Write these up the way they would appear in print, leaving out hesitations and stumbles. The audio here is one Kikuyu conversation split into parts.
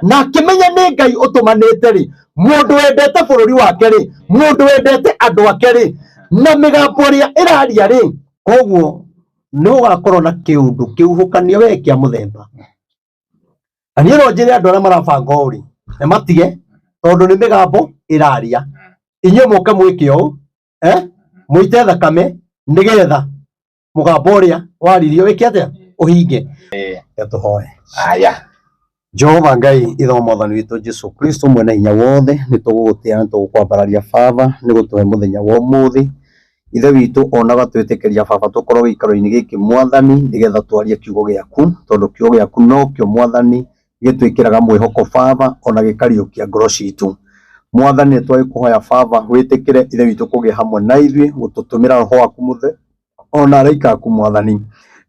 Na akĩmenya nĩ Ngai ũtũmanĩte rĩ, mũndũ wendete bũrũri wake rĩ, mũndũ wendete andũ ake rĩ, na mĩgambo ĩrĩa ĩraria rĩ, koguo nĩ gũgakorwo na kĩũndũ kĩhuhũkanio we kĩa mũthemba. Na niĩ no njĩre andũ arĩa marabanga ũũ rĩ, nĩ matige tondũ nĩ mĩgambo ĩraria. Inyuĩ mũke mwĩke ũũ, mũite thakame nĩgetha mũgambo ũrĩa waririo wĩke atĩa, ũhinge. Reke tũhoe. Aya. Jehova Ngai ithe wa mwathani witũ Jesu Kristo mwene hinya wothe, nĩ tũgũgũtĩa na tũgũkwambararia Baba nĩ gũtũhe mũthenya wa ũmũthĩ. Ithe witũ ona ũgatwĩtĩkĩria Baba tũkorwo gĩikaro-inĩ gĩkĩ mwathani nĩgetha twarie kiugo gĩaku, tondũ kiugo gĩaku nokĩo mwathani gĩtwĩkĩraga mwĩhoko Baba ona gĩkariũkia ngoro citũ. Mwathani nĩ twagĩkũhoya Baba wĩtĩkĩre ithe witũ kũgĩa hamwe na ithuĩ, gũtũtũmĩra roho waku mũtheru ona araika aku mwathani,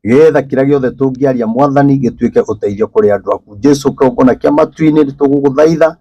getha kĩrĩa gĩothe tũngĩaria mwathani gĩtuĩke ũteithio kũrĩ andũ aku. Jesu kĩgongona kĩa matu-inĩ nĩ tũgũgũthaitha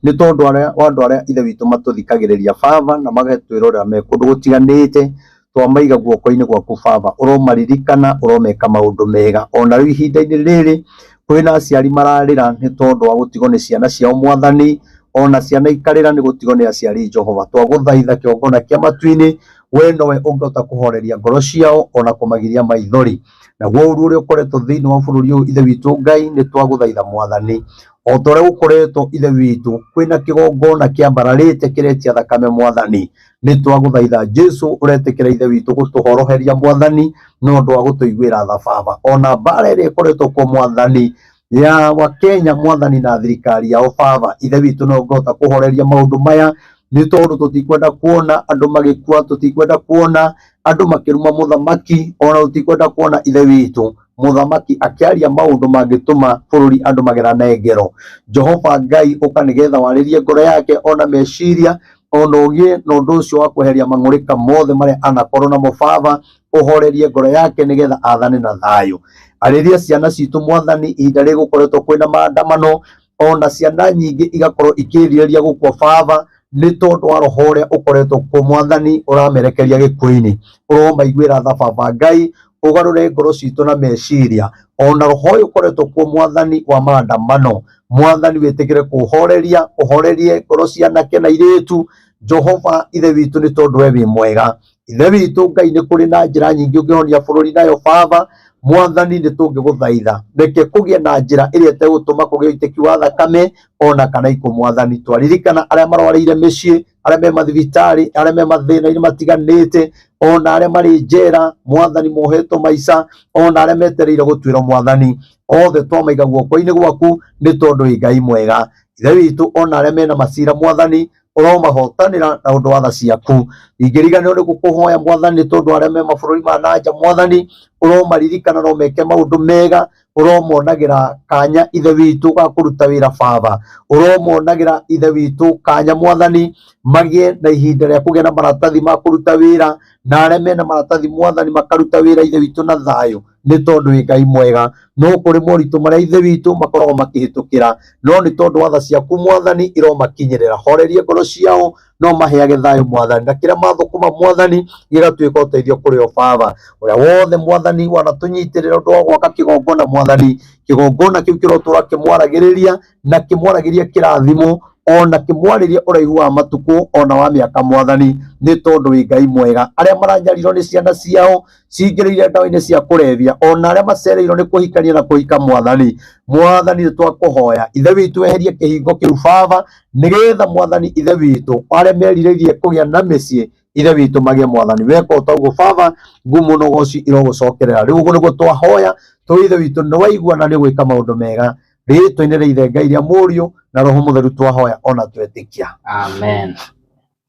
nĩ tondũ wa andũ arĩa ithe witũ matũthikagĩrĩria Baba na magatwĩrorera me kũndũ gũtiganĩte, twamaiga guoko-inĩ gwaku Baba, ũromaririkana, ũromeka maũndũ mega. Ona rĩu ihinda-inĩ rĩrĩ kwĩna aciari mararĩra nĩ tondũ wa gũtigwo nĩ ciana ciao mwathani, ona ciana ikarĩra nĩ gũtigwo nĩ aciari Jehova. Twagũthaitha kĩgongona kĩa matu-inĩ, we nowe ũngĩhota kũhoreria ngoro ciao ona kũmagiria maithori. Naguo ũru ũrĩa ũkoretwo thĩinĩ wa bũrũri ũyũ ithe witũ Ngai, nĩ twagũthaitha mwathani, o ta ũrĩa gũkoretwo ithe witũ kwĩna kĩgongona kĩambararĩte kĩretia thakame mwathani, nĩ twagũthaitha Jesu ũretĩkĩra ithe witũ gũtũhoroheria mwathani na ũndũ wa gũtũiguĩra tha Baba. Ona mbara ĩrĩa ĩkoretwo kuo mwathani ya wa Kenya mwathani na thirikari yao Baba, ithe witũ no ũngĩhota kũhoreria maũndũ maya, nĩ tondũ tũtikwenda kuona andũ magĩkua, tũtikwenda kuona andũ makĩruma mũthamaki, ona tũtikwenda kuona ithe witũ mũthamaki akĩaria maũndũ mangĩtũma bũrũri andũ magerane ngero. Jehova Ngai ũka nĩgetha warĩrie ngoro yake ona meciria, ona ũgĩe na ũndũ ũcio wa kweheria mang'ũrĩka mothe marĩa anakorwo namo Baba, ũhorerie ngoro yake nĩgetha athane na thayũ. Arĩria ciana citũ mwathani, ihinda rĩrĩ gũkoretwo kwĩna maandamano, ona ciana nyingĩ igakorwo ikĩrirĩria gũkua Baba, nĩ tondũ wa roho ũrĩa ũkoretwo kuo mwathani ũramerekeria gĩkuũ-inĩ. Ũromaiguĩra tha Baba Ngai, ũgarũre ngoro citũ na meciria, ona roho ũyũ ũkoretwo kuo mwathani wa maandamano, mwathani wĩtĩkĩre kũũhoreria, ũhorerie ngoro cia anake na airĩtu. Jehova ithe witũ, nĩ tondũ we wĩ mwega. Ithe witũ Ngai, nĩ kũrĩ na njĩra nyingĩ ũngĩhonia bũrũri nayo Baba. Mwathani nĩ tũngĩgũthaitha, reke kũgĩe na njĩra ĩrĩa ĩtegũtũma kũgĩe ũitĩki wa thakame ona kana ikuũ mwathani. Twaririkana arĩa marwarĩire mĩciĩ, arĩa me mathibitarĩ, arĩa me mathĩna-inĩ matiganĩte, ona arĩa marĩ njera mwathani mohetwo maica, ona arĩa metereire gũtuĩrwo mwathani, othe twamaiga guoko-inĩ gwaku nĩ tondũ wĩ Ngai mwega. Ithe witũ, ona arĩa mena macira mwathani, ũromahotanĩra na ũndũ wa tha ciaku. Ingĩriganĩrwo nĩ gũkũhoya mwathani, nĩ tondũ arĩa me mabũrũri ma nanja mwathani, ũromaririkana no meke maũndũ mega, ũromonagĩra kanya ithe witũ ga kũruta wĩra Baba, ũromonagĩra ithe witũ kanya mwathani, magĩe na ihinda rĩa kũgĩa na maratathi ma kũruta wĩra, na arĩa mena maratathi mwathani makaruta wĩra ithe witũ na thayũ, nĩ tondũ wĩ Ngai mwega. No kũrĩ moritũ marĩa ithe witũ makoragwo makĩhĩtũkĩra, no nĩ tondũ wa tha ciaku mwathani iromakinyĩrĩra. Horeria ngoro ciao, no maheage thayũ mwathani, na kĩrĩa mathũkũma mwathani gĩgatuĩka ũteithio kũrĩ o Baba. Ũrĩa wothe mwathani wanatũnyitĩrĩra ũndũ wa gwaka kĩgongona mwathani, kĩgongona kĩu kĩrotũra kĩmwaragĩrĩria na kĩmwaragĩria kĩrathimo, ona kĩmwarĩrie ũraihu wa matukũ ona wa mĩaka mwathani, nĩ tondũ wĩ Ngai mwega. Arĩa maranyarirwo nĩ ciana ciao cingĩrĩire ndawa-inĩ cia kũrebia, ona arĩa macereirwo nĩ kũhikania na kũhika mwathani, mwathani nĩ twakũhoya ithe witũ eherie kĩhingo kĩu Baba, nĩgetha mwathani ithe witũ arĩa merirĩirie kũgĩa na mĩciĩ ithe witũ magĩe mwathani. Weka o ta ũguo Baba, ngumo na ũgoci irogũcokerera. Rĩu ũguo nĩguo twahoya, tũĩ ithe witũ nĩ waigua na nĩ ũgwĩka maũndũ mega. Rĩĩtwa-inĩ rĩa ithe Ngai rĩa Mũriũ na Roho Mũtheru twahoya ona twetĩkia. Amen.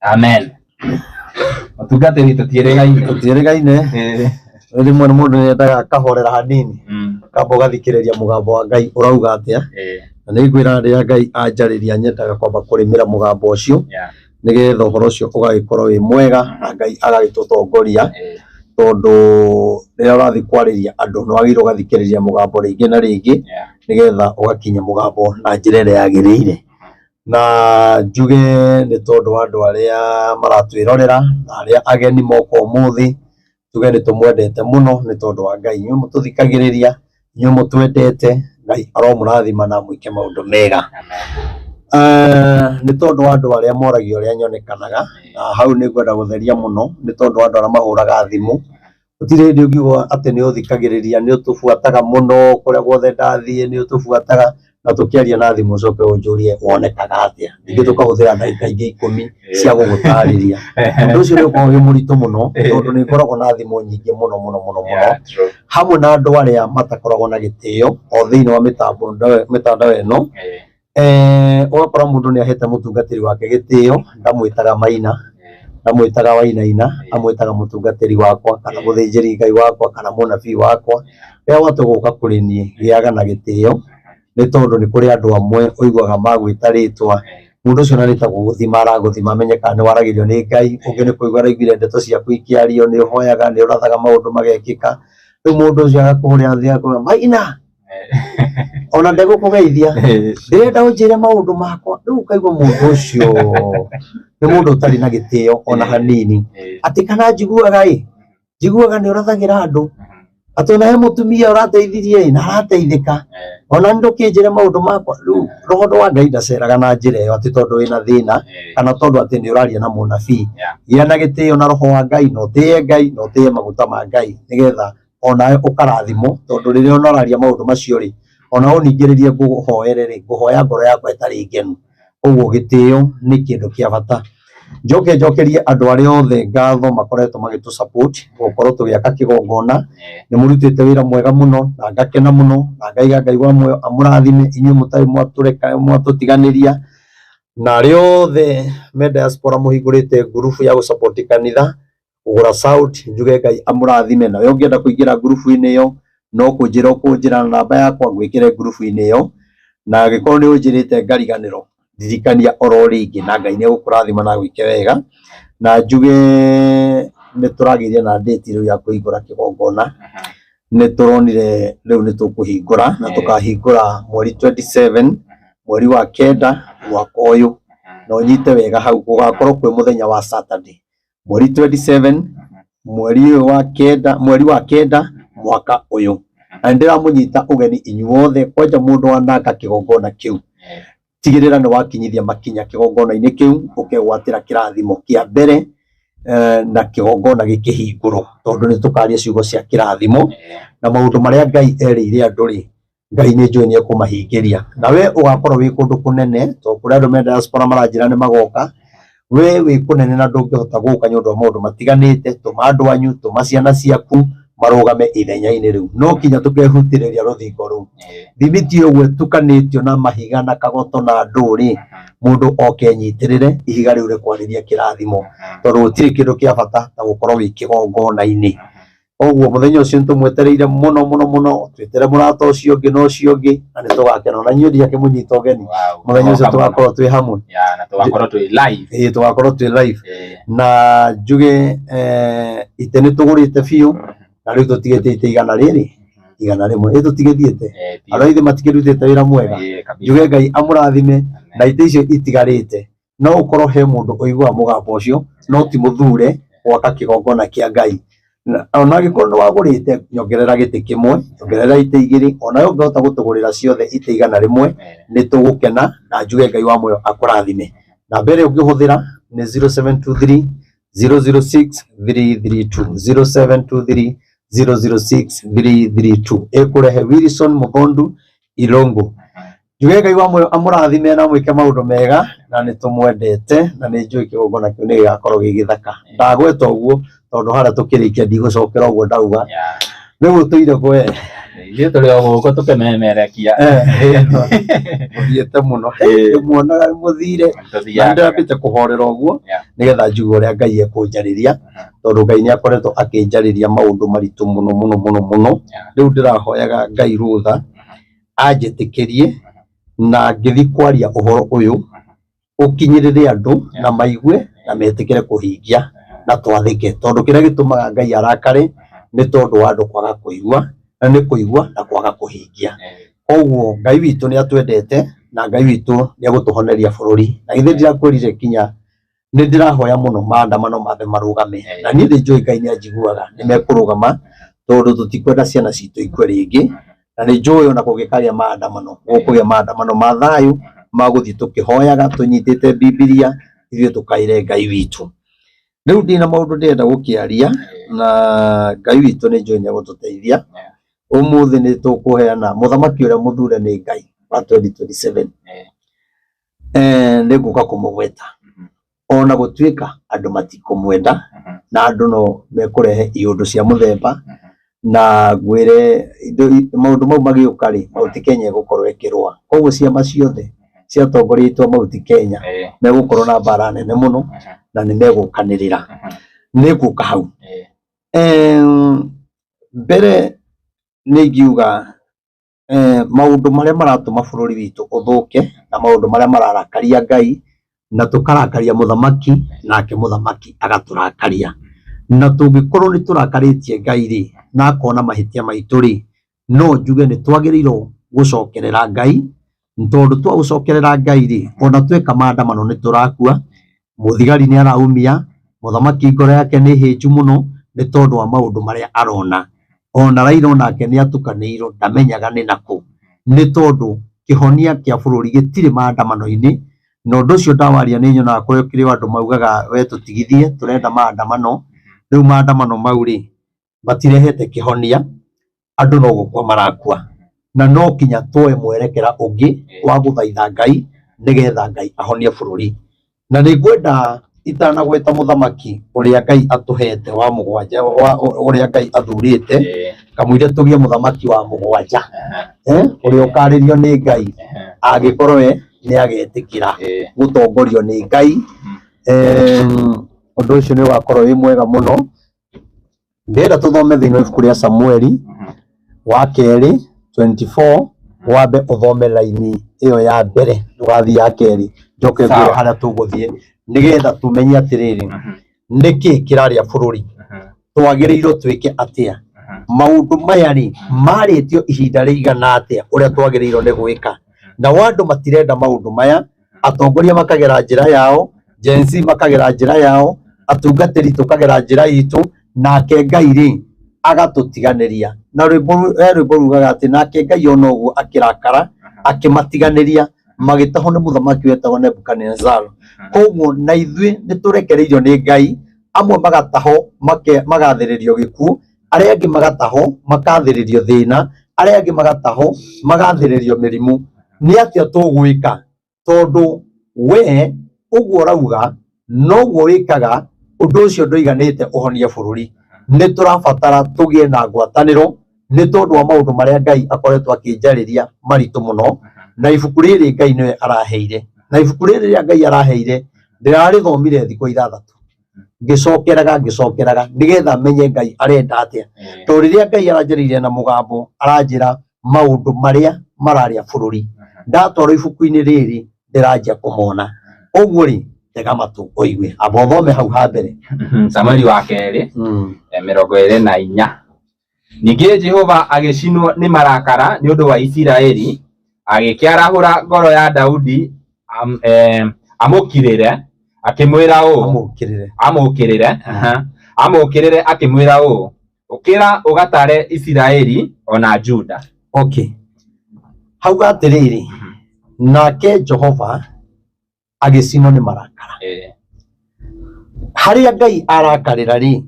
Amen. Mũtungatĩri tũtiĩrĩgaine. Tũtiĩrĩgaine. Rĩmwe mũndũ nĩ endaga akahorera hanini, kamba ũgathikĩrĩria mũgambo wa Ngai ũrauga atĩa. Na nĩ ngwĩra rĩrĩa Ngai anjarĩria nyendaga kwamba kũrĩmĩra mũgambo ũcio, nĩgetha ũhoro ũcio ũgagĩkorwo wĩ mwega na Ngai agagĩtũtongoria, tondũ rĩrĩa ũrathiĩ kwarĩria andũ nĩ wagĩrĩirwo ũgathikĩrĩria mũgambo rĩngĩ na rĩngĩ, nĩgetha ũgakinya mũgambo na njĩra ĩrĩa yagĩrĩire. Na njuge nĩ tondũ wa andũ arĩa maratwĩrorera na arĩa ageni moka ũmũthĩ, tuge nĩ tũmwendete mũno nĩ tondũ wa Ngai. Inyuĩ mũtũthikagĩrĩria, inyuĩ mũtwendete na Ngai aromũrathima na amwĩke maũndũ mega. Nĩ tondũ wa andũ arĩa moragia ũrĩa nyonekanaga, na hau nĩ ngwenda gũtheria mũno, nĩ tondũ wa andũ arĩa mahũraga thimũ. Gũtirĩ hĩndĩ ũngiuga atĩ nĩ ũthikagĩrĩria, nĩ ũtũbuataga mũno, kũrĩa guothe ndathiĩ nĩ ũtũbuataga, na tũkĩaria na thimũ ũcoke ũnjũrie wonekaga atĩa. Ningĩ tũkahũthĩra ndagĩka ingĩ 10 cia gũgũtarĩria. Ũndũ ũcio nĩ ũkoragwo wĩ mũritũ mũno, tondũ nĩ ngoragwo na thimũ nyingĩ mũno mũno mũno mũno. Hamwe na andũ arĩa matakoragwo na gĩtĩo o thĩinĩ wa mĩtandao ĩno. Ũgakora mũndũ nĩ ahete mũtungatĩri wake gĩtĩo, ndamwĩtaga Maina, ndamwĩtaga Wainaina, amwĩtaga mũtungatĩri wakwa kana mũthĩnjĩri Ngai wakwa kana mũnabii wakwa. Rĩrĩa watua gũka kũrĩ niĩ, gĩaga na gĩtĩo, nĩ tondũ nĩ kũrĩ andũ amwe ũiguaga magwĩta rĩtwa, mũndũ ũcio ona nĩ ta gũgũthima aragũthima amenye kana nĩ waragĩrio nĩ Ngai, ũngĩ nĩ kũigua araiguire ndeto ciaku ikĩario, nĩ ũhoyaga, nĩ ũrathaga maũndũ magekĩka. Rĩu mũndũ ũcio agakũhũrĩra thimũ agakwĩra Maina, ona ndegũkũgeithia, ndĩrenda ũnjĩre maũndũ makwa. Rĩu ũkaigua mũndũ ũcio nĩ mũndũ ũtarĩ na gĩtĩo ona hanini, atĩ kana njiguaga ĩ, njiguaga nĩ ũrathagĩra andũ, atĩ ona he mũtumia ũrateithirie ĩ, na arateithĩka, ona ndũkĩnjĩre maũndũ makwa. Rĩu roho wa Ngai ndaceraga na njĩra ĩyo atĩ tondũ wĩna thĩna kana tondũ atĩ nĩ ũraria na mũnabii. Gĩa na gĩtĩo na roho wa Ngai, na ũtĩe Ngai, na ũtĩe maguta ma Ngai, nĩgetha onawe ũkarathimwo, tondũ rĩrĩa ona ũraria maũndũ macio rĩ, ona ũningĩrĩrie ngũhoere rĩ, ngũhoya ngoro yakwa ĩtarĩ ngenu. Ũguo gĩtĩo nĩ kĩndũ kĩa bata. Njoke njokerie andũ arĩa othe ngatho makoretwo magĩtũ support gũkorwo tũgĩaka kĩgongona. Nĩ mũrutĩte wĩra mwega mũno na ngakena mũno, na ngaiga Ngai wa muoyo amũrathime inyuĩ mũtarĩ mwatũreka mwatũtiganĩria, na arĩa othe me diaspora mũhingũrĩte ngurubu ya gũsupport kanitha kũgũra sound, njuge Ngai amũrathime. Nawe ũngĩenda kũingĩra ngurubu-inĩ ĩyo, no kũnjĩra ũkũnjĩra na namba yakwa ngwĩkĩre ngurubu-inĩ ĩyo, na angĩkorwo nĩ ũnjĩrĩte ngariganĩrwo, ndirikania oro rĩngĩ, na Ngai nĩ egũkũrathima na agwĩke wega. Na njuge nĩ tũragĩire na date rĩu ya kũhingũra kĩgongona, nĩ tũronire rĩu nĩ tũkũhingũra, na tũkahingũra mweri 27 mweri wa 9 mwaka ũyũ, na ũnyite wega hau, gũgakorwo kwĩ mũthenya wa Saturday, mweri 27 mweri ũyũ wa 9, mweri wa 9 mwaka ũyũ. Na nĩ ndĩramũnyita ũgeni inyuothe, kwanja mũndũ wanaka kĩgongona kĩu, tigĩrĩra nĩ wakinyithia makinya kĩgongona-inĩ kĩu, ũkegwatĩra kĩrathimo kĩa mbere, na kĩgongona gĩkĩhingũrwo, tondũ nĩ tũkaria ciugo cia kĩrathimo na maũndũ marĩa Ngai erĩire andũ rĩ, Ngai nĩ njũĩ nĩ ekũmahingĩria. Na we ũgakorwo wĩ kũndũ kũnene, tondũ kũrĩ andũ me diaspora maranjĩra nĩ magoka, we wĩ kũnene na ndũngĩhota gũka nĩ ũndũ wa maũndũ matiganĩte, tũma andũ anyu, tũma ciana ciaku marũgame ithenya-inĩ rĩu. No kinya tũkehutĩrĩria rũthingo rũu. Thimiti ũguo ĩtukanĩtio na mahiga na kagoto na ndũrĩ, mũndũ oke enyitĩrĩre ihiga rĩu rĩkwarĩrie kĩrathimo, tondũ gũtirĩ kĩndũ kĩa bata ta gũkorwo wĩ kĩgongona-inĩ. Koguo mũthenya ũcio nĩ tũmwetereire mũno mũno mũno, twĩtere mũrata ũcio ũngĩ na ũcio ũngĩ, na nĩ tũgakena. Na inyuĩ ndiakĩmũnyita ũgeni, mũthenya ũcio tũgakorwo twĩ hamwe. Na tũgakorwo twĩ live. Ĩĩ, tũgakorwo twĩ live. Na njuge ite nĩ tũgũrĩte biũ, na rĩu tũtigĩte ite igana rĩrĩ, 100. Ĩ tũtigĩthiĩte, andũ aithe matikĩrutĩte wĩra mwega. Njuge Ngai amũrathime, na ite icio itigarĩte, no ũkorwo he mũndũ ũiguaga mũgambo ũcio, no ti mũthure gwaka kĩgongona kĩa Ngai. Ona angĩkorwo nĩ wagũrĩte, nyongerera gĩtĩ kĩmwe, nyongerera itĩ igĩrĩ, ona we ũngĩhota gũtũgũrĩra ciothe itĩ 100, nĩ tũgũkena, na njuge Ngai wa muoyo akũrathime. Namba ĩrĩa ũngĩhũthĩra nĩ 0723 006 332, 0723 006 332. Ĩkũrehe Wilson Mũthondu Irũngũ. Njuge Ngai wa muoyo amũrathime na amwĩke maũndũ mega, na nĩ tũmwendete, na nĩ njũĩ kĩgongona kĩu nĩ gĩgakorwo gĩ gĩthaka. Ndagweta ũguo tondũ harĩa tũkĩrĩkia ndigũcokera ũguo ndauga. Rĩu ũtũire kwe? Ithuĩ tũrĩ o gũkũ tũkĩmemerekia. Mũthiĩte mũno. Muonaga mũthire. Na nĩndĩrambĩte kũhorera ũguo, nĩgetha njigue ũrĩa Ngai ekũnjarĩria, tondũ Ngai nĩ akoretwo akĩnjarĩria maũndũ maritũ mũno mũno mũno mũno. Rĩu ndĩrahoyaga Ngai rũtha anjĩtĩkĩrie na ngĩthiĩ kwaria ũhoro ũyũ ũkinyĩrĩre andũ na maigue na metĩkĩre kũhingia na twathĩke, tondũ kĩrĩa gĩtũmaga Ngai arakare nĩ tondũ wa andũ kwaga kũigua, na nĩ kũigua na kwaga kũhingia. Koguo Ngai witũ nĩ atwendete, na Ngai witũ nĩ egũtũhoneria bũrũri. Na githĩ ndirakwĩrire kinya nĩ ndĩrahoya mũno maandamano mambe marũgame, na niĩ nĩ njũĩ Ngai nĩ anjiguaga, nĩ mekũrũgama, tondũ tũtikwenda ciana citũ ikue rĩngĩ, na Na nĩ njũĩ ona kũngĩkagĩa maandamano, gũkũgĩa maandamano ma thayũ ma gũthiĩ tũkĩhoyaga tũnyitĩte Bibilia, ithuĩ tũkaĩre Ngai witũ. Rĩu ndina maũndũ ndĩrenda gũkĩaria na Ngai witũ nĩ njũĩ nĩ egũtũteithia. Ũmũthĩ nĩ tũkũheana mũthamaki ũrĩa mũthure nĩ Ngai wa 2027. Nĩ ngũka kũmũgweta ona gũtuĩka andũ matikũmwenda na andũ no mekũrehe iũndũ cia mũthemba na ngwĩre maũndũ mau magĩũka rĩ, Mount Kenya ĩgũkorwo ĩkĩrũa. Koguo ciama ciothe ciatongoretio Mount Kenya megũkorwo na mbara nene mũno na nĩ megũkanĩrĩra. Nĩ ngũka hau. Mbere nĩ ingiuga maũndũ marĩa maratũma bũrũri witũ ũthũke na maũndũ marĩa mararakaria Ngai na tũkarakaria mũthamaki nake mũthamaki agatũrakaria. Na tũngĩkorwo nĩ tũrakarĩtie Ngai rĩ, na akona mahĩtia maitũ rĩ, no njuge nĩ twagĩrĩirwo gũcokerera Ngai, tondũ twagũcokerera Ngai rĩ, ona tweka maandamano nĩ tũrakua, mũthigari nĩ araumia, mũthamaki ngoro yake nĩ hĩnju mũno nĩ tondũ wa maũndũ marĩa arona. Ona Raila onake nĩ atukanĩirwo ndamenyaga nĩ nakũ, nĩ tondũ kĩhonia kĩa bũrũri gĩtirĩ maandamano-inĩ. Na ũndũ ũcio ndawaria nĩ nyonaga kũrĩ andũ maugaga we tũtigithie tũrenda maandamano. Rĩu maandamano mau rĩ, matirehete kĩhonia, andũ no gũkua marakua. Na no kinya tuoe mwerekera ũngĩ wa gũthaitha Ngai nĩgetha Ngai ahonie bũrũri. Na nĩ ngwenda itanagweta mũthamaki ũrĩa Ngai atũhete wa mũgwanja, ũrĩa Ngai athurĩte, kamũira tũgĩe mũthamaki wa mũgwanja, ũrĩa ũkarĩrio nĩ Ngai, angĩkorwo we nĩ agetĩkĩra gũtongorio nĩ Ngai. Ũndũ ũcio nĩ ũgakorwo wĩ mwega mũno. Ndĩrenda tũthome thĩinĩ wa ibuku rĩa Samueli wa kerĩ 24, wambe ũthome raini ĩyo ya mbere ndũgathiĩ ya kerĩ, njoke ngwĩre harĩa tũgũthiĩ nĩgetha tũmenye atĩrĩrĩ, nĩkĩ kĩrarĩa bũrũri, twagĩrĩirwo twĩke atĩa, maũndũ maya rĩ marĩtio ihinda rĩigana atĩa ũrĩa twagĩrĩirwo nĩ gwĩka. Nao andũ matirenda maũndũ maya, atongoria makagera njĩra yao, Gen Z makagera njĩra yao, atungatĩri tũkagera njĩra itũ, nake Ngai rĩ agatũtiganĩria. Na rwĩmbo he rwĩmbo rugaga atĩ nake Ngai ona ũguo akĩrakara akĩmatiganĩria magĩtahwo nĩ mũthamaki wetagwo Nebukadnezar. Koguo na ithuĩ nĩ tũrekereirio nĩ Ngai, amwe magatahwo magathĩrĩrio gĩkuũ, arĩa angĩ magatahwo makathĩrĩrio thĩna, arĩa angĩ magatahwo magathĩrĩrio mĩrimũ. Nĩ atĩa tũgwĩka? Tondũ we ũguo ũrauga noguo wĩkaga, ũndũ ũcio ndũiganĩte ũhonie bũrũri. Nĩ tũrabatara tũgĩe na ngwatanĩro nĩ tondũ wa maũndũ marĩa Ngai akoretwo akĩnjarĩria maritũ mũno, na ibuku rĩrĩ Ngai nĩwe araheire. Na ibuku rĩrĩ rĩa Ngai araheire ndĩrarĩthomire thikũ ithathatũ, ngĩcokeraga ngĩcokeraga nĩgetha menye Ngai arenda atĩa. Tondũ rĩrĩa Ngai aranjarĩirie na mũgambo aranjĩra maũndũ marĩa mararĩa bũrũri, ndatwarwo ibuku-inĩ rĩrĩ ndĩranjia kũmona. Ũguo rĩ, tega matũ ũigue, amba ũthome hau ha mbere. Samueli wa kerĩ 24. Ningĩ Jehova agĩcinwo nĩ marakara nĩ ũndũ wa Isiraeli, agĩkĩarahũra ngoro ya Daudi amũkirĩre, akĩmwĩra ũũ, Amũkĩrĩre. Amũkĩrĩre akĩmwĩra ũũ, ũkĩra ũgatare Isiraeli ona Juda. Okay. Hauga atĩrĩrĩ, nake Jehova agĩcinwo nĩ marakara. Harĩa Ngai arakarĩra rĩ,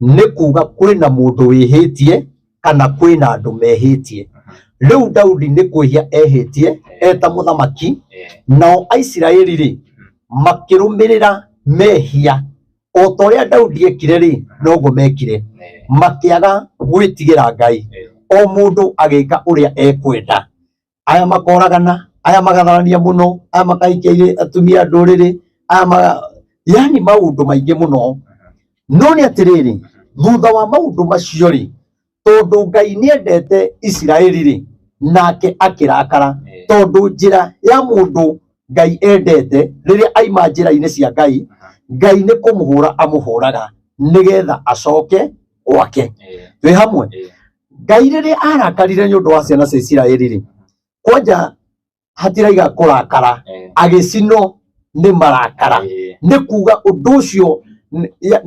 nĩ kuga kwĩna mũndũ wĩhĩtie kana kwĩna andũ mehĩtie. Rĩu Daudi nĩ kwĩhia ehĩtie eta mũthamaki, nao Aisiraeli rĩ makĩrũmĩrĩra mehia o ta ũrĩa Daudi ekire rĩ, noguo mekire, makĩaga gwĩtigĩra Ngai, o mũndũ agĩka ũrĩa ekwenda. Aya makoragana, aya magatharania mũno, aya makahikia atumia a ndũrĩrĩ, aya yani maũndũ maingĩ mũno. No nĩ atĩrĩrĩ, thutha wa maũndũ macio rĩ, tondũ Ngai nĩendete Isiraeli rĩ, nake akĩrakara, tondũ njĩra ya mũndũ Ngai endete rĩrĩa aima njĩra-inĩ cia Ngai, Ngai nĩ kũmũhũra amũhũraga nĩgetha acoke gwake. Twĩ hamwe? Ngai rĩrĩa arakarire nĩ ũndũ wa ciana cia Isiraeli rĩ, kwanja hatiraiga kũrakara, agĩcinwo nĩ marakara. Nĩ kuga ũndũ ũcio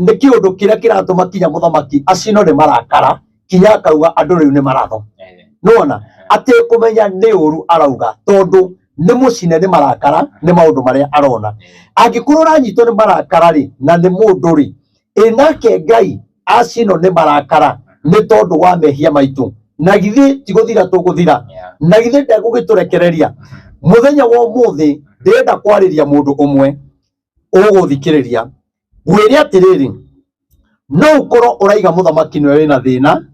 nĩ kĩũndũ kĩrĩa kĩratũma kinya mũthamaki acinwo nĩ marakara, kinya akauga andũ rĩu nĩ maratho. Nĩwona atekũmenya nĩ ũru arauga tondũ nĩ mũcine nĩ marakara nĩ maũndũ marĩa arona. Angĩkorwo ũranyitwo nĩ marakara rĩ na nĩ mũndũ rĩ, ĩ nake Ngai acinwo nĩ marakara nĩ tondũ wa mehia maitũ, na githĩ ti gũthira tũgũthira? Na githĩ ndegũgĩtũrekereria? Mũthenya wa ũmũthĩ ndĩrenda kwarĩria mũndũ ũmwe ũgũthikĩrĩria, ngwĩre atĩrĩrĩ, no ũkorwo ũraiga mũthamaki nĩwe wĩna thĩna,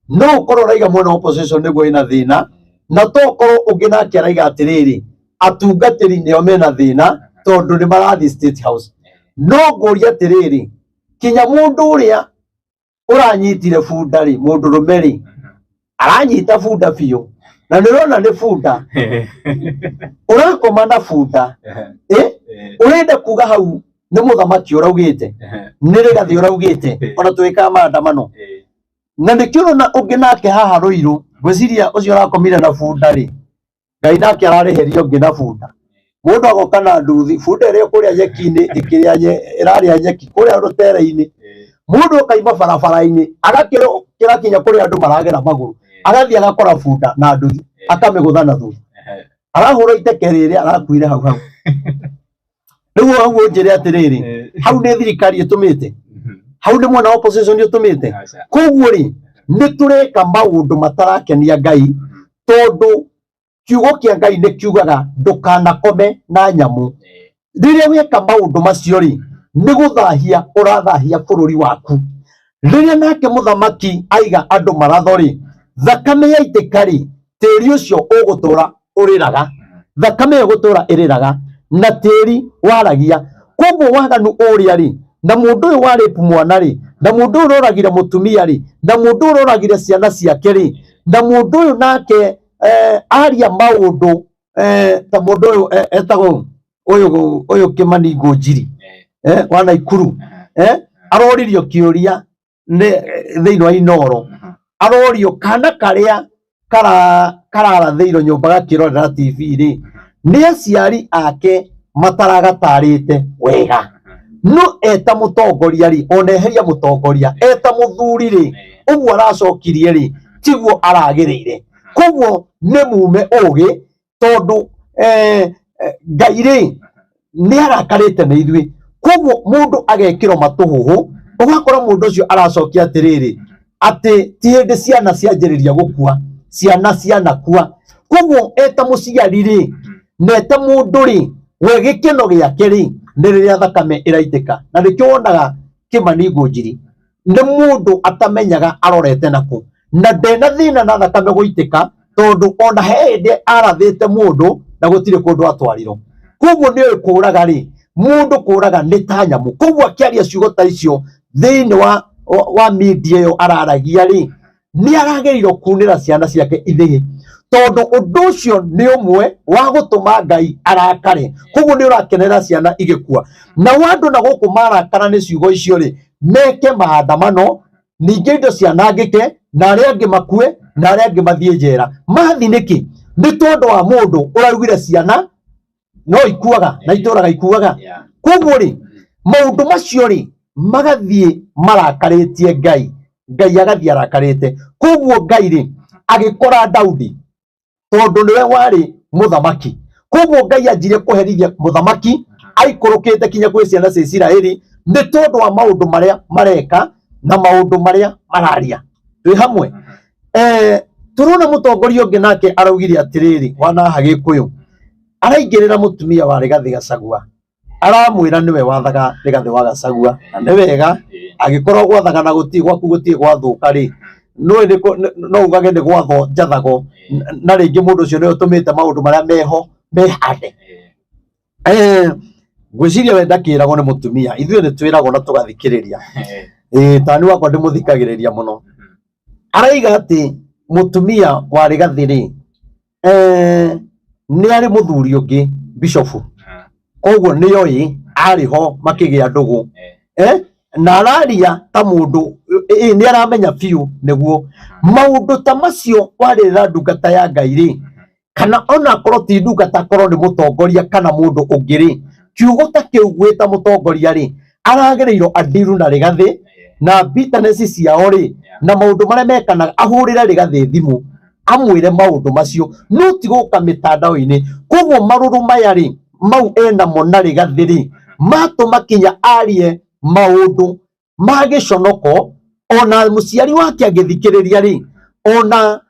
no ũkorwo ũraiga mwena wa opposition nĩguo wĩna thĩna, na to ũkorwo ũngĩ nake araiga atĩrĩrĩ, atungatĩri nĩo mena thĩna tondũ nĩ marathiĩ State House. No ngũria atĩrĩrĩ, kinya mũndũ ũrĩa ũranyitire bunda rĩ, mũndũrũme rĩ, aranyita bunda biũ, na nĩ ũrona nĩ bunda, ũrakoma na bunda, ũrenda kuga hau nĩ mũthamaki ũraugĩte, nĩ Rigathĩ ũraugĩte, ona twĩkaga maandamano. Na nĩkĩo ũrona ũngĩ nake haha Rũirũ, ngwĩciria ũcio ũrakomire na bunda rĩ, Ngai nake ararĩhĩria ũngĩ na bunda. Mũndũ agoka na nduthi, bunda ĩrĩa kũrĩa nyeki-inĩ ĩkĩrĩa ĩrarĩa nyeki kũrĩa rũtere-inĩ. Mũndũ akaima barabara-inĩ, agakĩra kinya kũrĩa andũ maragera magũrũ, agathiĩ agakora bunda na nduthi, akamĩgũtha na thutha. Arahũra iteke rĩrĩa arakuire hau hau. Rĩu hau ũnjĩre atĩrĩrĩ, hau nĩ thirikari ĩtũmĩte, hau nĩ mwena wa opposition ĩtũmĩte. Koguo rĩ, nĩ tũreka maũndũ matarakenia Ngai, tondũ kiugo kĩa Ngai nĩ kiugaga ndũkanakome na nyamũ. Rĩrĩa weka maũndũ macio rĩ, nĩ gũthahia ũrathahia bũrũri waku. Rĩrĩa nake mũthamaki aiga andũ maratho rĩ, thakame yaitĩka rĩ, tĩri ũcio ũgũtũra ũrĩraga, thakame ĩyo ĩgũtũra ĩrĩraga, na tĩri waragia. Koguo waganu ũrĩa rĩ, na mũndũ ũyũ wa rape mwana rĩ, na mũndũ ũyũ ũroragire mũtumia rĩ, na mũndũ ũyũ ũroragire ciana ciake rĩ, na mũndũ ũyũ nake aria maũndũ ta mũndũ ũyũ etagwo ũyũ Kĩmani Ngũnjiri wa Naikuru, aroririo kĩũria nĩ thĩinĩ wa Inooro, arorio kana karĩa kararathĩirwo nyũmba gakĩrorera TV rĩ, nĩ aciari ake mataragatarĩte wega. No eta mũtongoria rĩ, ona eheria mũtongoria, eta mũthuri rĩ, ũguo aracokirie rĩ, tiguo aragĩrĩire. Koguo nĩ mume ũgĩ, tondũ Ngai rĩ nĩ arakarĩte nĩ ithuĩ. Koguo mũndũ agekĩrwo matũhũhũ, ũgakora mũndũ ũcio aracokia atĩrĩrĩ, atĩ ti hĩndĩ ciana cianjĩrĩria gũkua, ciana cianakua. Koguo eta mũciari rĩ, na eta mũndũ rĩ, we gĩkeno gĩake rĩ, nĩ rĩrĩa thakame ĩraitĩka. Na nĩkĩo wonaga Kĩmani Ngũnjiri nĩ mũndũ atamenyaga arorete nakũ, na ndena thĩna na thakame gũitĩka, tondũ ona he hĩndĩ arathĩte mũndũ na gũtirĩ kũndũ atwarirwo. Koguo nĩ ũĩ kũraga rĩ, mũndũ kũraga nĩ ta nyamũ. Koguo akĩaria ciugo ta icio thĩinĩ wa media ĩyo araragia rĩ, nĩ aragĩrĩirwo kunĩra ciana ciake ithĩĩ, tondũ ũndũ ũcio nĩ ũmwe wa gũtũma Ngai arakare. Koguo nĩ ũrakenera ciana igĩkua. Nao andũ na gũkũ marakara nĩ ciugo icio rĩ, meke maandamano, ningĩ indo cianangĩke, na arĩa angĩ makue, na arĩa angĩ mathiĩ njera. Mathiĩ nĩkĩ? Nĩ tondũ wa mũndũ ũraugire ciana no ikuaga na itũraga ikuaga. Koguo rĩ, maũndũ macio rĩ, magathiĩ marakarĩtie Ngai, Ngai agathiĩ arakarĩte. Koguo Ngai rĩ, agĩkora Daudi tondũ nĩwe warĩ mũthamaki. Koguo Ngai anjirie kũherithia mũthamaki aikũrũkĩte kinya kwĩ ciana cia Isiraeli nĩ tondũ wa maũndũ marĩa mareka na maũndũ marĩa mararia. Twĩ hamwe? Tũrona mũtongoria ũngĩ nake araugire atĩrĩrĩ, wanaha Gĩkũyũ, araingĩrĩra mũtumia wa Rigathĩ Gachagua, aramwĩra nĩwe wathaga Rigathĩ wa Gachagua, na nĩ wega angĩkorwo gwathaga na gũtirĩ gwaku gũtirĩ gwathuka rĩ, no ugage nĩ gwatho njathagwo, na rĩngĩ mũndũ ũcio nĩwe ũtũmĩte maũndũ marĩa meho mehande. Ngwĩciria we ndakĩragwo nĩ mũtumia, ithuĩ nĩ twĩragwo na tũgathikĩrĩria. Tani wakwa ndĩmũthikagĩrĩria mũno. Araiga atĩ mũtumia wa Rigathĩ rĩ, nĩ arĩ mũthuri ũngĩ bishofu, koguo nĩoĩ arĩ ho makĩgĩa ndũgũ, na araria ta mũndũ nĩ aramenya biũ nĩguo maũndũ ta macio warĩrĩra ndungata ya Ngai rĩ, kana ona akorwo ti ndungata, akorwo nĩ mũtongoria kana mũndũ ũngĩ rĩ, kiugo ta kĩu gwĩta mũtongoria rĩ, aragĩrĩirwo andiru na Rigathĩ na bitterness ciao rĩ, na maũndũ marĩa mekanaga, ahũrĩre Rigathĩ thimũ. Amwĩre maũndũ macio no ti gũka mĩtandao-inĩ. Koguo marũrũ maya rĩ mau enamo na Rigathĩ rĩ matũma kinya arie maũndũ ma gĩconoko, ona mũciari wake angĩthikĩrĩria rĩ, ona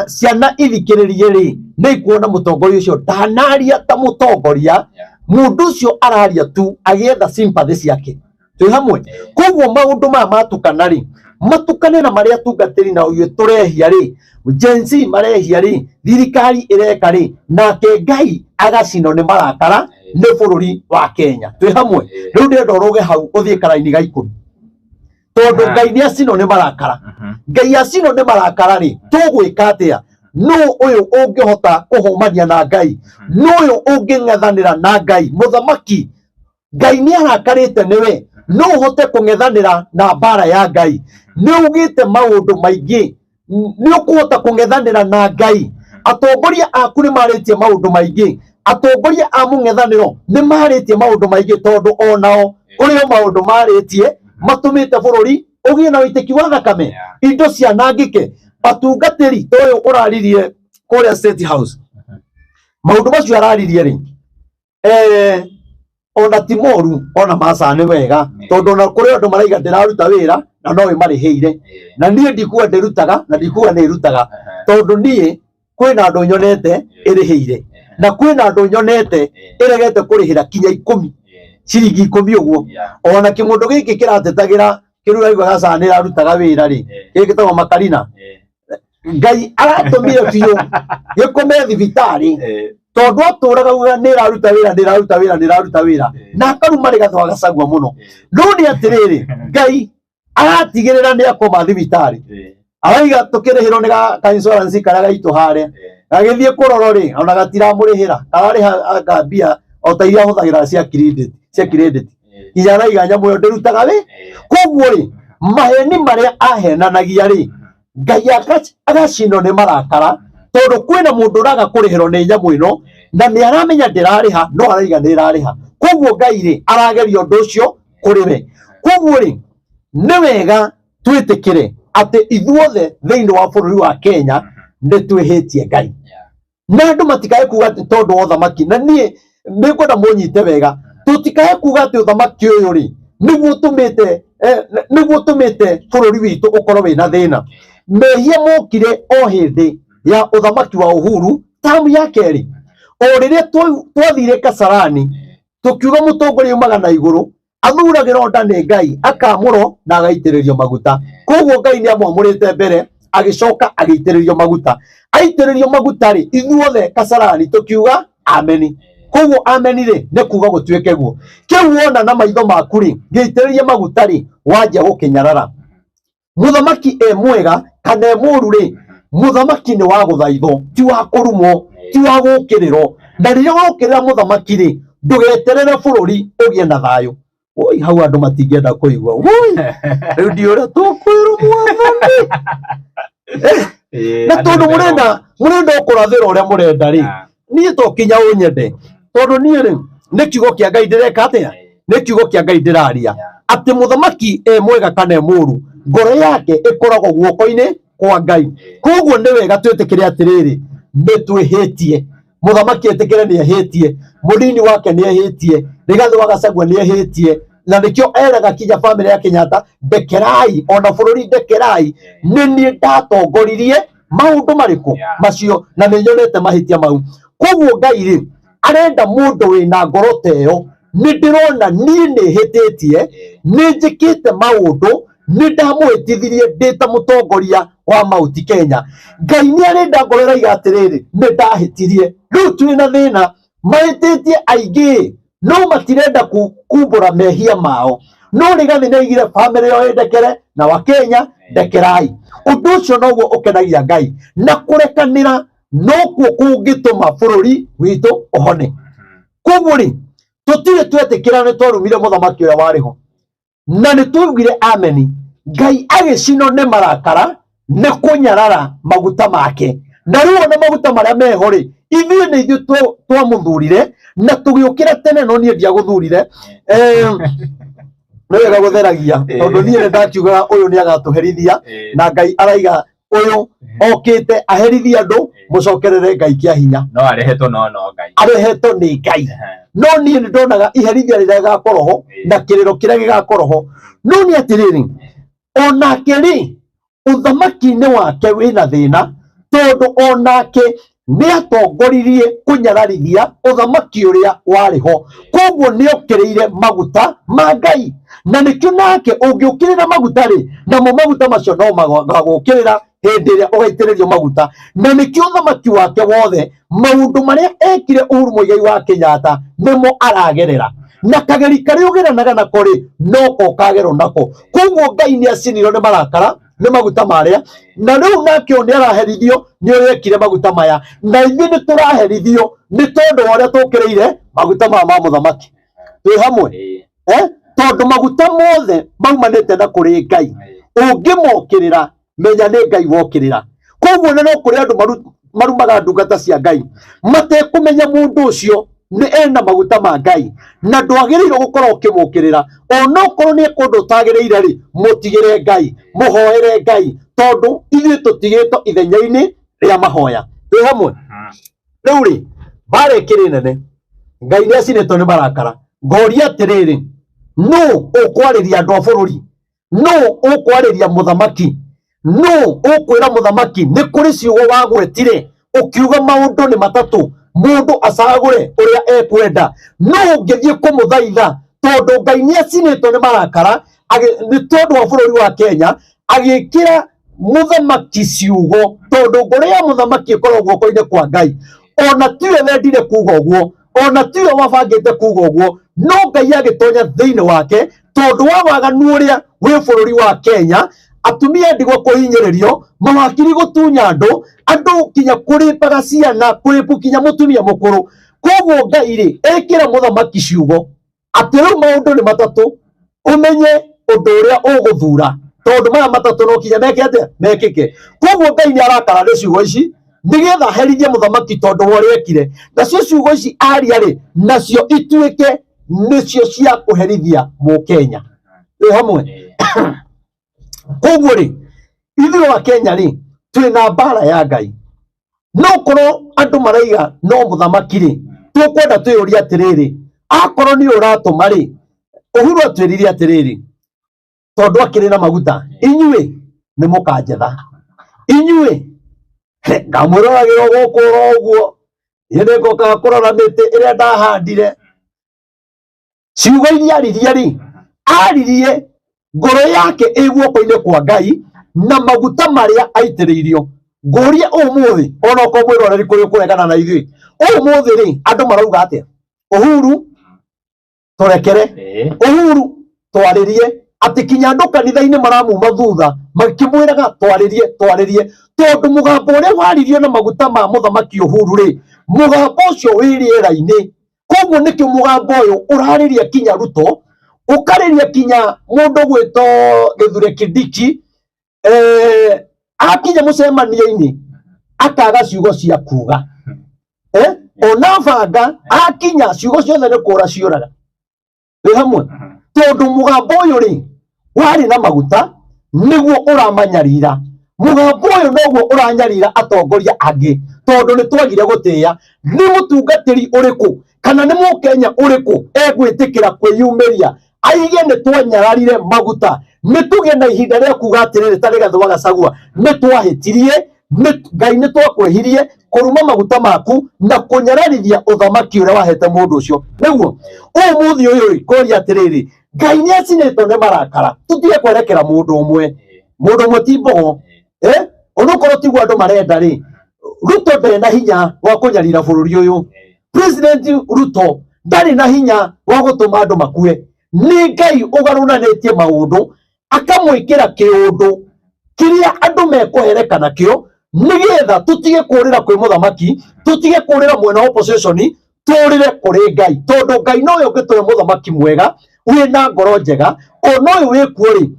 ciana ithikĩrĩrie rĩ, nĩ ikuona mũtongoria ũcio ndanaria ta mũtongoria, mũndũ ũcio araria tu agĩetha sympathy ciake. Twĩ hamwe? Koguo maũndũ maya matukana rĩ, matukane na marĩa atungatĩri na ithuĩ tũrehia rĩ, Gen Z marehia rĩ, thirikari ĩreka rĩ, nake Ngai agacinwo nĩ marakara nĩ bũrũri wa Kenya. Twĩ hamwe? Rĩu ndĩrenda ũrũge hau ũthiĩ karaini ga 10, tondũ Ngai nĩ acinwo nĩ marakara. Ngai acinwo nĩ marakara rĩ, tũgwĩka atĩa? Nũ ũyũ ũngĩhota kũhũmania na Ngai? Nũ ũyũ ũngĩng'ethanĩra na Ngai? Mũthamaki Ngai nĩ arakarĩte nĩwe, no ũhote kũng'ethanĩra na mbara ya Ngai? Nĩ ugĩte maũndũ maingĩ, nĩ ũkũhota kũng'ethanĩra na Ngai? Atongoria aku nĩ marĩtie maũndũ maingĩ, atongoria a mũng'ethanĩro nĩ marĩtie maũndũ maingĩ, tondũ onao kũrĩ o maũndũ marĩtie matũmĩte bũrũri ũgĩe na ũitĩki wa thakame, indo cianangĩke. Atungatĩri ta ũyũ ũraririe kũrĩa State House, maũndũ macio araririe rĩ, ona ti moru, ona maca nĩ wega, tondũ ona kũrĩ andũ maraiga ndĩraruta wĩra na no ĩmarĩhĩire, na niĩ ndikuga ndĩrutaga na ndikuga nĩ ĩrutaga, tondũ niĩ kwĩna andũ nyonete ĩrĩhĩire na kwĩna andũ nyonete ĩregete kũrĩhĩra kinya 10, ciringi 10 ũguo. Ona kĩmũndũ gĩkĩ kĩratetagĩra kĩruraigua gaca nĩ ĩrarutaga wĩra rĩ, gĩkĩ gĩtagwo Makarina, Ngai aratũmire biũ gĩkome thibitarĩ, tondũ atũraga uga nĩ ĩraruta wĩra, nĩ ĩraruta wĩra, nĩ ĩraruta wĩra, na akaruma Rigathĩ wa Gachagua mũno. No nĩ atĩrĩrĩ, Ngai aratigĩrĩra nĩ akoma thibitarĩ, araiga tũkĩrĩhĩrwo nĩ ka insurance karĩa gaitũ harĩa gagĩthiĩ kũrorwo rĩ, ona gatiramũrĩhĩra, kararĩha anga mbia o ta iria ahũthagĩra cia credit, cia credit, nginya araiga nyamũ ĩyo ndĩrutaga wĩ. Koguo rĩ, maheni marĩa ahenanagia rĩ, Ngai agacinwo nĩ marakara, tondũ kwĩna mũndũ ũraga kũrĩhĩrwo nĩ nyamũ ĩno na nĩ aramenya ndĩrarĩha, no araiga nĩ ĩrarĩha. Koguo Ngai rĩ arageria ũndũ ũcio kũrĩ we. Koguo rĩ, nĩ wega twĩtĩkĩre atĩ ithuothe thĩinĩ wa bũrũri wa Kenya nĩ twĩhĩtie Ngai, na andũ matikae kuga atĩ tondũ wa ũthamaki, na niĩ nĩngwenda mũnyite wega, tũtikae kuga atĩ ũthamaki ũyũ rĩ nĩguo ũtũmĩte bũrũri witũ ũkorwo wĩna thĩna. Mehia mokire o hĩndĩ ya ũthamaki wa Uhuru tamu ya kerĩ, o rĩrĩa twathire Kasarani tũkiuga mũtongoria umaga na igũrũ, athuragĩrwo nda nĩ Ngai, akamũrwo na agaitĩrĩrio maguta. Koguo Ngai nĩ amwamũrĩte mbere, agĩcoka agĩitĩrĩrio maguta. Aitĩrĩrio maguta rĩ, ithuothe Kasarani tũkiuga ameni. Koguo ameni rĩ, nĩ kuga gũtuĩke guo. Kĩu wona na maitho maku rĩ, gĩitĩrĩrie maguta rĩ, wanjia gũkĩnyarara. Mũthamaki e mwega kana e mũru rĩ, mũthamaki nĩ wa gũthaithwo, ti wa kũrumwo, ti wa gũũkĩrĩrwo. Na rĩrĩa ũrokĩrĩra mũthamaki rĩ, ndũgeterere bũrũri ũgĩe na thayũ. Woi, hau andũ matingĩenda kũigua. Woi, rĩu ndiũĩ ũrĩa tũkwĩrwo mwathani. Na tondũ mũrenda ũkũrathĩra ũrĩa mũrenda rĩ, niĩ to kinya ũnyende, tondũ niĩ rĩ, nĩ kiugo kĩa Ngai ndĩreka atĩa? Nĩ kiugo kĩa Ngai ndĩraria atĩ mũthamaki e mwega kana e mũru, ngoro yake ĩkoragwo guoko-inĩ kwa Ngai. Koguo nĩ wega twĩtĩkĩre atĩrĩrĩ, nĩ twĩhĩtie. Mũthamaki etĩkĩre nĩ ehĩtie, mũnini wake nĩ ehĩtie, Rigathĩ wa Gachagua nĩ ehĩtie, na nĩkĩo eraga kinya bamĩrĩ ya Kenyatta, ndekerai, ona bũrũri ndekerai, nĩ niĩ ndatongoririe maũndũ marĩkũ macio na nĩ nyonete mahĩtia mau. Koguo Ngai rĩ arenda mũndũ wĩna ngoro ta ĩyo, nĩ ndĩrona niĩ nĩ hĩtĩtie, nĩ njĩkĩte maũndũ, nĩ ndamũhĩtithirie ndĩ ta mũtongoria wa Mount Kenya. Ngai nĩ arenda ngoro ĩraiga atĩrĩrĩ, nĩ ndahĩtirie, rĩu twĩ na thĩna, mahĩtĩtie aingĩ no matirenda kumbũra mehia mao. No Rigathĩ nĩ aigire bamĩrĩ yao ĩndekere na Wakenya ndekerai. Ũndũ ũcio noguo ũkenagia Ngai, na kũrekanĩra nokuo kũngĩtũma bũrũri witũ ũhone. Koguo rĩ, tũtirĩ twetĩkĩra nĩ twarumire mũthamaki ũrĩa warĩ ho, na nĩ twaugire ameni. Ngai agĩcinwo nĩ marakara nĩ kũnyarara maguta make, na rĩu ona maguta marĩa meho rĩ, ithuĩ nĩ ithuĩ twamũthurire na tũgĩũkĩra tene, no niĩ ndiagũthurire. Nĩ wega gũtheragia, tondũ niĩ nĩ ndakiugaga ũyũ nĩ agatũherithia, na Ngai araiga Ũyũ okĩte aherithie andũ mũcokerere Ngai kĩa hinya. No arehetwo no Ngai. Arehetwo nĩ Ngai. No niĩ nĩ ndonaga iherithia rĩrĩa rĩgakorwo ho na kĩrĩro kĩrĩa gĩgakorwo ho. No nĩ atĩrĩrĩ, onake rĩ, ũthamaki-inĩ wake wĩna thĩna, tondũ onake nĩ atongoririe kũnyararithia ũthamaki ũrĩa warĩ ho. Koguo nĩ okĩrĩire maguta ma Ngai. Na nĩkĩo nake ũngĩũkĩrĩra maguta rĩ, namo maguta macio no magagũkĩrĩra hĩndĩ ĩrĩa ũgaitĩrĩrio maguta. Na nĩkĩo ũthamaki wake wothe, maũndũ marĩa ekire Uhuru Muigai wa Kenyatta nĩmo aragerera. Na kageri karĩa ũgeranaga nako rĩ, noko ũkagerwo nako. Koguo Ngai nĩ acinirwo nĩ marakara nĩ maguta marĩa, na rĩu nake ũyũ nĩ araherithio nĩ ũrĩa ekire maguta maya, na ithuĩ nĩ tũraherithio nĩ tondũ wa ũrĩa tũkĩrĩire maguta maya ma mũthamaki. Twĩ hamwe? Tondũ maguta mothe maumanĩte na kũrĩ Ngai, ũngĩmokĩrĩra menya nĩ Ngai wokĩrĩra. Koguo no kũrĩ andũ marumaga ndungata cia Ngai matekũmenya mũndũ ũcio nĩ ena maguta ma Ngai, na ndwagĩrĩirwo gũkorwo ũkĩmũkĩrĩra. Onokorwo nĩ kũndũ ũtagĩrĩire rĩ, mũtigĩre Ngai, mũhoere Ngai, tondũ ithuĩ tũtigĩtwo ithenya-inĩ rĩa mahoya. Twĩ hamwe? Rĩu rĩ, mbara ĩkĩrĩ nene, Ngai nĩ acinĩtwo nĩ marakara. Ngoria atĩrĩrĩ, nũ ũkwarĩria andũ a bũrũri? Nũ ũkwarĩria mũthamaki? Nũ ũkwĩra mũthamaki nĩ kũrĩ ciugo wagwetire ũkiuga maũndũ nĩ matatũ, mũndũ acagũre ũrĩa ekwenda? Nũ ũngĩthiĩ kũmũthaitha? Tondũ Ngai nĩ acinĩtwo nĩ marakara nĩ tondũ wa bũrũri wa Kenya, agĩkĩra mũthamaki ciugo, tondũ ngoro ya mũthamaki ĩkoragwo guoko-inĩ kwa Ngai. Ona tiwe wendire kuga ũguo, ona tiwe wabangĩte kuga ũguo, no Ngai agĩtonya thĩinĩ wake tondũ wa waganu ũrĩa wĩ bũrũri wa Kenya, atumia ndigwa kũhinyĩrĩrio, mawakiri gũtunya andũ, andũ kinya kũrĩpaga ciana, kũrĩpu kinya mũtumia mũkũrũ. Koguo Ngai rĩ, ĩkĩra mũthamaki ciugo atĩ rĩu maũndũ nĩ matatũ, ũmenye ũndũ ũrĩa ũgũthura, tondũ maya matatũ no kinya meke atĩa? Mekĩke. Koguo Ngai nĩ arakara nĩ ciugo ici nĩgetha aherithie mũthamaki tondũ wa ũrĩa ekire. Nacio ciugo ici aria rĩ, nacio ituĩke nĩcio cia kũherithia mũkenya. Twĩ hamwe? Koguo rĩ, ithuĩ wa Kenya rĩ, twĩna mbara ya Ngai. No korwo andũ maraiga no mũthamaki rĩ, tũkwenda twĩyũrie atĩrĩrĩ, akorwo nĩ ũratũma rĩ, Uhuru atwĩrire atĩrĩrĩ, tondũ akĩrĩ na maguta, inyuĩ nĩ mũkanjetha, inyuĩ ngamwĩroragĩra gũkũ oro ũguo, niĩ nĩngokaga kũrora mĩtĩ ĩrĩa ndahandire. Ciugo iria aririe rĩ, aririe ngoro yake ĩ guoko-inĩ kwa Ngai na maguta marĩa aitĩrĩirio. Ngũrie ũmũthĩ, onokorwo mwĩroreri kũrĩ ũkũregana na ithuĩ, ũmũthĩ rĩ, andũ marauga atĩa? Uhuru tũrekere, Uhuru twarĩrie, atĩ kinya andũ kanitha-inĩ maramuma thutha makĩmwĩraga twarĩrie, twarĩrie, tondũ mũgambo ũrĩa waririo na maguta ma mũthamaki Uhuru rĩ, mũgambo ũcio wĩ rĩera-inĩ. Koguo nĩkĩo mũgambo ũyũ ũrarĩria kinya Ruto, ũkarĩria kinya mũndũ gwĩtwo Gĩthure Kindiki, akinya mũcemanio-inĩ akaga ciugo cia kuga. Ona banga akinya ciugo ciothe nĩ kũra ciũraga. Wĩ hamwe? Tondũ mũgambo ũyũ rĩ, warĩ na maguta nĩguo ũramanyarira. Mũgambo ũyũ noguo ũranyarira atongoria angĩ, tondũ nĩ twagire gũtĩĩa. Nĩ mũtungatĩri ũrĩkũ kana nĩ mũkenya ũrĩkũ egwĩtĩkĩra kwĩyumĩria aige nĩ twanyararire maguta? Nĩ tũgĩe na ihinda rĩa kuga atĩrĩrĩ, ta Rigathĩ wa Gachagua, nĩ twahĩtirie, Ngai nĩ twakwĩhirie kũruma maguta maku na kũnyararithia ũthamaki ũrĩa wahete mũndũ ũcio. Nĩguo ũmũthĩ ũyũ rĩ, ngoria atĩrĩrĩ, Ngai nĩ acinĩtwo nĩ marakara, tũtige kwerekera mũndũ ũmwe. Mũndũ ũmwe ti mbogo. Onokorwo tiguo andũ marenda rĩ, Ruto ndarĩ na hinya wa kũnyarira bũrũri ũyũ. President Ruto ndarĩ na hinya wa gũtũma andũ makue. Nĩ Ngai ũgarũranĩtie maũndũ, akamwĩkĩra kĩũndũ kĩrĩa andũ mekũhereka nakĩo, nĩgetha tũtige kũrĩra kwĩ mũthamaki, tũtige kũrĩra mwena wa opposition, tũrĩre kũrĩ Ngai, tondũ Ngai nowe ũngĩtũhe mũthamaki mwega wĩna ngoro njega. Ona ũyũ wĩkuo rĩ,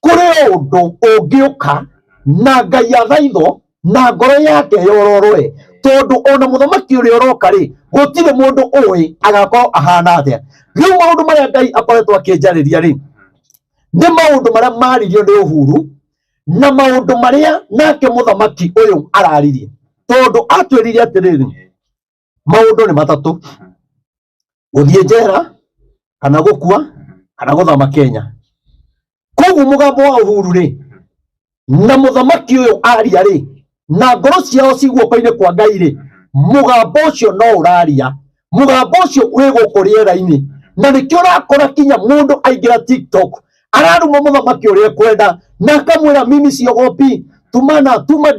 kũrĩ ũndũ ũngĩũka na Ngai athaithwo na ngoro yake yororoe, tondũ ona mũthamaki ũrĩa ũroka rĩ, gũtirĩ mũndũ ũĩ agakorwo ahana atĩa. Rĩu maũndũ marĩa Ngai akoretwo akĩnjarĩria rĩ, nĩ maũndũ marĩa maririo nĩ Uhuru, Na maũndũ marĩa nake mũthamaki ũyũ araririe, tondũ atwĩrire atĩrĩrĩ, maũndũ nĩ matatũ: gũthiĩ njera, kana gũkua, kana gũthama Kenya. Koguo mũgambo wa Uhuru rĩ, na mũthamaki ũyũ aria rĩ, na ngoro ciao ci guoko-inĩ kwa Ngai rĩ, mũgambo ũcio no ũraria, mũgambo ũcio wĩ gũkũ rĩera-inĩ. Na nĩkĩo ũrakora kinya mũndũ aingĩra TikTok araruma mũthamaki ũrĩa ekwenda, na akamwĩra mimi siogopi, tumana tuma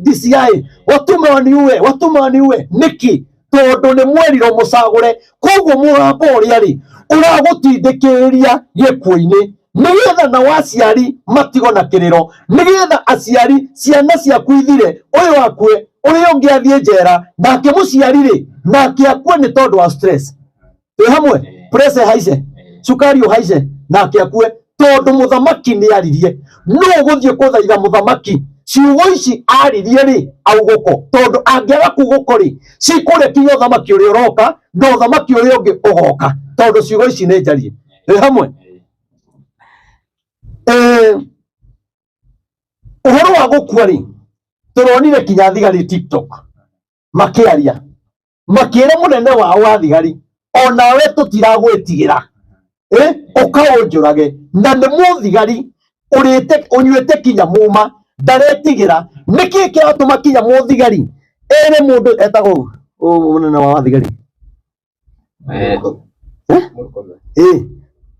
DCI, watume waniue, watume waniue. Nĩkĩ? Tondũ nĩ mwerirwo mũcagũre. Koguo mũgambo ũrĩa rĩ ũragũtindĩkĩrĩria gĩkuũ-inĩ, nĩgetha nao aciari matigwo na kĩrĩro, nĩgetha aciari ciana ciaku ithire, ũyũ akue, ũrĩa ũngĩ athiĩ njera, nake mũciari rĩ nake akue nĩ tondũ wa stress. Twĩ hamwe? Pressure haice, cukari ũhaice, nake akue tondũ mũthamaki nĩ aririe. No ũgũthiĩ kũthaitha mũthamaki ciugo ici aririe rĩ augũko, tondũ angĩaga kugũko rĩ cikũrĩa kinya ũthamaki ũrĩa ũroka na ũthamaki ũrĩa ũngĩ ũgoka, tondũ ciugo ici nĩ njarie. Twĩ hamwe? Ũhoro wa gũkua rĩ, tũronire kinya thigari TikTok makĩaria, makĩra mũnene wao wa thigari, onawe tũtiragwĩtigĩra, ũka ũnjũrage. Na nĩ mũthigari ũrĩte ũnyuĩte kinya muma, ndaretigĩra. Nĩkĩ kĩratũma kinya mũthigari ere mũndũ etagwo mũnene wa thigari?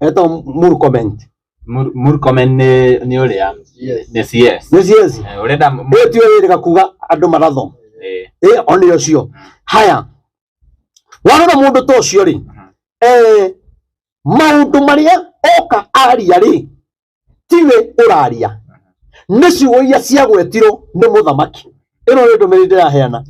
Etagwo Murkomen. Murkomen nĩ ũrĩa nĩ CS. Nĩ CS. Ũrenda Ĩyo tiyo ĩrĩga kuga andũ maratho. One ũcio. Haya, warora mũndũ ta ũcio rĩ, maũndũ marĩa oka aria rĩ, tiwe ũraria, nĩ ciugo iria ciagwetirwo nĩ mũthamaki. Ĩno nĩ ndũmĩrĩri ndĩraheana.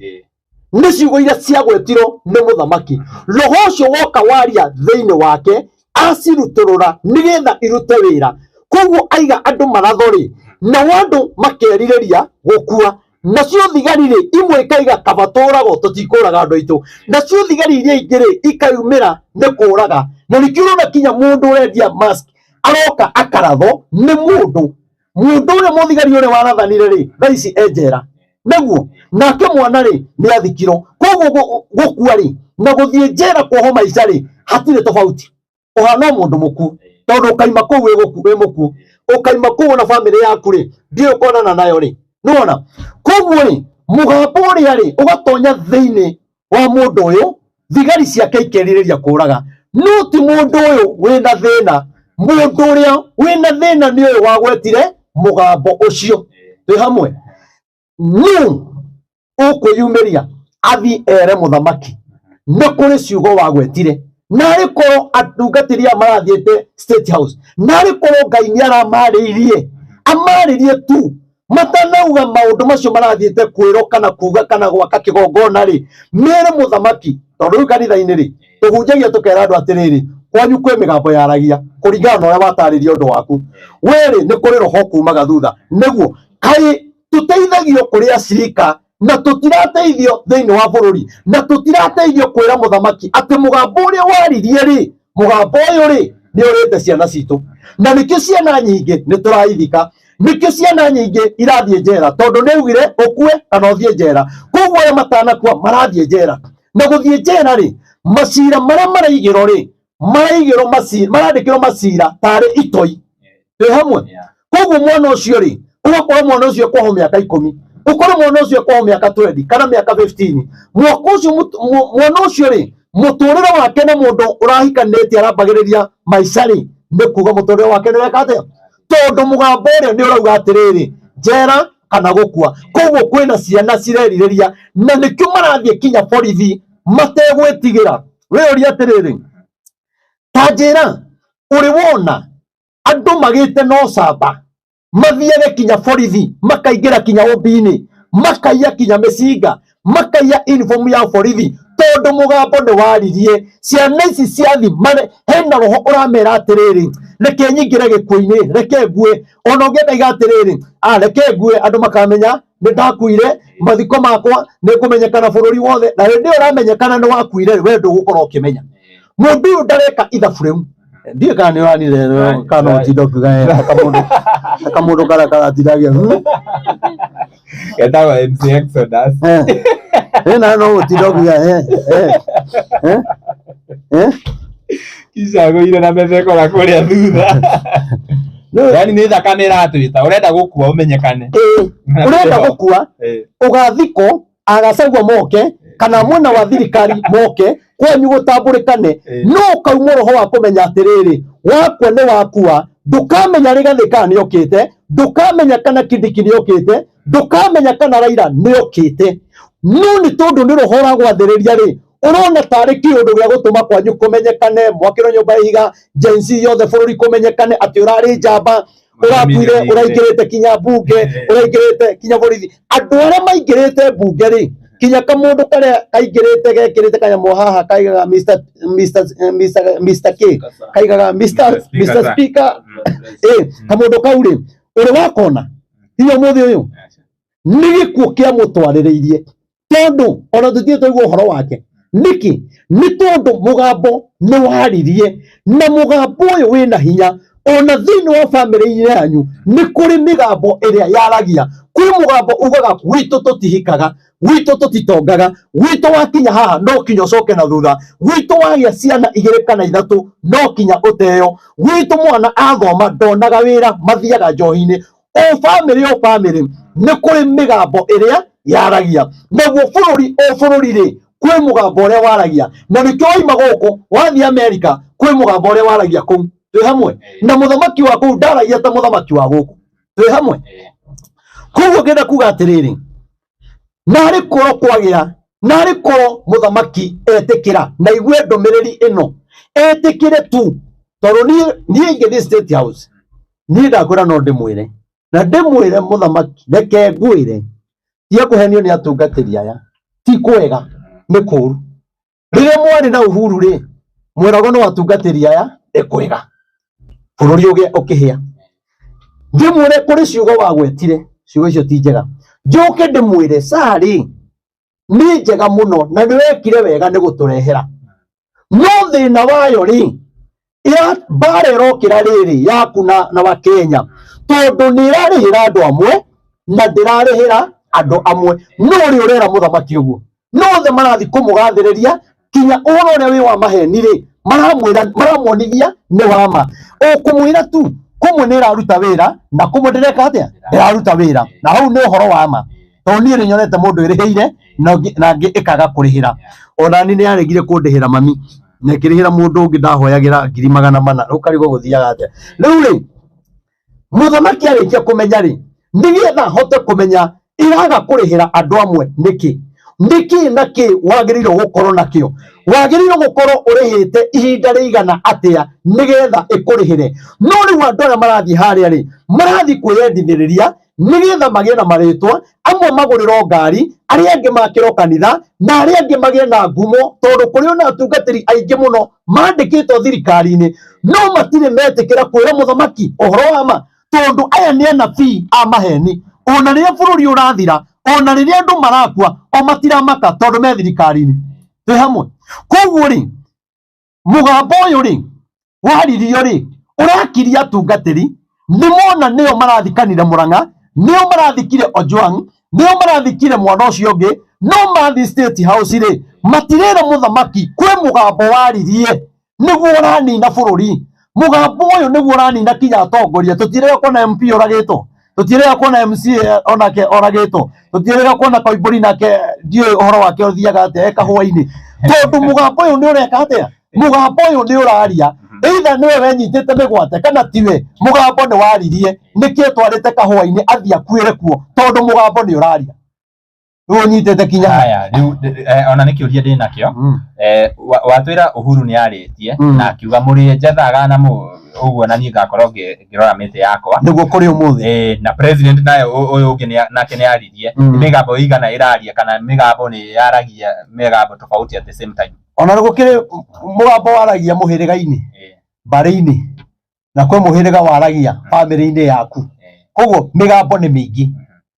Nĩ ciugo iria ciagwetirwo nĩ mũthamaki. Roho ũcio woka waria thĩinĩ wake, acirutũrũra nĩgetha irute wĩra. Koguo aiga andũ maratho rĩ, nao andũ makerirĩria gũkua. Nacio thigari rĩ, imwe ikaiga kaba tũragwo, tũtikũraga andũ aitũ. Nacio thigari iria ingĩ rĩ, ikayumĩra nĩ kũraga. Na nĩkĩo ũrona kinya mũndũ ũrendia mask aroka akaratho nĩ mũndũ. Mũndũ ũrĩa mũthigari ũrĩa warathanire rĩ, thaa ici e njera. Nĩguo nake mwana rĩ nĩ athikirwo. Koguo gũkua rĩ na gũthiĩ njera kuohwo maica rĩ hatirĩ tofauti. Ũhana mũndũ mũkuũ, tondũ ũkaima kũu wĩ mũkuũ, ũkaima kũu na bamĩrĩ yaku rĩ ndiũĩ ũkonana nayo rĩ. Nĩwona? Koguo rĩ mũgambo ũrĩa rĩ ũgatonya thĩinĩ wa mũndũ ũyũ, thigari ciake ikerirĩria kũraga. No ti mũndũ ũyũ wĩna thĩna, mũndũ ũrĩa wĩna thĩna nĩ ũyũ wagwetire mũgambo ũcio. Twĩ hamwe? Nũ ũkwĩyumĩria athiĩ ere mũthamaki nĩ kũrĩ ciugo wagwetire, narĩ korwo atungatĩri aya marathiĩte State House, narĩ korwo Ngai nĩ aramarĩirie, amarĩrie tu matanauga maũndũ macio marathiĩte kwĩrwo kana kuga kana gwaka kĩgongona rĩ, mere mũthamaki. Tondũ rĩu kanitha-inĩ rĩ tũhunjagia tũkera andũ atĩrĩrĩ, kwanyu kwĩ mĩgambo yaragia kũringana na ũrĩa watarĩria ũndũ waku. We rĩ nĩ kũrĩ roho kumaga thutha. Nĩguo kaĩ tũteithagio kũrĩ acirika na tũtirateithio thĩinĩ wa bũrũri, na tũtirateithio kwĩra mũthamaki atĩ mũgambo ũrĩa waririe rĩ, mũgambo ũyũ rĩ nĩ ũrĩte ciana citũ. Na nĩkĩo ciana nyingĩ nĩ tũraithika, nĩkĩo ciana nyingĩ irathiĩ njera, tondũ nĩ augire ũkue kana ũthiĩ njera. Koguo arĩa matanakua marathiĩ njera. Na gũthiĩ njera rĩ, macira marĩa maraigĩrwo rĩ, maraigĩrwo macira, marandĩkĩrwo macira tarĩ itoi. Twĩ hamwe? Koguo mwana ũcio rĩ, ũgakora mwana ũcio kuohwo mĩaka 10, ũkore mwana ũcio kuohwo mĩaka 20 kana mĩaka 15. Mwaka ũcio mwana ũcio rĩ, mũtũrĩre wake na mũndũ ũrahikanĩtie arambagĩrĩria maica rĩ, nĩ kuga mũtũrĩre wake nĩ ũreka atĩa? Tondũ mũgambo ũrĩa nĩ ũrauga atĩrĩrĩ, njera kana gũkua. Koguo kwĩna ciana cirerirĩria, na nĩkĩo marathiĩ kinya borithi mategwĩtigĩra. Wĩyũrie atĩrĩrĩ, ta njĩra, ũrĩ wona andũ magĩte na ũcamba, mathiage kinya borithi, makaingĩra kinya ũmbi-inĩ, makaiya kinya mĩcinga, makaiya uniform ya borithi, tondũ mũgambo nĩ waririe. Ciana ici ciathi mare, hena roho ũramera atĩrĩrĩ, reke nyingĩre gĩkuũ-inĩ, reke ngue. Ona ũngĩ akaiga atĩrĩrĩ, reke ngue, andũ makamenya nĩ ndakuire, mathiko makwa nĩ ngũmenyekana bũrũri wothe. Na hĩndĩ ĩyo ũramenyekana nĩ wakuire, we ndũgũkorwo ũkĩmenya. Mũndũ ũyũ ndareka ithabu rĩu. Ndiũĩ kana nĩ ũranire kana no ũtinde ũkiuga kamũndũ karĩa karatindagia Getagwo MC Exodus. Na no ũtinde ũkiuga Kicagũire na metheko na kũrĩa thutha. Yani nĩ thakame ĩratwĩta, ũrenda gũkua ũmenyekane. Ũrenda gũkua ũgathikwo agacagua moke kana mwena wa thirikari moke kwanyu gũtambũrĩkane, no ũkauma roho wa kũmenya atĩrĩrĩ, wakua nĩ wakua, ndũkamenya Rigathĩ kana nĩ okĩte, ndũkamenya kana Kindiki nĩ okĩte, ndũkamenya kana Raila nĩ okĩte, no nĩ tondũ nĩ roho ũragwathĩrĩria rĩ, ũrona tarĩ kĩũndũ gĩa gũtũma kwanyu kũmenyekane, mwakĩrwo nyũmba ya ihiga, Gen Z yothe bũrũri kũmenyekane atĩ ũrarĩ njamba, ũrakuire, ũraingĩrĩte kinya mbunge, ũraingĩrĩte kinya borithi. Andũ arĩa maingĩrĩte mbunge rĩ, kinya kamũndũ karĩa kaingĩrĩte gekĩrĩte kanyamũ haha kaigaga Mr Mr Mr Mr K, kaigaga Mr Mr Speaker, kamũndũ kau rĩ, ũrĩ wakona hinya ũmũthĩ ũyũ nĩ gĩkuũ kĩamũtwarĩrĩirie, tondũ ona tũtirĩ twaigua ũhoro wake. Nĩkĩ? Nĩ tondũ mũgambo nĩ waririe, na mũgambo ũyũ wĩna hinya. Ona thĩinĩ wa bamĩrĩ yanyu nĩ kũrĩ mĩgambo ĩrĩa yaragia. Kwĩ mũgambo ugaga gwitũ tũtihikaga, gwitũ tũtitongaga, gwitũ wakinya haha no kinya ũcoke na thutha, gwitũ wagĩa ciana igĩrĩ kana ithatũ no kinya ũteo, gwitũ mwana athoma ndonaga wĩra, mathiaga njohi-inĩ. O bamĩrĩ o bamĩrĩ nĩ kũrĩ mĩgambo ĩrĩa yaragia. Naguo bũrũri o bũrũri rĩ, kwĩ mũgambo ũrĩa waragia, na nĩkĩo waima gũkũ wathiĩ Amerika kwĩ mũgambo ũrĩa waragia kũu. Twĩ hamwe na mũthamaki wa kũu ndaragia ta mũthamaki wa gũkũ. Twĩ hamwe. Koguo ngĩenda kuga atĩrĩrĩ, narĩ korwo kwagĩa, narĩ korwo mũthamaki etĩkĩra na igue ndũmĩrĩri ĩno, etĩkĩre tu, tondũ niĩ ingĩthiĩ State House, niĩ ndakwĩra no ndĩmwĩre, na ndĩmwĩre mũthamaki, reke ngwĩre, tiga kũhenio nĩ atungatĩri aya, ti kwega, nĩ kũũru. Rĩrĩa mwarĩ na Uhuru rĩ, mweragwo no atungatĩri aya nĩ kwega, bũrũri ũkĩhĩa. Ndĩmwĩre kũrĩ ciugo wagwetire, ciugo icio ti njega. Njoke ndĩmwĩre carĩ nĩ njega mũno na nĩ wekire wega nĩ gũtũrehera, no thĩna wayo rĩ, mbara ĩrokĩra rĩrĩ yaku na wa Kenya, tondũ nĩ ĩrarĩhĩra andũ amwe na ndĩrarĩhĩra andũ amwe. No ũrĩ ũrera mũthamaki ũguo, no othe marathiĩ kũmũgathĩrĩria kinya ũhoro ũrĩa wĩ wa maheni rĩ, maramwĩra, maramuonithia nĩ wa ma. Ũkũmwĩra tu kũmwe nĩ ĩraruta wĩra na kũmwe ndĩreka atĩa, ndĩraruta wĩra, na hau nĩ ũhoro wa ma. Tondũ niĩ nĩ nyonete mũndũ ĩrĩhĩire na ũngĩ ĩkaga kũrĩhĩra. Ona niĩ nĩ yaregire kũndĩhĩra mami, na ĩkĩrĩhĩra mũndũ ũngĩ ndahoyagĩra 400,000. Rĩu karigwo gũthiaga atĩa? Rĩu rĩ, mũthamaki arĩkia kũmenya rĩ, nĩgetha ahote kũmenya ĩraga kũrĩhĩra andũ amwe nĩkĩ, nĩkĩ na kĩ wagĩrĩirwo gũkorwo nakĩo, wagĩrĩirwo gũkorwo ũrĩhĩte ihinda rĩigana atĩa nĩgetha ĩkũrĩhĩre. No rĩu andũ arĩa marathiĩ harĩa rĩ, marathiĩ kwĩyendithĩrĩria nĩgetha magĩe na marĩtwa, amwe magũrĩrwo ngari, arĩa angĩ makĩrwo kanitha, na arĩa angĩ magĩe na ngumo, tondũ kũrĩ ona atungatĩri aingĩ mũno mandĩkĩtwo thirikari-inĩ, no matirĩ metĩkĩra kwĩra mũthamaki ũhoro wa ma, tondũ aya nĩ anabii a maheni. Ona rĩrĩa bũrũri ũrathira, ona rĩrĩa andũ marakua, o matiramaka tondũ me thirikari-inĩ. Twĩ hamwe. Koguo rĩ, mũgambo ũyũ rĩ, waririo rĩ, ũrakiria atungatĩri, nĩ mona nĩo marathikanire Murang'a, nĩo marathikire Ojwang, nĩo marathikire mwana ũcio ũngĩ, no mathiĩ State House rĩ, matirĩra mũthamaki kwĩ mũgambo waririe nĩguo ũranina bũrũri. Mũgambo ũyũ nĩguo ũranina kinya atongoria. Tũtirĩga kuona MP oragĩtwo, tũtirĩga kuona MCA onake oragĩtwo, tũtirĩga kuona Koimbũri nake ndiũĩ ũhoro wake ũthiaga atĩa e kahũa-inĩ, tondũ mũgambo ũyũ nĩ ũreka atĩa? Mũgambo ũyũ nĩ ũraria, either nĩwe wenyitĩte mĩgwate kana tiwe, mũgambo nĩ waririe, nĩkĩ twarĩte kahũa-inĩ athiĩ akuĩre kuo, tondũ mũgambo nĩ ũraria. Rĩu ũnyitĩte kinya haha. Haya, rĩu, ona nĩ kĩũria ndĩ nakĩo. Watwĩra Uhuru nĩ arĩtie, na akiuga mũrĩe njethaga na ũguo na niĩ ngakorwo ngĩrora mĩtĩ yakwa. Nĩguo kũrĩ ũmũthĩ. Na president naye ũyũ ũngĩ nake nĩ aririe. Nĩ mĩgambo ĩigana ĩraria kana mĩgambo nĩ yaragia mĩgambo tofauti at the same time? Ona nĩ gũkĩrĩ mũgambo waragia mũhĩrĩga-inĩ, mbarĩ-inĩ, na kwĩ mũhĩrĩga waragia bamĩrĩ-inĩ yaku. Koguo mĩgambo nĩ mĩingĩ,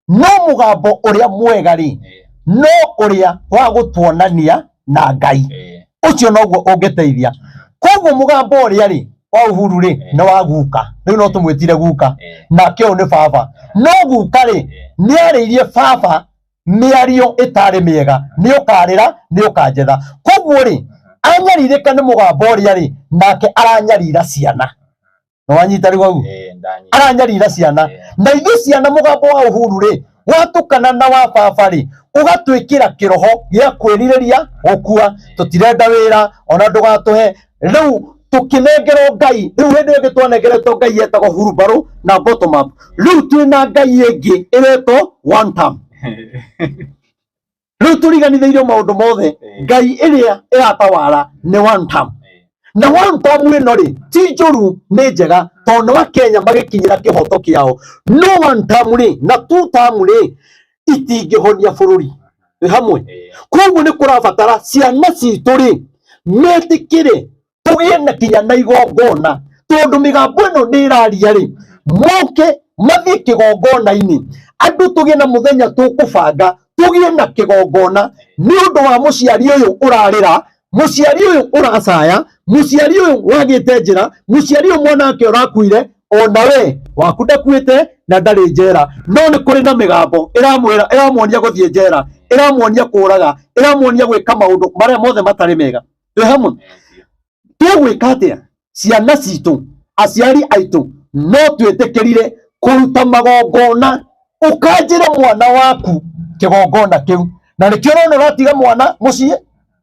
no mũgambo ũrĩa mwega rĩ, no ũrĩa wa gũtuonania na Ngai, ũcio noguo ũngĩteithia. Koguo mũgambo ũrĩa rĩ, Wa Uhuru rĩ nĩ wa guka, rĩu no tũmwĩtire guka, nake ũyũ nĩ baba. No guka rĩ nĩ arĩirie baba mĩario ĩtarĩ mĩega, nĩ ũkarĩra nĩ ũkanjetha. Koguo rĩ anyarirĩka nĩ mũgambo ũrĩa rĩ, nake aranyarira ciana. Nĩ wanyita rĩu hau? Aranyarira ciana. Na ithuĩ ciana mũgambo wa Uhuru rĩ watukana na wa baba rĩ, ũgatwĩkĩra kĩroho gĩa kwĩrirĩria gũkua. Tũtirenda wĩra ona ndũgatũhe. Rĩu tũkĩnengerwo Ngai, rĩu hĩndĩ ĩngĩ twanengeretwo Ngai yetagwo hurumbarũ na bottom up, rĩu twĩna Ngai ĩngĩ ĩretwo one term. Rĩu tũriganithĩirio maũndũ mothe, Ngai ĩrĩa ĩratawara nĩ one term. Na one term ĩno rĩ ti njũru, nĩ njega, tondũ nĩ Wakenya magĩkinyĩra kĩhoto kĩao. No one term rĩ na two term rĩ itingĩhonia bũrũri. Twĩ hamwe? Koguo nĩ kũrabatara ciana citũ rĩ metĩkĩre tũgĩe na kinya na igongona, tondũ mĩgambo ĩno nĩ ĩraria rĩ, moke mathiĩ kĩgongona-inĩ. Andũ tũgĩe na mũthenya tũkũbanga tũgĩe na kĩgongona nĩ ũndũ wa mũciari ũyũ ũrarĩra, mũciari ũyũ ũracaya, mũciari ũyũ wagĩte njĩra, mũciari ũyũ mwana wake ũrakuire, ona we waku ndakuĩte na ndarĩ njera, no nĩ kũrĩ na mĩgambo ĩramwĩra, ĩramuonia gũthiĩ njera, ĩramuonia kũraga, ĩramuonia gwĩka maũndũ marĩa mothe matarĩ mega. Twĩ hamwe? Tũgwĩka atĩa? Ciana citũ, aciari aitũ, no twĩtĩkĩrire kũruta magongona, ũkanjĩre mwana waku kĩgongona kĩu, na nĩkĩo ũrona ũratiga mwana mũciĩ,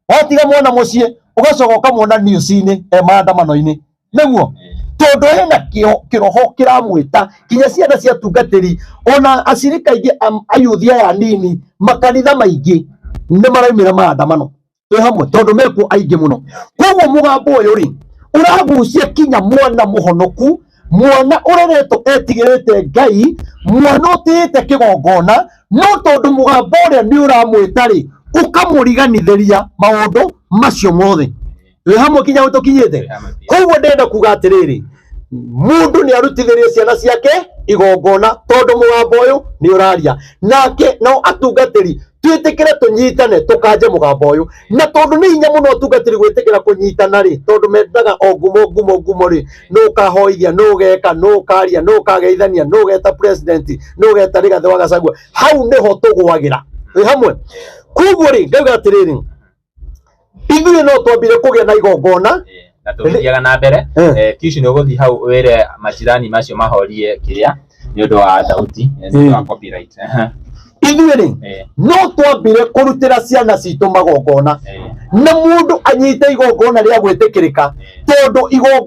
watiga mwana mũciĩ ũgacoka ũkamwona news-inĩ e maandamano-inĩ, nĩguo tondũ hena kĩroho kĩramwĩta. Kinya ciana cia tungatĩri ona acirika aingĩ, ayuthi aya nini, makanitha maingĩ nĩ maraumĩra maandamano. Twĩ hamwe? Tondũ mekuo aingĩ mũno. Koguo mũgambo ũyũ rĩ ũragucia kinya mwana mũhonoku, mwana ũreretwo etigĩrĩte Ngai, mwana ũtĩĩte kĩgongona, no tondũ mũgambo ũrĩa nĩ ũramwĩta rĩ, ũkamũriganithĩria maũndũ macio mothe. Twĩ hamwe kinya hau tũkinyĩte? Koguo ndĩrenda kuga atĩrĩrĩ, mũndũ nĩ arutithĩrie ciana ciake igongona, tondũ mũgambo ũyũ nĩ ũraria nake. Nao atungatĩri twĩtĩkĩre tũnyitane tũkanje mũgambo ũyũ, na tondũ nĩ hinya mũno atungatĩri gwĩtĩkĩra kũnyitana rĩ, tondũ mendaga o ngumo ngumo ngumo rĩ, nũ ũkahoithia, nũ ũgeka, nũ ũkaria, nũ ũkageithania, nũ ũgeta president, nũ ũgeta Rigathĩ wa Gachagua. Hau nĩho tũgwagĩra. Twĩ hamwe? Koguo rĩ ngauga atĩrĩrĩ, ithuĩ no twambire kũgĩa na igongona. Na tũgĩthiaga na mbere, Kishi, nĩ ũgũthiĩ hau wĩre majirani macio mahorie kĩrĩa nĩ ũndũ wa thauti, nĩ ũndũ wa copyright. Ithuĩ rĩ no twambire kũrutĩra ciana citũ magongona, na mũndũ anyite igongona rĩa gwĩtĩkĩrĩka, tondũ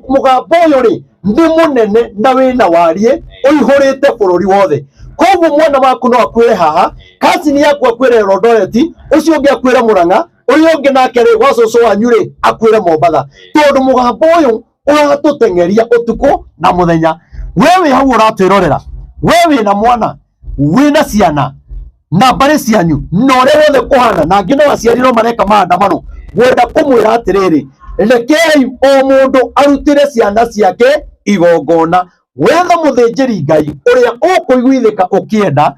mũgambo ũyũ rĩ nĩ mũnene na wĩna wariĩ ũihũrĩte bũrũri wothe. Koguo mwana waku no akuĩre haha, kacini yaku akuĩre Eldoret, ũcio ũngĩ akuĩre Murang'a, ũrĩa ũngĩ nake rĩ gwa cũcũ wanyu rĩ akuĩre Mombatha, tondũ mũgambo ũyũ ũratũteng'eria ũtukũ na mũthenya. We wĩ hau ũratwĩrorera, we wĩna mwana, wĩna ciana na mbarĩ cianyu na ũrĩa wothe kũhana, na angĩ no aciari no mareka maandamano, ngwenda kũmwĩra atĩrĩrĩ, rekei o mũndũ arutĩre ciana ciake igongona. Wetha mũthĩnjĩri Ngai ũrĩa ũkũiguithĩka ũkĩenda,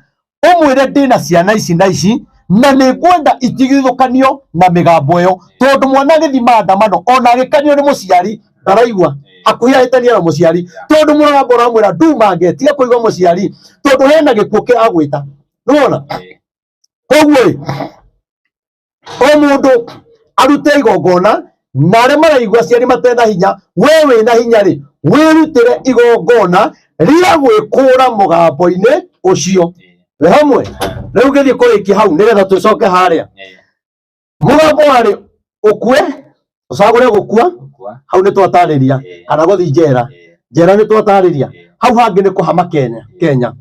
ũmwĩre ndĩna ciana ici na ici na nĩ ngwenda itigithũkanio na mĩgambo ĩyo, tondũ mwana agĩthiĩ maandamano ona agĩkanio nĩ mũciari ndaraigua, hakuhĩ ahĩtania na mũciari, tondũ mũgambo ũramwĩra ndumange, tiga kũigua mũciari, tondũ hena gĩkuũ kĩragwĩta. Nĩwona? Koguo rĩ o mũndũ arute igongona, na arĩa maraigua aciari matena hinya, we wĩna hinya rĩ, wĩrutĩre igongona rĩa gwĩkũra mũgambo-inĩ ũcio. Twĩ hamwe? Rĩu ngĩthiĩ kũrĩkia hau nĩgetha tũcoke harĩa mũgambo warĩ ũkue, ũcagũre gũkua. Hau nĩ twatarĩria, kana gũthiĩ njera. Njera nĩ twatarĩria. Hau hangĩ nĩ kũhama Kenya. Kenya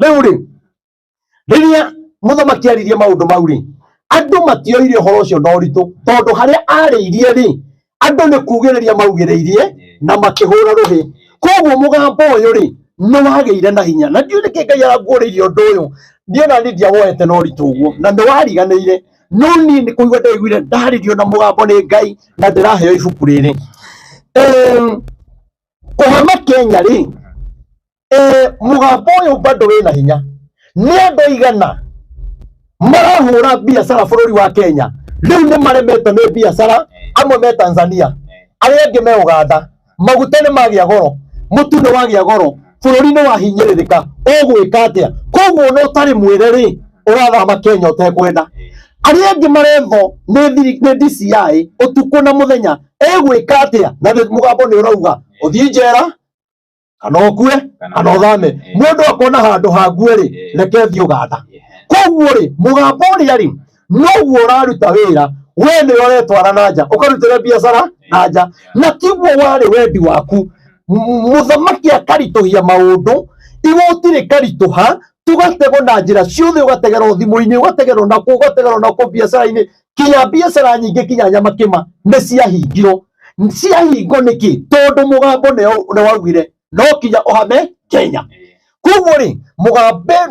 rĩu rĩ, rĩrĩa mũthamaki aririe maũndũ mau rĩ, andũ matioire ũhoro ũcio na ũritũ, tondũ harĩa arĩirie rĩ, andũ nĩ kugĩrĩria maugĩrĩirie na makĩhũra rũhĩ. Koguo mũgambo ũyũ rĩ nĩ wagĩire na hinya, na ndiũĩ nĩkĩ Ngai aranguũrĩirie ũndũ ũyũ. Niĩ ona niĩ ndiawoete na ũritũ ũguo na nĩ wariganĩire, no niĩ nĩ kũigua ndaiguire ndarĩrio na mũgambo nĩ Ngai na ndĩraheo ibuku rĩrĩ. Kũhama Kenya rĩ, mũgambo ũyũ bado wĩna hinya. Nĩ andũ aigana marahũra biacara bũrũri wa Kenya rĩu nĩ maremetwo nĩ biacara? Amwe me Tanzania, arĩa angĩ me Uganda. Maguta nĩ magĩa goro, mũtu nĩ wagĩa goro, bũrũri nĩ wahinyĩrĩrĩka, ũgwĩka atĩa? Koguo ona ũtarĩ mwĩre rĩ, ũrathama Kenya ũtekwenda. Arĩa angĩ maretho nĩ DCI ũtukũ na mũthenya, egwĩka atĩa? Na mũgambo nĩ ũrauga ũthiĩ njera kana ũkue kana ũthame. Mũndũ akona handũ hangue rĩ, reke thiĩ Uganda. Koguo rĩ, mũgambo ũrĩa rĩ noguo ũraruta wĩra, we nĩwe ũretwara na nja, ũkarutĩra biacara na nja, na tiguo warĩ wendi waku. Mũthamaki akaritũhia maũndũ, igoti rĩkaritũha, tũgategwo na njĩra ciothe, ũgategerwo thimũ-inĩ, ũgategerwo na kũ, ũgategerwo na kũ biacara-inĩ, kinya biacara nyingĩ, kinya nyamakĩma nĩ ciahingirwo. Ciahingwo nĩkĩ? Tondũ mũgambo nĩ waugire no kinya ũhame Kenya. Koguo rĩ,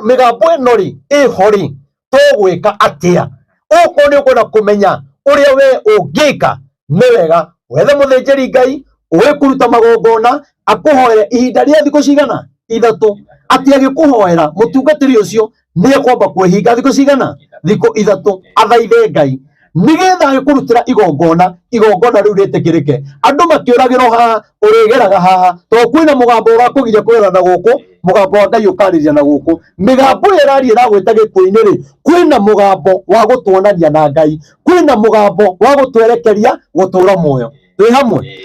mĩgambo ĩno rĩ ĩho rĩ, tũgwĩka atĩa? Okorwo nĩ ũkwenda kũmenya ũrĩa we ũngĩka, nĩ wega wethe mũthĩnjĩri Ngai ũĩ kũruta magongona, akũhoere ihinda rĩa thikũ cigana? 3. Atĩ agĩkũhoera mũtungatĩri ũcio nĩ ekwamba kwĩhinga thikũ cigana? Thikũ 3, athaithe Ngai nĩgetha agĩkũrutĩra igongona, igongona rĩu rĩtĩkĩrĩke. Andũ makĩũragĩrwo haha, ũrĩgeraga haha, tondũ kwĩna mũgambo ũrakũgiria kũgera na gũkũ, mũgambo wa Ngai ũkarĩria na gũkũ. Mĩgambo ĩyo ĩraria ĩragwĩta gĩkuũ-inĩ rĩ, kwĩna mũgambo wa gũtuonania na Ngai, kwĩna mũgambo wa gũtwerekeria gũtũra muoyo. Twĩ hamwe?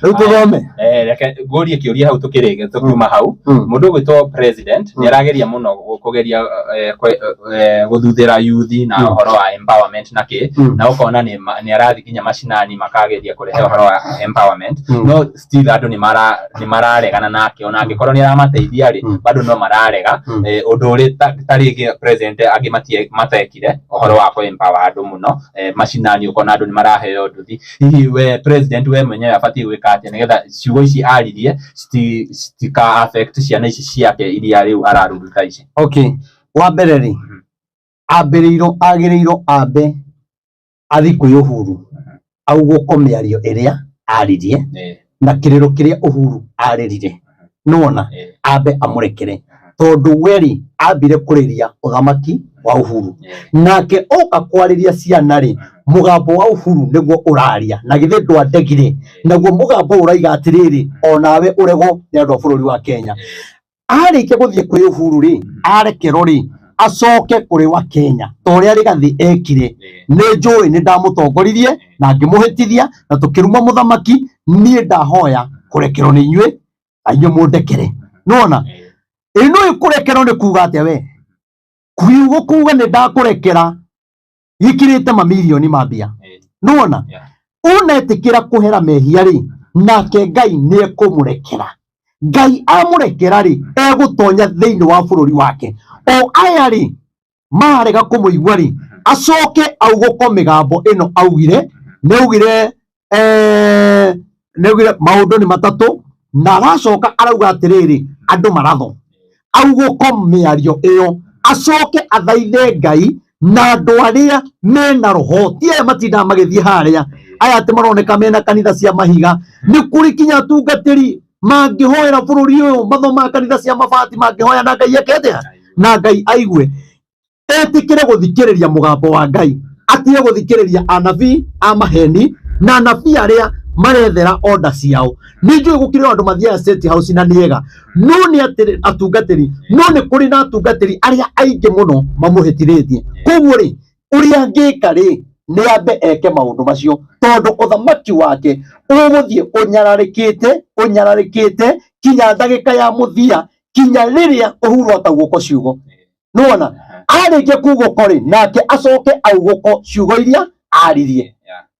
Rĩu tũthome. Reke ngũrie kĩũria hau tũkĩrĩge tũkiuma hau. Mũndũ ũgwĩtwo president nĩ arageria mũno kũgeria gũthuthĩra youth na ũhoro wa empowerment na kĩ, na ũkona nĩ arathiĩ nginya macinani makageria kũrehe ũhoro wa empowerment, no still andũ nĩ mararegana nake, ona angĩkorwo nĩ aramateithia rĩ, bado no mararega. Ũndũ ũrĩ ta rĩngĩ president angĩ matekire ũhoro wa kũ empower andũ mũno macinani, ũkona andũ nĩ maraheo nduthi. Hihi we president we mwenyewe abatiĩ gwĩka atĩa nĩgetha ciugo ici aririe citika affect ciana ici ciake iria rĩu araruta ici? Okay, wa mbere rĩ, ambĩrĩirwo agĩrĩirwo ambe athiĩ kwĩ Uhuru augũko mĩario ĩrĩa aririe na kĩrĩro kĩrĩa Uhuru arĩrire, nĩwona, ambe amũrekere, tondũ we rĩ ambire kũrĩria ũthamaki wa Uhuru, nake oka kwarĩria ciana rĩ, mũgambo wa Uhuru nĩguo ũraria, na githĩ ndwandegire, naguo mũgambo ũraiga atĩrĩrĩ, onawe ũregwo nĩ andũ a bũrũri wa Kenya. Arĩkia gũthiĩ kwĩ Uhuru rĩ, arekerwo rĩ, acoke kũrĩ wa Kenya ta ũrĩa Rigathĩ ekire. Nĩ njũĩ nĩ ndamũtongoririe na ngĩmũhĩtithia na tũkĩruma mũthamaki, niĩ ndahoya kũrekerwo nĩ inyuĩ na inyuĩ mũndekere. Nĩwona? Ĩno ĩkũrekerwo nĩ kuga atĩa we? Kiugo kuga nĩ ndakũrekera gĩkĩrĩte mamirioni ma mbia. Nĩwona? Unetĩkĩra kũhera mehia rĩ, nake Ngai nĩ ekũmũrekera. Ngai amũrekera rĩ, egũtonya thĩinĩ wa bũrũri wake. O aya rĩ marega kũmũigua rĩ, acoke augũko mĩgambo ĩno augire, nĩ augire nĩ augire maũndũ nĩ matatũ, na aracoka arauga atĩrĩrĩ, andũ maratho. Augũko mĩario ĩyo, acoke athaithe Ngai na andũ arĩa mena roho, ti aya matindaga magĩthiĩ harĩa, aya atĩ maroneka mena kanitha cia mahiga. Nĩ kũrĩ kinya atungatĩri mangĩhoera bũrũri ũyũ, mathomaga kanitha cia mabati, mangĩhoya na Ngai eke atĩa? Na Ngai aigue. Etĩkĩre gũthikĩrĩria mũgambo wa Ngai, atige gũthikĩrĩria anabii a maheni na anabii arĩa marethera order ciao. Nĩ njũĩ gũkĩrĩ andũ mathiaga State House na nĩ ega, no nĩ atĩrĩ atungatĩri, no nĩ kũrĩ na atungatĩri arĩa aingĩ mũno mamũhĩtithĩtie. Koguo rĩ, ũrĩa angĩka rĩ, nĩ ambe eke maũndũ macio, tondũ ũthamaki wake ũgũthiĩ ũnyararĩkĩte, ũnyararĩkĩte kinya ndagĩka ya mũthia, kinya rĩrĩa Uhuru akaugũko ciugo. Nĩwona? Arĩkia kugũko rĩ, nake acoke augũko ciugo iria aririe.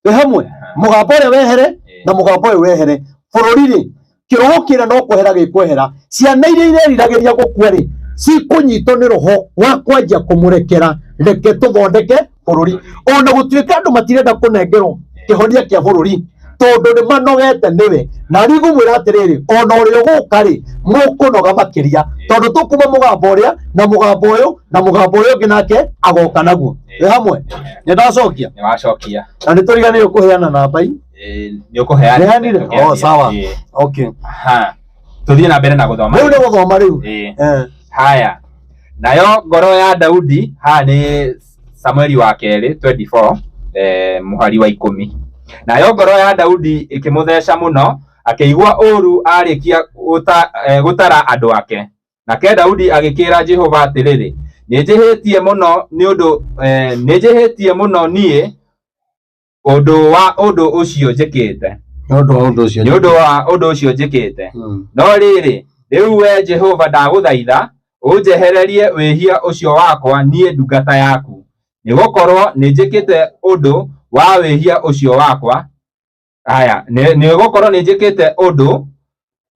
Twĩ hamwe? Mũgambo ũrĩa wehere na mũgambo ũyũ wehere. Bũrũri rĩ, kĩroho kĩrĩa no kwehera gĩkwehera. Ciana iria ireriragĩria gũkua rĩ, cikũnyitwo nĩ roho wa kwanjia kũmũrekera, reke tũthondeke bũrũri. Ona gũtuĩka andũ matirenda kũnengerwo kĩhonia kĩa bũrũri, tondũ nĩ manogete nĩwe. Na niĩ ngũmwĩra atĩrĩrĩ, ona ũrĩa ũgũka rĩ, mũkũnoga makĩria, tondũ tũkuma mũgambo ũrĩa na mũgambo ũyũ na mũgambo ũrĩa ũngĩ nake agoka naguo. Twĩ hamwe? Nĩ ndacokia? Nĩ wacokia. Na nĩ tũriganĩirwo kũheana namba i? Nĩ ũkũheana. Nĩheanire? Oh, sawa. Okay. Tũthiĩ na mbere na gũthoma. Rĩu nĩ gũthoma rĩu. Haya. Nayo ngoro ya Daudi, haha nĩ Samueli wa kerĩ 24, mũhari wa 10. Nayo ngoro ya Daudi ĩkĩmũtheca mũno, Akĩigua ũũru arĩkia gũtara andũ ake. Nake Daudi agĩkĩra Jehova atĩrĩrĩ, nĩnjĩhĩtie mũno nĩ ũndũ nĩnjĩhĩtie mũno niĩ ũndũ wa ũndũ ũcio njĩkĩte. Nĩ ũndũ wa ũndũ ũcio. Nĩ ũndũ wa ũndũ ũcio njĩkĩte. No rĩrĩ, rĩu we Jehova ndagũthaitha ũnjehererie wĩhia ũcio wakwa niĩ ndungata yaku, nĩgũkorwo nĩnjĩkĩte ũndũ wa wĩhia ũcio wakwa. Haya, nĩgũkorwo nĩnjĩkĩte ũndũ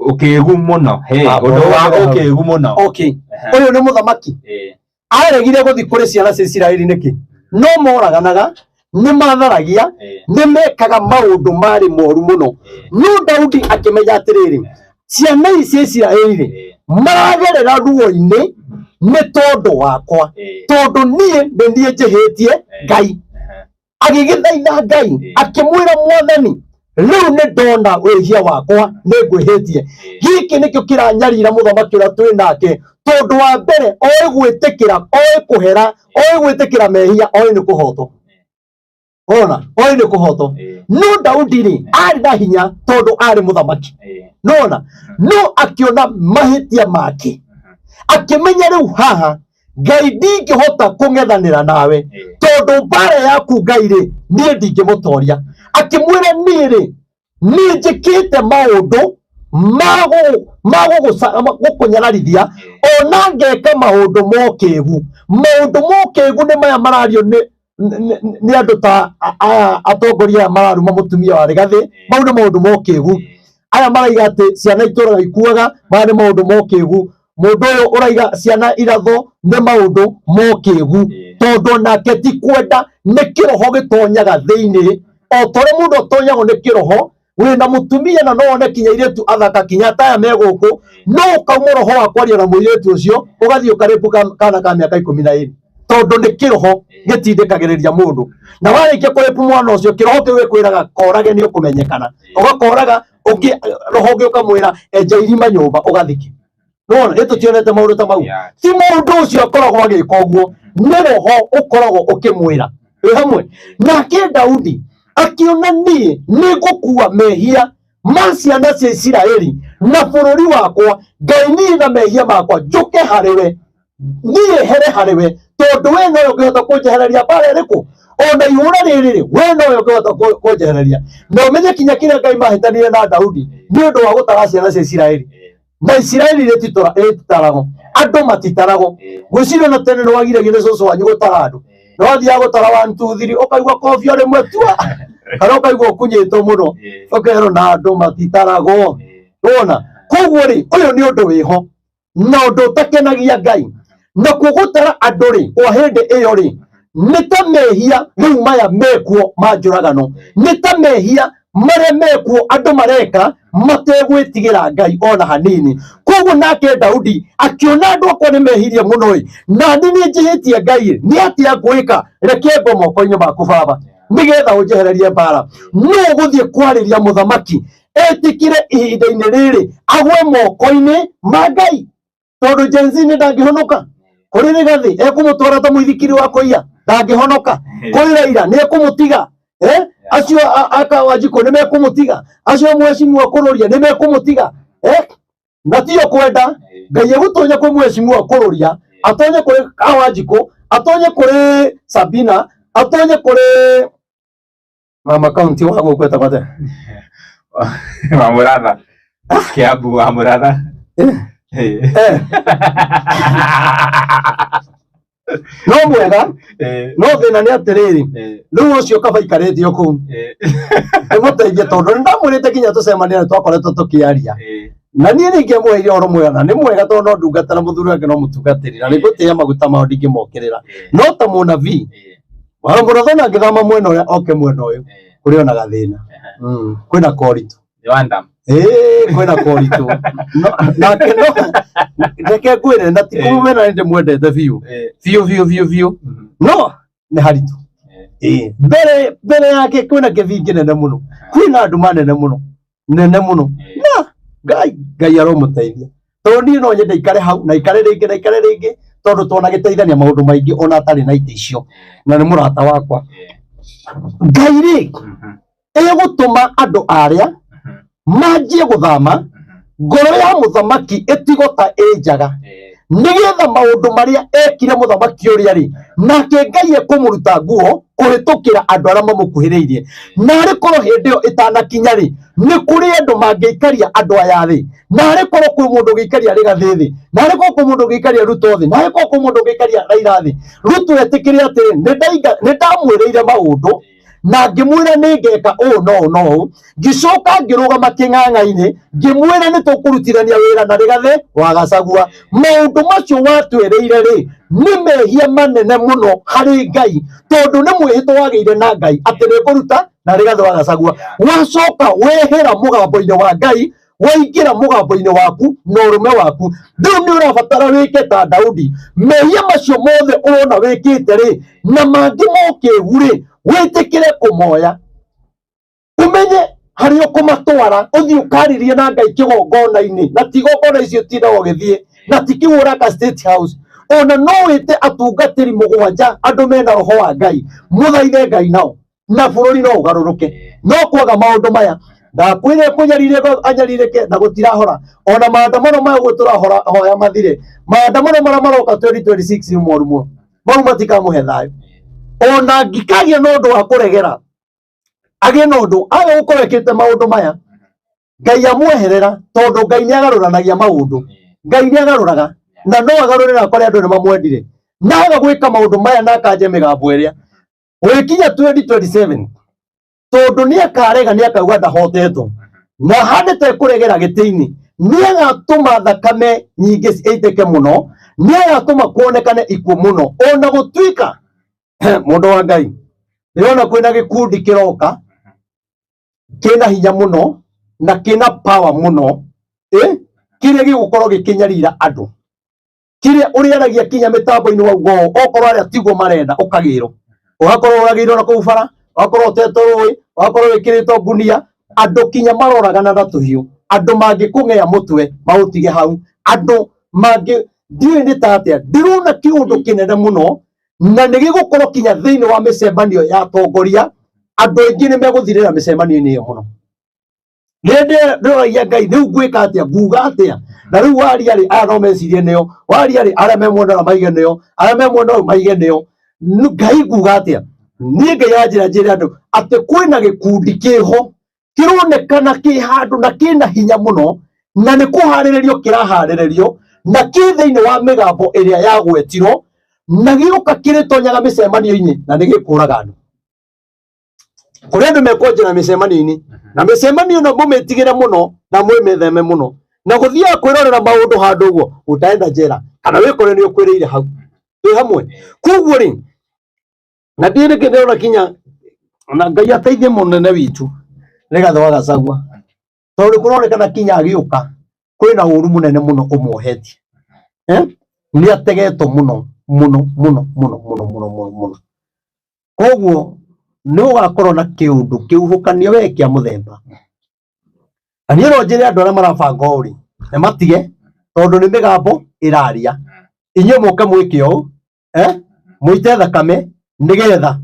ũkĩgu mũno. Hey, ũndũ wa ũkĩgu mũno. Okay. Ũyũ nĩ mũthamaki. Aregire gũthiĩ kũrĩ ciana cia Isiraeli nĩkĩ? No moraganaga, nĩ matharagia, nĩ mekaga maũndũ marĩ moru mũno. No Daudi akĩmenya atĩrĩrĩ, ciana ici cia Isiraeli maragerera ruo-inĩ nĩ tondũ wakwa, tondũ niĩ nĩ niĩ njĩhĩtie Ngai. Agĩgĩthaitha Ngai akĩmwĩra Mwathani, rĩu nĩ ndona wĩhia wakwa nĩ ngwĩhĩtie. Gĩkĩ nĩkĩo kĩranyarira mũthamaki ũrĩa twĩ nake, tondũ wa mbere oĩ gwĩtĩkĩra, oĩ kũhera, oĩ gwĩtĩkĩra mehia, oĩ nĩ kũhotwo. Ona oĩ nĩ kũhotwo. No Daudi rĩ arĩ na hinya tondũ arĩ mũthamaki. Nona no akĩona mahĩtia make, akĩmenya rĩu haha Ngai ndingĩhota kũng'ethanĩra nawe tondũ mbara yaku Ngai rĩ niĩ ndingĩmũtoria. Akĩmwĩra niĩ rĩ niĩ njĩkĩte maũndũ ma gũkũnyararithia ona ngeka maũndũ mokĩgu. Maũndũ mokĩgu nĩ maya marario nĩ andũ ta aya atongoria aya mararuma mũtumia wa Rigathĩ. Mau nĩ maũndũ mokĩgu. Aya maraiga atĩ ciana itũraga ikuaga, maya nĩ maũndũ mokĩgu. Mũndũ ũyũ ũraiga ciana iratho nĩ maũndũ mokĩgu, tondũ nake ti kwenda, nĩ kĩroho gĩtonyaga thĩinĩ. O ta ũrĩa mũndũ atonyagwo nĩ kĩroho, wĩna mũtumia na no one kinya airĩtu athaka kinya ta aya me gũkũ, no ũkauma roho wa kwaria na mũirĩtu ũcio, ũgathiĩ ũkarĩpu kana ka mĩaka 12, tondũ nĩ kĩroho gĩtindĩkagĩrĩria mũndũ. Na warĩkia kũrĩpu mwana ũcio, kĩroho kĩu gĩkwĩraga korage nĩ ũkũmenyekana, ũgakoraga ũngĩ roho ũngĩ ũkamwĩra enja irima nyũmba ũgathike. Nona ĩtũtionete maũndũ ta mau. Ti mũndũ ũcio akoragwo agĩka ũguo, nĩ roho ũkoragwo ũkĩmwĩra. Wĩ hamwe nake Daudi akĩona niĩ nĩ ngũkua mehia ma ciana cia Isiraeli na bũrũri wakwa. Ngai niĩ na mehia makwa njũke harĩ we, niĩ here harĩ we, tondũ we nowe ũngĩhota kũnjehereria mbara ĩrĩkũ ona ihũra rĩrĩ rĩ, we nowe ũngĩhota kũnjehereria. Na ũmenye kinya kĩrĩa Ngai mahĩtanire na Daudi nĩ ũndũ wa gũtara ciana cia Isiraeli. Na Isiraeli rĩtitaragwo, andũ matitaragwo. Gwĩciria na tene nĩ wagiragio nĩ cũcũ wanyu gũtara andũ, nĩ wathiaga gũtara 1 2 3 ũkaigua kobio rĩmwe tua, kana ũkaigua ũkunyĩtwo mũno, ũkerwo na andũ matitaragwo. Wona? Koguo rĩ, ũyũ nĩ ũndũ wĩho na ũndũ ũtakenagia Ngai. Na kuo gũtara andũ rĩ, kwa hĩndĩ ĩyo rĩ, nĩ ta mehia rĩu maya mekuo ma njũragano, nĩ ta mehia marĩa mekuo andũ mareka mategwĩtigĩra Ngai ona hanini. Koguo nake Daudi akĩona andũ akwa nĩ mehirie mũno ĩ, na niĩ nĩ njĩhĩtie Ngai ĩ, nĩ atĩa ngwĩka? Reke ngwe moko-inĩ maku baba, nĩgetha ũnjehererie mbara. Nũ ũgũthiĩ kwarĩria mũthamaki etĩkĩre ihinda-inĩ rĩrĩ agwe moko-inĩ ma Ngai? Tondũ Gen Z nĩ ndangĩhonoka. Kũrĩ Rigathĩ ekũmũtwara ta mũithikiri wa kũiya, ndangĩhonoka. Kũrĩ Raila nĩ ekũmũtiga. Acio aka Wanjikũ nĩ mekũmũtiga, acio mheshimiwa Kũrũria nĩ mekũmũtiga. Na tio kwenda Ngai egũtonya kwĩ mheshimiwa Kũrũria, atonye kũrĩ Wanjikũ, atonye kũrĩ Sabina, atonye kũrĩ mama kaunti wa gũkũ etagwo atĩa? Wa Mũratha. Kiambu wa Mũratha. No mwega, no thĩna nĩ atĩrĩrĩ, rĩu ũcio kaba ikarĩte o kũu ndĩmũteithie, tondũ nĩ ndamwĩrĩte nginya tũcemanie na twakoretwo tũkĩaria. Na niĩ nĩ ingĩamũheire ũhoro mwega, na nĩ mwega tondũ no ndungata na mũthuri wake no mũtungatĩri, na nĩ ngũtĩĩa maguta mao ndingĩmokĩrĩra. No ta mũnabii wa mũratho na angĩthama mwena ũrĩa oke mwena ũyũ, kũrĩ ona gathĩna. Kwĩna koritũ. Kwĩna koritũ. Nake no reke ngwĩre, na ti kũmũmena nĩ ndĩmwendete biũ biũ biũ biũ biũ, no nĩ haritũ. Mbere yake kwĩna kĩbii kĩnene mũno, kwĩna nduma nene mũno, nene mũno. Na Ngai aromũteithia, tondũ niĩ no nyende ikare hau na ikare rĩngĩ na ikare rĩngĩ, tondũ twanagĩteithania maũndũ maingĩ ona atarĩ na itĩ icio, na nĩ mũrata wakwa. Ngai rĩ ĩgũtũma andũ arĩa Manjie gũthama ngoro ya mũthamaki ĩtigwo ta ĩ njaga nĩgetha maũndũ marĩa ekire mũthamaki ũrĩa rĩ nake Ngai ekũmũruta nguo kũhĩtũkĩra andũ arĩa mamũkuhĩrĩirie. Narĩ korwo hĩndĩ ĩyo ĩtanakinya rĩ nĩ kũrĩ andũ mangĩikaria andũ aya thĩ, narĩ korwo kwĩ mũndũ ũngĩikaria Rigathĩ thĩ, narĩ korwo kwĩ mũndũ ũngĩikaria Ruto thĩ, narĩ korwo kwĩ mũndũ ũngĩikaria Raila thĩ. Ruto etĩkĩre atĩrĩ, nĩ ndamwĩrĩire maũndũ na ngĩmwĩra nĩ ngeka ũũ na ũũ na ũũ, ngĩcoka ngĩrũgama kĩng'ang'a-inĩ ngĩmwĩra nĩ tũkũrutithania wĩra na Rigathĩ wa Gachagua. Maũndũ macio watwĩrĩire rĩ nĩ mehia manene mũno harĩ Ngai, tondũ nĩ mwĩhĩtwa wagĩire na Ngai atĩ nĩ ngũruta na Rigathĩ wa Gachagua. Wacoka wehera mũgambo-inĩ wa Ngai, waingĩra mũgambo-inĩ waku na ũrũme waku. Rĩu nĩ ũrabatara wĩke ta Daudi, mehia macio mothe ũrona wĩkĩte rĩ na mangĩ mokĩgu rĩ wĩtĩkĩre kũmoya, ũmenye harĩa ũkũmatwara, ũthiĩ ũkaririe na Ngai kĩgongona-inĩ, na ti igongona icio ũtindaga ũgĩthiĩ, na ti kĩu ũraka State House. Ona no wĩte atungatĩri mũgwanja andũ mena roho wa Ngai, mũthaithe Ngai nao na bũrũri no ũgarũrũke. No kwaga maũndũ maya ndakwĩrire kũnyarirĩka anyarirĩke na gũtirahora. Ona maandamano maya ũguo tũrahora hoya mathire, maandamano marĩa maroka 2026 nĩ moru mũno, mau matikamũhe thayũ. Ona angĩkagĩa na ũndũ wa kũregera, agĩe na ũndũ aga gũkorwo ekĩte maũndũ maya, Ngai amweherera, tondũ Ngai nĩ agarũranagia maũndũ. Ngai nĩ agarũraga na no agarũrĩra akore andũ nĩ mamwendire, na aga gwĩka maũndũ maya na akanje mĩgambo ĩrĩa gũgĩkinya 2027, tondũ nĩ akarega, nĩ akauga ndahotetwo na handĩte kũregera gĩtĩ-inĩ, nĩ agatũma thakame nyingĩ ĩitĩke mũno, nĩ agatũma kuonekane ikuũ mũno. Ona gũtuĩka mũndũ wa Ngai, ndĩrona kwĩna gĩkundi kĩroka kĩna hinya mũno na kĩna power mũno, kĩrĩa gĩgũkorwo gĩkĩnyarira andũ, kĩrĩa ũrĩaragia kinya mĩtambo-inĩ wauga ũũ, okorwo arĩa tiguo marenda ũkagĩrwo, ũgakorwo ũragĩirwo na kũu bara, ũgakorwo ũtetwo rũĩ, ũgakorwo wĩkĩrĩtwo ngunia, andũ kinya maroragana na tũhiũ, andũ mangĩkũng'ea mũtwe maũtige hau, andũ mangĩ ndiũĩ nĩ ta atĩa. Ndĩrona kĩũndũ kĩnene mũno na nĩ gĩgũkorwo kinya thĩinĩ wa mĩcemanio ya atongoria, andũ aingĩ nĩ megũthirĩra mĩcemanio-inĩ ĩyo mũno. Rĩrĩa ndĩroragia Ngai, rĩu ngwĩka atĩa, nguga atĩa? Na rĩu waria rĩ, aya no mecirie nĩo, waria rĩ, arĩa me mwena ũrĩa maige nĩo, arĩa me mwena ũyũ maige nĩo. Ngai nguga atĩa? Niĩ Ngai anjĩra njĩre andũ atĩ kwĩna gĩkundi kĩho kĩronekana kĩ handũ na kĩna hinya mũno, na nĩ kũharĩrĩrio kĩraharĩrĩrio, na kĩ thĩinĩ wa mĩgambo ĩrĩa yagwetirwo, na gĩũka kĩrĩtonyaga mĩcemanio-inĩ na nĩ gĩkũraga andũ. Kũrĩ andũ mekwanjĩra mĩcemanio-inĩ, na mĩcemanio ĩno mũmĩtigĩre mũno na mwĩmĩtheme mũno, na gũthiaga kwĩrorera maũndũ handũ ũguo utaenda njera kana wĩkore nĩ ũkwĩrĩire hau. Twĩ hamwe. Koguo rĩ, na ndiĩ nĩkĩ ndĩrona kinya na Ngai ateithie mũnene witũ Rigathĩ wa Gachagua, tondũ kũronekana kinya agĩũka kwĩna ũru mũnene mũno ũmuohetie. Nĩ ategetwo mũno mũno mũno mũno mũno mũno mũno mũno. Koguo nĩ ũgakorwo na kĩũndũ kĩhuhũkanio we kĩa mũthemba. Na niĩ no njĩre andũ arĩa marabanga ũũ rĩ, nĩ matige, tondũ nĩ mĩgambo ĩraria. Inyuĩ mũke mwĩke ũũ, mũite thakame nĩgetha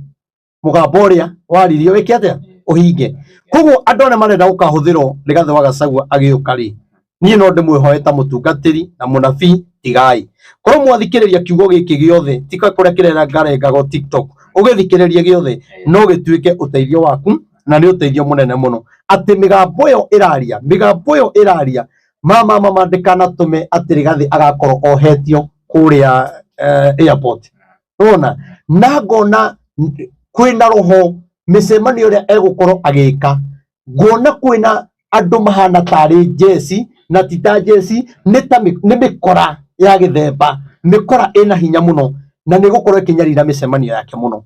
mũgambo ũrĩa waririo wĩke atĩa, ũhinge. Koguo andũ arĩa marenda gũkahũthĩrwo Rigathĩ wa Gachagua agĩũka rĩ, niĩ no ndĩmwĩhoe ta mũtungatĩri na mũnabii, tigai. Korwo mwathikĩrĩria kiugo gĩkĩ gĩothe, tika kũrĩa kĩrengarengagwo TikTok, ũgĩthikĩrĩrie gĩothe, no gĩtuĩke ũteithio waku, na nĩ ũteithio mũnene mũno. Atĩ mĩgambo ĩyo ĩraria, mĩgambo ĩyo ĩraria, mama mama ndĩkanatũme atĩ Rigathĩ agakorwo ohetio kũrĩa airport. Ũrona? Na ngona kwĩna roho mĩcemanio ĩrĩa egũkorwo agĩka, nguona kwĩna andũ mahana tarĩ jeci na ti ta jeci, nĩ ta nĩ mĩkora ya gĩthemba, mĩkora ĩna hinya mũno na nĩ ĩgũkorwo ĩkĩnyarira mĩcemanio yake mũno.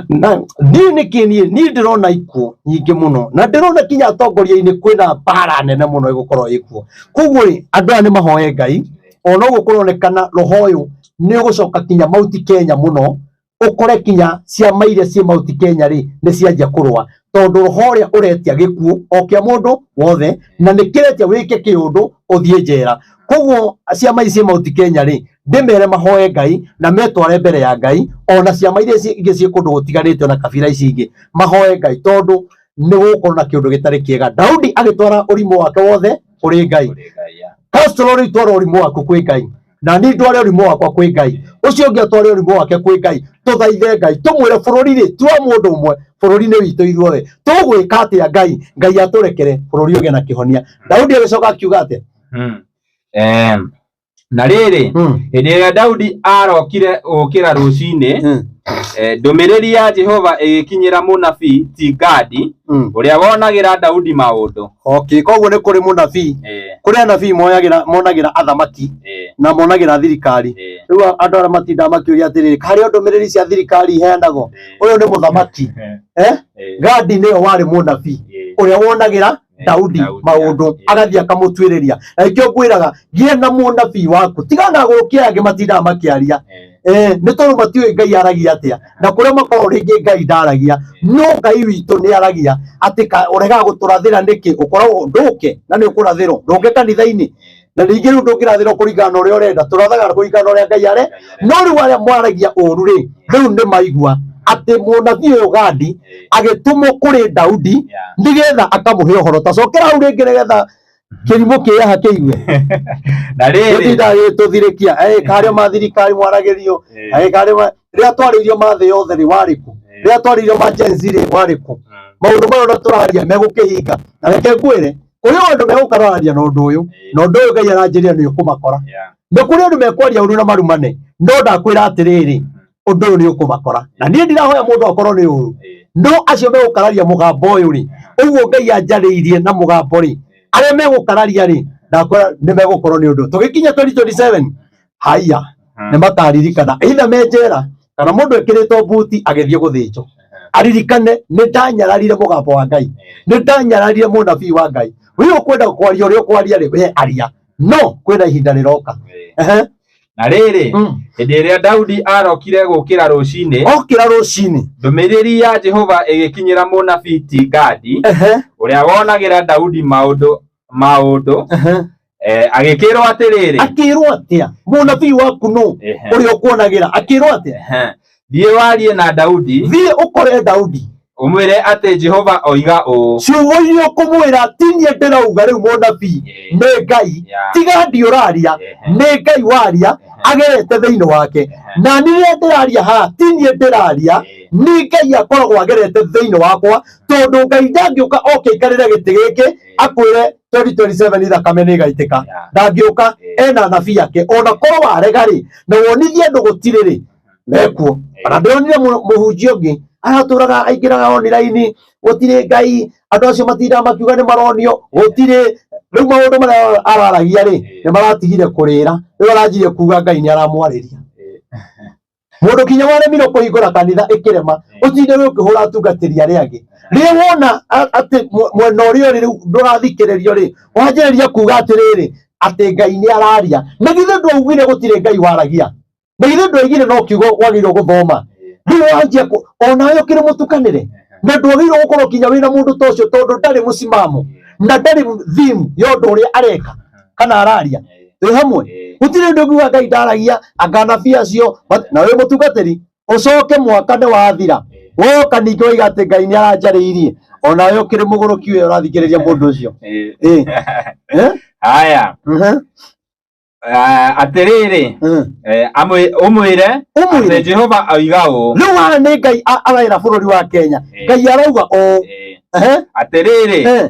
Na niĩ nĩkĩ niĩ ndĩrona ikuũ nyingĩ mũno, na ndĩrona kinya atongoria-inĩ kwĩna mbara nene mũno ĩgũkorwo ĩkuo. Koguo rĩ, andũ aya nĩ mahoe Ngai, ona ũguo kũronekana roho ũyũ nĩ ũgũcoka kinya Mount Kenya mũno, ũkore kinya ciama iria ciĩ Mount Kenya rĩ nĩ cianjia kũrũa, tondũ roho ũrĩa ũretia gĩkuũ o kĩa mũndũ wothe, na nĩ kĩretia wĩke kĩũndũ ũthiĩ njera. Koguo ciama ici ciĩ Mount Kenya rĩ, ndĩmere mahoe Ngai na metware mbere ya Ngai, ona ciama iria ingĩ ciĩ kũndũ gũtiganĩte, ona kabira ici ingĩ mahoe Ngai, tondũ Nĩ gũgũkorwo na kĩũndũ gĩtarĩ kĩega. Daudi agĩtwara ũrimũ wake wothe kũrĩ Ngai. Kũrĩ Ngai, yeah. Castro rĩu twara ũrimũ waku kwĩ Ngai, na niĩ ndware ũrimũ wakwa kwĩ Ngai, ũcio ũngĩ atware ũrimũ wake kwĩ Ngai, tũthaithe Ngai tũmwĩre bũrũri rĩ ti wa mũndũ ũmwe, bũrũri nĩ witũ ithuothe, tũgwĩka atĩa Ngai, Ngai atũrekere bũrũri ũgĩe na kĩhonia. Daudi agĩcoka akiuga atĩa? Na rĩrĩ, hĩndĩ ĩrĩa Daudi arokire gũkĩra rũcinĩ, ndũmĩrĩri ya Jehova ĩgĩkinyĩra mũnabii ti Gadi, ũrĩa wonagĩra Daudi maũndũ. Okay, koguo nĩ kũrĩ mũnabii, kũrĩ anabii monagĩra athamaki na monagĩra thirikari. Rĩu andũ arĩa matindaga makĩũria atĩrĩrĩ, karĩ o ndũmĩrĩri cia thirikari iheanagwo, ũyũ nĩ mũthamaki. Gadi nĩwe warĩ mũnabii ũrĩa wonagĩra Daudi maũndũ, agathiĩ akamũtuĩrĩria. Na nĩkĩo ngwĩraga gĩa na mũnabii waku, tigana gũkia angĩ matindaga makĩaria. Nĩ tondũ matiũĩ Ngai aragia atĩa, na kũrĩa makoragwo rĩngĩ Ngai ndaragia, no Ngai witũ nĩ aragia. Atĩ ũregaga gũtũrathĩra nĩkĩ? Ũkoragwo ndũke na nĩ ũkũrathĩrwo, ndũke kanitha-inĩ. Na ningĩ rĩu ndũngĩrathĩrwo kũringana na ũrĩa ũrenda, tũrathaga kũringana na ũrĩa Ngai are. No rĩu arĩa mwaragia ũru rĩ, rĩu nĩ maigua atĩ mũnabii ũyũ Gadi agĩtũmwo kũrĩ Daudi nĩgetha akamũhe ũhoro. Ta cokera hau rĩngĩ nĩgetha kĩrimũ kĩaha kĩigue. Na rĩrĩ, Gĩtindaga gĩgĩtũthirĩkia, karĩa ma thirikari mwaragĩrio, karĩa rĩrĩa twarĩirio ma thĩ yothe rĩ warĩ kũ? Rĩrĩa twarĩirio ma Gen Z rĩ warĩ kũ? Maũndũ maya ona tũraria megũkĩhinga. Na reke ngwĩre, kũrĩ andũ megũkarararia na ũndũ ũyũ, na ũndũ ũyũ Ngai aranjĩrire nĩ ũkũmakora. Nĩ kũrĩ andũ mekwaria ũru na marumane, no ndakwĩra atĩrĩrĩ, ũndũ ũyũ nĩ ũkũmakora. Na niĩ ndirahoya mũndũ akorwo nĩ ũru, no acio megũkararia mũgambo ũyũ rĩ, ũguo Ngai anjarĩirie na mũgambo rĩ, arĩa megũkararia rĩ, ndakwĩra nĩ megũkorwo nĩ ũndũ. Tũgĩkinya 2027, haiya, nĩ makaririkana either me njera kana mũndũ ekĩrĩtwo mbuti agĩthiĩ gũthĩnjwo, aririkane nĩ ndanyararire mũgambo wa Ngai, nĩ ndanyararire mũnabii wa Ngai. We ũkwenda kwaria ũrĩa ũkwaria rĩ, we aria, no kwĩna ihinda rĩroka. Na rĩrĩ, hĩndĩ ĩrĩa Daudi arokire gũkĩra rũcinĩ, okĩra rũcinĩ, ndũmĩrĩri ya Jehova ĩgĩkinyĩra mũnabii ti Gadi, ũrĩa wonagĩra Daudi maũndũ, agĩkĩrwo atĩrĩrĩ, akĩrwo atĩa? Mũnabii waku nũ ũrĩa ũkuonagĩra? Akĩrwo atĩa? Thiĩ warie na Daudi, thiĩ ũkore Daudi, ũmwĩre atĩ Jehova oiga ũũ. Ciugo iria ũkũmwĩra ti niĩ ndĩrauga rĩu mũnabii, nĩ Ngai. Tiga ndi ũraria, nĩ Ngai waria agerete thĩinĩ wake. Na niĩ rĩrĩa ndĩraria haha ti niĩ ndĩraria, nĩ Ngai akoragwo agerete thĩinĩ wakwa, tondũ Ngai ndangĩũka oke aikarĩre gĩtĩ gĩkĩ akwĩre 2027 thakame nĩ ĩgaitĩka. Ndangĩũka, ena anabii ake. Ona korwo warega rĩ, na wonithie andũ gũtirĩ rĩ, mekuo. Ona ndĩronire mũhunjia ũngĩ aratũraga aingĩraga online, gũtirĩ Ngai, andũ acio matindaga makiuga nĩ maronio, gũtirĩ. Rĩu maũndũ marĩa araragia rĩ, nĩ maratigire kũrĩra, rĩu aranjirie kuga Ngai nĩ aramwarĩria. Mũndũ kinya waremirwo kũhingũra kanitha ĩkĩrema, ũtinde wĩ ũkĩhũra atungatĩri arĩa angĩ. Rĩrĩa wona atĩ mwena ũrĩa ũrĩ rĩu ndũrathikĩrĩrio rĩ, wanjĩrĩria kuga atĩrĩrĩ, atĩ Ngai nĩ araria. Na githĩ ndwaugire gũtirĩ Ngai waragia? Na githĩ ndwaugire no kiugo wagĩrĩirwo gũthoma? Rĩu wanjia onawe ũkĩrĩ mũtukanĩre, na ndwagĩrĩirwo gũkorwo kinya wĩna mũndũ ta ũcio, tondũ ndarĩ mũcimamo na ndarĩ theme ya ũndũ ũrĩa areka kana araria. Twĩ hamwe? Gũtirĩ ũndũ ũngiuga Ngai ndaragia, anga anabii acio, na wĩ mũtungatĩri, ũcoke mwaka nĩ wathira, woka ningĩ waiga atĩ Ngai nĩ aranjarĩirie, onawe ũkĩrĩ mũgũrũki ũyũ ũrathikĩrĩria mũndũ ũcio. Haya. Atĩrĩrĩ, ũmwĩre Ũmwĩre. atĩ Jehova oiga ũũ. Rĩu haha nĩ Ngai araĩra bũrũri wa Kenya. Ngai arauga ũũ. Atĩrĩrĩ,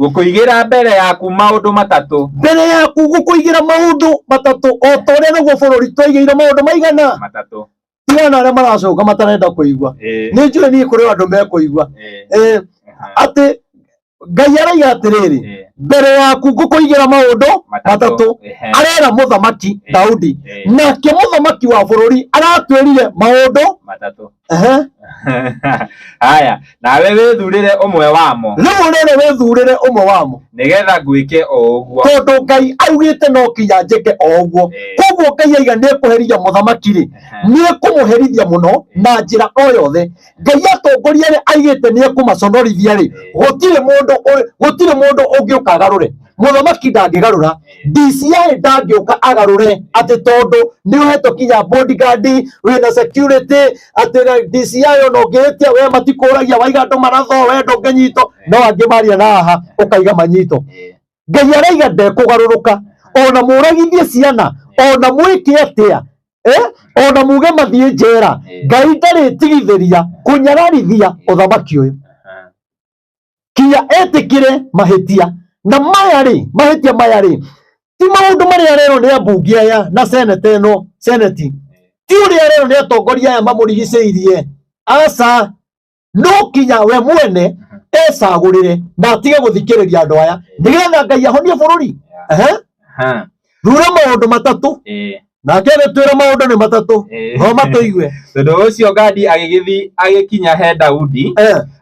ngũkũigĩra mbere yaku maũndũ matatũ. Mbere yaku ngũkũigĩra maũndũ matatũ, o ta ũrĩa naguo bũrũri twaigĩire maũndũ maigana? Matatũ. Tigana arĩa maracoka matarenda kũigua. Nĩ njũĩ niĩ kũrĩ andũ mekũigua. Atĩ Ngai arauga atĩrĩrĩ, mbere yaku ngũkũigĩra maũndũ matatũ. Arera mũthamaki Daudi, nake mũthamaki wa bũrũri aratwĩrire maũndũ matatũ. Haya, nawe wĩthurĩre ũmwe wamo. Rĩu rĩrĩ wĩthurĩre ũmwe wamo. Nĩgetha ngwĩke o ũguo. Tondũ Ngai augĩte no kinya njĩke o ũguo. Koguo Koguo Ngai aiga nĩ ekũherithia mũthamaki rĩ, nĩ ekũmũherithia mũno na njĩra o yothe. Ngai atongoria arĩa aigĩte nĩ ekũmaconorithia rĩ, gũtirĩ mũndũ ũngĩũka agarũre. Mũthamaki ndangĩgarũra, DCI ndangĩũka agarũre atĩ tondũ nĩ ũhetwo kinya bodyguard wĩna security atĩ na DCI ona ũngĩhĩtia we matikũragia waiga andũ maratho we ndũngĩnyitwo, no angĩ maria na haha ũkaiga manyitwo. Ngai araiga ndekũgarũrũka ona mũragithie ciana ona mwĩke atĩa, ona muge mathiĩ njera, Ngai ndarĩtigithĩria kũnyararithia ũthamaki ũyũ kinya etĩkĩre mahĩtia. Na maya rĩ, mahĩtia maya rĩ, ti maũndũ marĩa arerwo nĩ ambunge aya na seneta ĩno, seneti ti ũrĩa arerwo nĩ atongoria aya mamũrigicĩirie, aca, no kinya we mwene ecagũrĩre na atige gũthikĩrĩria andũ aya nĩgetha Ngai ahonie bũrũri. Thura maũndũ matatũ, nake agĩtwĩra maũndũ nĩ matatũ, thoma tũigue. Tondũ ũcio Gadi agĩgĩthiĩ agĩkinya he Daudi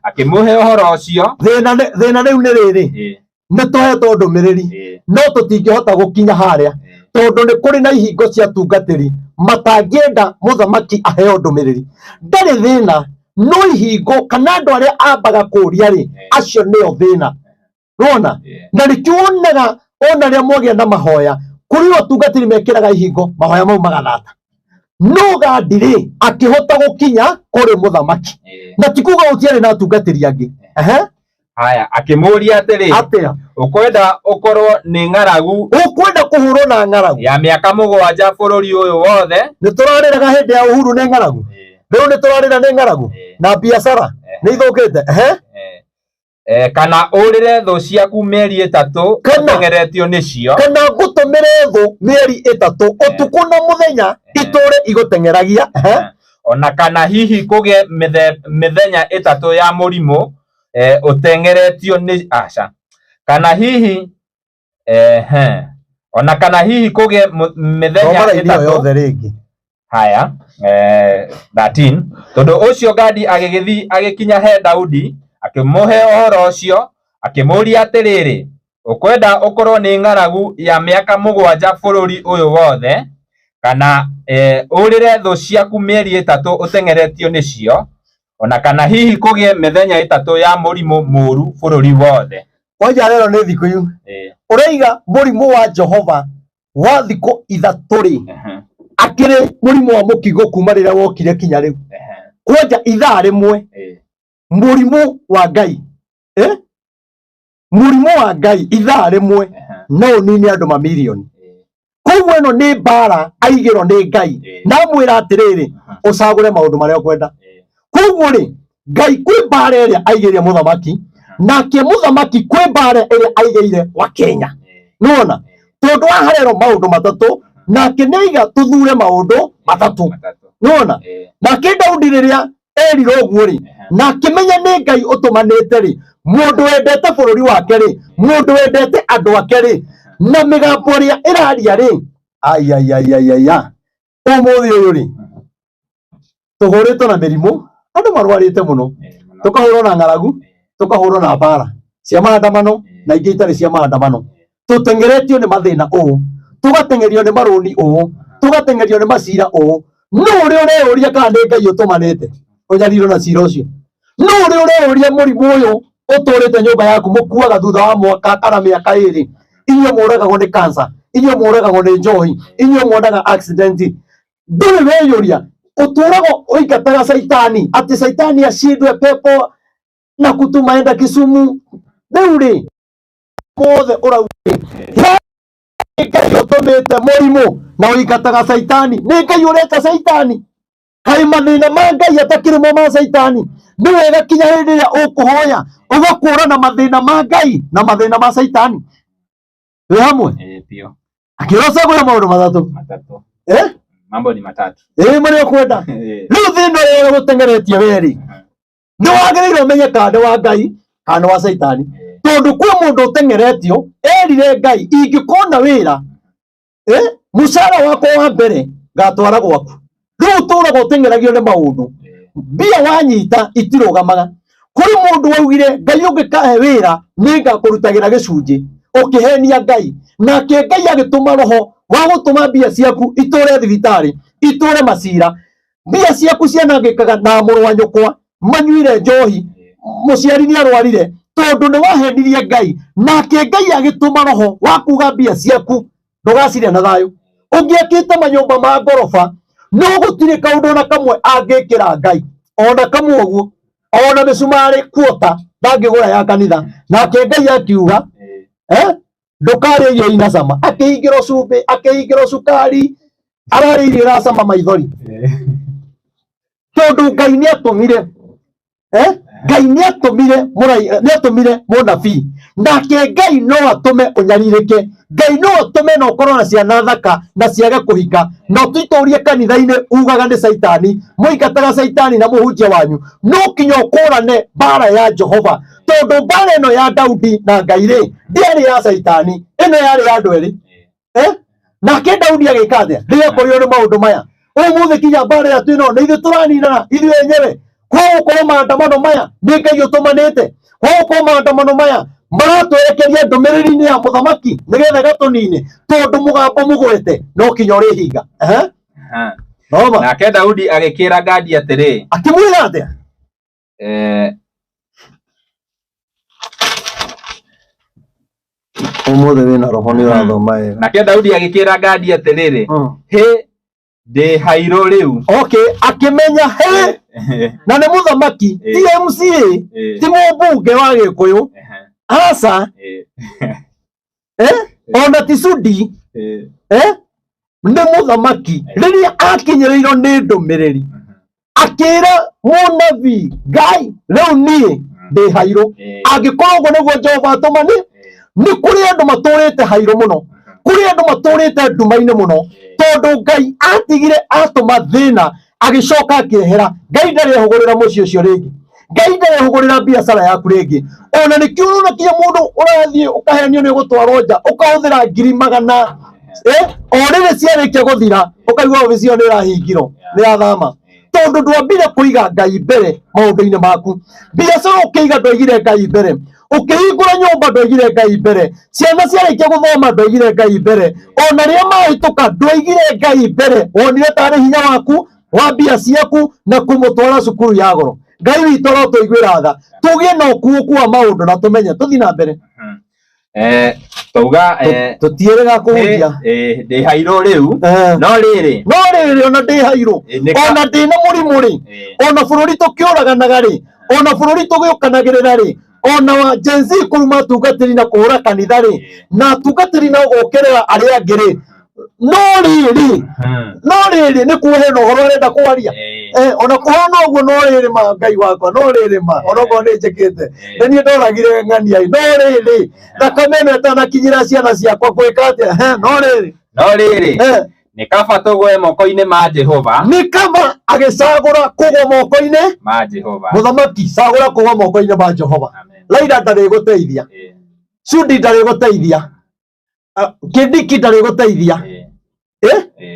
akĩmũhe ũhoro ũcio. Thĩna rĩu nĩ rĩrĩ, nĩ tũhetwo ndũmĩrĩri no tũtingĩhota gũkinya harĩa tondũ nĩ kũrĩ na ihingo cia tungatĩri matangĩenda mũthamaki aheo ndũmĩrĩri. Ndarĩ thĩna, no ihingo kana andũ arĩa ambaga kũũria rĩ, acio nĩo thĩna. Nĩwona? Na nĩkĩo wonaga ona rĩrĩa mwagĩa na mahoya, kũrĩ atungatĩri mekĩraga ihingo, mahoya mau magathata. No Gadi rĩ, akĩhota gũkinya kũrĩ mũthamaki. Na ti kuga gũtiarĩ na atungatĩri angĩ. Haya, akĩmũũria atĩrĩ, atĩa? Ũkwenda ũkorwo nĩ ng'aragu? Ũkwenda kũhũrwo na ng'aragu ya mĩaka mũgwanja bũrũri ũyũ wothe? Nĩ tũrarĩraga hĩndĩ ya Uhuru nĩ ng'aragu, rĩu nĩ tũrarĩra nĩ ng'aragu na biacara nĩ ithũkĩte. Kana ũrĩre thũ ciaku mĩeri ĩtatũ ũteng'eretio nĩcio, kana ngũtũmĩre thũ mĩeri ĩtatũ ũtukũ na mũthenya itũre igũteng'eragia. Ona kana hihi kũgĩe mĩthenya ĩtatũ ya mũrimũ ũteng'eretio nĩ aca, kana hihi ona kana hihi kũgĩe mĩthenya ĩtatũ yothe rĩngĩ. Haya, 13. Tondũ ũcio Gadi agĩgĩthiĩ agĩkinya he Daudi akĩmũhe ũhoro ũcio, akĩmũũria atĩrĩrĩ, ũkwenda ũkorwo nĩ ng'aragu ya mĩaka mũgwanja bũrũri ũyũ wothe, kana ũrĩre thũ ciaku mĩeri ĩtatũ ũteng'eretio nĩcio, ona kana hihi kũgĩe mĩthenya ĩtatũ ya mũrimũ mũũru bũrũri wothe? Kwanja rero nĩ thikũ yu ũraiga mũrimũ wa Jehova wa thikũ ithatũ rĩ, akĩrĩ mũrimũ wa mũkingo kuma rĩrĩa wokire kinya rĩu. Kwanja ithaa rĩmwe mũrimũ wa Ngai, mũrimũ wa Ngai ithaa rĩmwe no ũnine andũ mamirioni. Koguo ĩno nĩ mbara aigĩrwo nĩ Ngai na amwĩra atĩrĩrĩ, ũcagũre maũndũ marĩa ũkwenda. Koguo rĩ, Ngai kwĩ mbara ĩrĩa aigĩire mũthamaki, nake mũthamaki kwĩ mbara ĩrĩa aigĩire wa Kenya. Nĩwona? Tondũ haha rero maũndũ matatũ, nake nĩaiga tũthure maũndũ matatũ. Nĩwona? Nake Daudi rĩrĩa erire ũguo rĩ, na akĩmenya nĩ Ngai ũtũmanĩte rĩ, mũndũ wendete bũrũri wake rĩ, mũndũ wendete andũ ake rĩ, na mĩgambo ĩrĩa ĩraria rĩ, aiaiaiaiaia, ũmũthĩ ũyũ rĩ, tũhũrĩtwo na mĩrimũ, andũ marwarĩte mũno, tũkahũrwo na ng'aragu, tũkahũrwo na mbara cia maandamano na ingĩ itarĩ cia maandamano, tũteng'eretio nĩ mathĩna ũũ, tũgateng'erio nĩ marũni ũũ, tũgateng'erio nĩ macira ũũ. No ũrĩa ũreyũria kana nĩ Ngai ũtũmanĩte ũnyarirwo na cira ũcio? No ũrĩa ũreyũria mũrimũ ũyũ ũtũrĩte nyũmba yaku mũkuaga thutha wa mwaka kana mĩaka ĩrĩ, inyuĩ mũragagwo nĩ cancer, inyuĩ mũragagwo nĩ njohi, inyuĩ muonaga accident, ndũrĩ weyũria ũtũrago ũingataga caitani atĩ caitani acindwe pepo na kutuma enda Kisumu. Rĩu rĩ mothe ũrauga nĩ Ngai ũtũmĩte mũrimũ na ũingataga caitani, nĩ Ngai ũreta caitani. Kaĩ mathĩna ma Ngai atakĩrĩ mo ma caitani? Nĩ wega kinya hĩndĩ ĩrĩa ũkũhoya ũgakũrana mathĩna ma Ngai na mathĩna ma caitani. Twĩ hamwe? Akĩra ũcagũre maũndũ matatũ. Mambo ni matatu. Marĩa ũkwenda. Rĩu thĩna ũrĩa ũgũteng'eretie we rĩ, nĩ wagĩrĩire ũmenye kana nĩ wa Ngai kana nĩ wa caitani. Tondũ kwĩ mũndũ ũteng'eretio erire Ngai, ingĩkona wĩra, mũcara wakwa wa mbere ngatwara gwaku. Rĩu ũtũraga ũteng'eragio nĩ maũndũ, mbia wanyita itirũgamaga. Kũrĩ mũndũ waugire Ngai ũngĩkahe wĩra nĩ ngakũrutagĩra gĩcunjĩ. Ũkĩhenia Ngai, nake Ngai agĩtũma roho wa gũtũma mbia ciaku itũre thibitarĩ, itũre macira, mbia ciaku cianangĩkaga na mũrũ wa nyũkwa manyuire njohi, mũciari nĩ arwarire tondũ nĩ wahenirie Ngai, nake Ngai agĩtũma roho wa kuga mbia ciaku ndũgacirĩa na thayũ. Ũngĩakĩte manyũmba ma ngoroba, no gũtirĩ kaũndũ ona kamwe angĩkĩra Ngai ona kamwe ũguo, ona mĩcumarĩ kuota ndangĩgũra ya kanitha. Nake Ngai akiuga ndũkarĩe irio ina cama, akĩhingĩrwo cumbĩ, akĩhingĩrwo cukari, ararĩa irio iracama maithori, tondũ Ngai nĩ atũmire Ngai nĩ atũmire nĩ atũmire mũnabii, nake Ngai no atũme ũnyarirĩke, Ngai no atũme na ũkorwo na ciana thaka na ciage kũhika, na ũtitũrie kanitha-inĩ ugaga nĩ caitani, mũingataga caitani na mũhunjia wanyu, no kinya ũkũrane mbara ya Jehova, tondũ mbara ĩno ya Daudi na Ngai rĩ ndĩarĩ ya caitani, ĩno yarĩ ya andũ erĩ. Nake Daudi agĩka atĩa rĩrĩa akorirwo nĩ maũndũ maya? Ũmũthĩ kinya mbara ĩrĩa twĩ nayo nĩ ithuĩ tũraninana ithuĩ enyewe. Kwa gũkorwo maandamano maya nĩ Ngai ũtũmanĩte, kwa gũkorwo maandamano maya maratwerekeria ndũmĩrĩri-inĩ ya mũthamaki nĩgetha ĩgatũnine, tondũ mũgambo mũgwete no kinya ũrĩhinga. Thoma. Nake Daudi agĩkĩra Gadi atĩrĩ, Akĩmwĩra atĩa? Ũmũthĩ wĩna roho nĩ ũrathoma wega. Nake Daudi agĩkĩra Gadi atĩrĩrĩ, hĩ ndĩ hairũ rĩu. Okay, akĩmenya hĩ na nĩ mũthamaki, ti MCA, ti mũmbunge wa Gĩkũyũ, aca, ona ti Sudi, nĩ mũthamaki. Rĩrĩa akinyĩrĩirwo nĩ ndũmĩrĩri akĩra mũnabii, Ngai rĩu niĩ ndĩ hairũ, angĩkorwo ũguo nĩguo Jehova atũma nĩ kũrĩ andũ matũrĩte hairũ mũno, kũrĩ andũ matũrĩte nduma-inĩ mũno, tondũ Ngai atigire atũma thĩna agĩcoka akĩehera. Ngai ndarĩ ehũgũrĩra mũciĩ ũcio rĩngĩ, Ngai ndarĩ ehũgũrĩra biacara yaku rĩngĩ. Ona nĩkĩo ũrona kinya mũndũ ũrathiĩ ũkahenio nĩ ũgũtwarwo nja ũkahũthĩra ngiri magana, o rĩrĩ ciarĩkia gũthira ũkaigua obici ĩyo nĩ ĩrahingirwo, nĩ yathama, tondũ ndwambire kũiga Ngai mbere maũndũ-inĩ maku. Biacara ũkĩiga ndwaigire Ngai mbere, ũkĩhingũra nyũmba ndwaigire Ngai mbere, ciana ciarĩkia gũthoma ndwaigire Ngai mbere, ona rĩrĩa mahĩtũka ndwaigire Ngai mbere, wonire tarĩ hinya waku wa mbia ciaku na kũmũtwara cukuru ya goro. Ngai witũ arotũiguĩra tha, tũgĩe na ũkuũku wa maũndũ na tũmenye tũthiĩ na mbere. Tauga Tũtiĩrĩga kũhunjia. Ndĩ hairũ rĩu. No rĩrĩ. No rĩrĩ ona ndĩ hairũ. Ona ndĩ na mũrimũ rĩ. Ona bũrũri tũkĩũraganaga rĩ. Ona bũrũri tũgĩũkanagĩrĩra rĩ. Ona wa Gen Z kũruma atungatĩri na kũhũra kanitha rĩ. Na atungatĩri na gũũkĩrĩra arĩa angĩ rĩ. No rĩrĩ. No rĩrĩ nĩ kuo hena ũhoro arenda kwaria. Ona kũhana ũguo no rĩrĩ ma Ngai wakwa, no rĩrĩ ma ona okorwo nĩ njĩkĩte. Nĩ niĩ ndoragire ng'ania ĩ, no rĩrĩ thakame ĩno ĩtanakinyĩra ciana ciakwa gwĩka atĩa? No rĩrĩ. No rĩrĩ. Nĩ kaba tũgwe moko-inĩ ma Jehova. Nĩ kaba agĩcagũra kũgwa moko-inĩ ma Jehova. Mũthamaki cagũra kũgwa moko-inĩ ma Jehova. Raila ndarĩgũteithia. Sudi ndarĩgũteithia. Kindiki ndarĩgũteithia.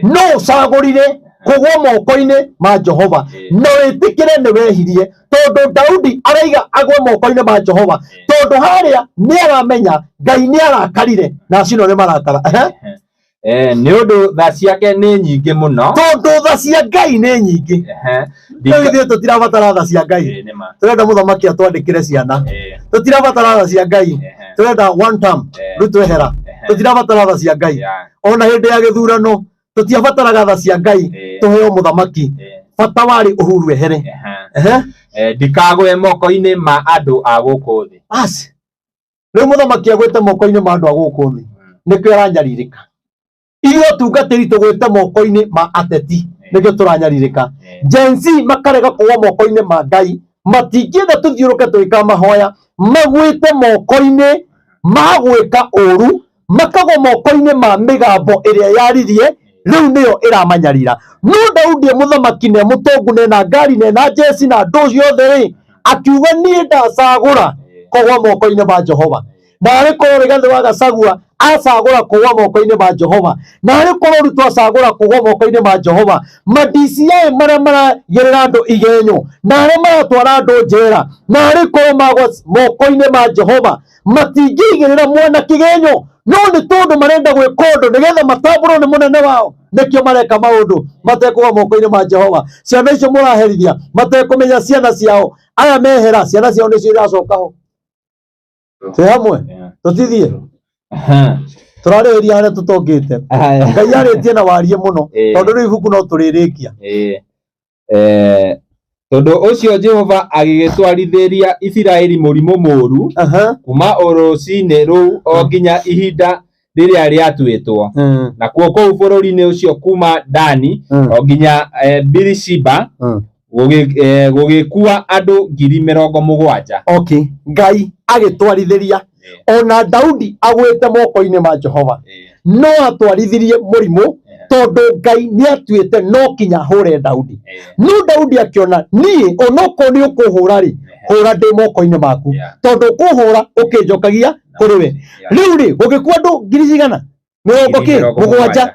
No ũcagũrire kũgwa moko-inĩ ma Jehova na wĩtĩkĩre nĩ wehirie, tondũ Daudi araiga agwe moko-inĩ ma Jehova, tondũ harĩa nĩ aramenya Ngai nĩ arakarire na acio nĩ marakara. Nĩ ũndũ tha ciake nĩ nyingĩ mũno, tondũ tha cia Ngai nĩ nyingĩ. Rĩu ithuĩ tũtirabatara tha cia Ngai, tũrenda mũthamaki atwandĩkĩre ciana. Tũtirabatara tha cia Ngai, tũrenda one term Ruto ehera. Tũtirabatara tha cia Ngai. Ona hĩndĩ ya gĩthurano tũtiabataraga tha cia Ngai tũheo mũthamaki, bata warĩ Uhuru ehere. Ndikagwe moko-inĩ ma andũ a gũkũ thĩ. Basi rĩu mũthamaki agwĩte moko-inĩ ma andũ a gũkũ thĩ, nĩkĩo aranyarirĩka. Ithuĩ atungatĩri tũgwĩte moko-inĩ ma ateti, nĩkĩo tũranyarirĩka. Gen Z makarega kũgwa moko-inĩ ma Ngai, matingĩenda tũthiũrũke tũgĩka mahoya, magwĩte moko-inĩ ma gwĩka ũru, makagwa moko-inĩ ma mĩgambo ĩrĩa yaririe, rĩu nĩyo ĩramanyarira. No Daudi mũthamaki nĩ mũtongu, nena ngari, nena jeci na andũ ciothe rĩ, akiuga niĩ ndacagũra kũgwa moko-inĩ ma Jehova. Na arĩ korwo Rigathĩ wa Gachagua acagũra kũgwa moko-inĩ ma Jehova, na arĩ korwo Ruto acagũra kũgwa moko-inĩ ma Jehova, ma DCI marĩa maragĩrĩra andũ igenyo na arĩa maratwara andũ njera, na arĩ korwo magwa moko-inĩ ma Jehova matingĩigĩrĩra mwana kĩgenyo, no nĩ tondũ marenda gwĩka ũndũ nĩgetha matambũrwo nĩ mũnene wao, nĩkĩo mareka maũndũ matekũgwa moko-inĩ ma Jehova. Ciana icio mũraherithia matekũmenya ciana ciao, aya mehera ciana ciao nĩcio iracoka ho. Twĩ hamwe tũtithiĩ tũrarĩrĩria harĩa tũtongĩte. Ngai arĩtie na warie mũno tondũ rĩu ibuku no tũrĩrĩkia. Tondũ ũcio Jehova agĩgĩtwarithĩria Isiraeli mũrimũ mũũru kuma o rũcinĩ rũu o nginya ihinda rĩrĩa rĩatuĩtwo. Nakuo kũu bũrũri-inĩ ũcio kuma Dani o nginya Birishiba gũgĩkua andũ 70,000. Okay, Ngai agĩtwarithĩria ona Daudi agwĩte moko-inĩ ma Jehova, no atwarithirie mũrimũ tondũ Ngai nĩatuĩte no kinya hũre Daudi. No Daudi akĩona niĩ onokorwo nĩ ũkũhũra rĩ, hũra ndĩ moko-inĩ maku, tondũ ũkũhũra ũkĩnjokagia kũrĩ we. Rĩu rĩ gũgĩkua andũ ngiri cigana? 70.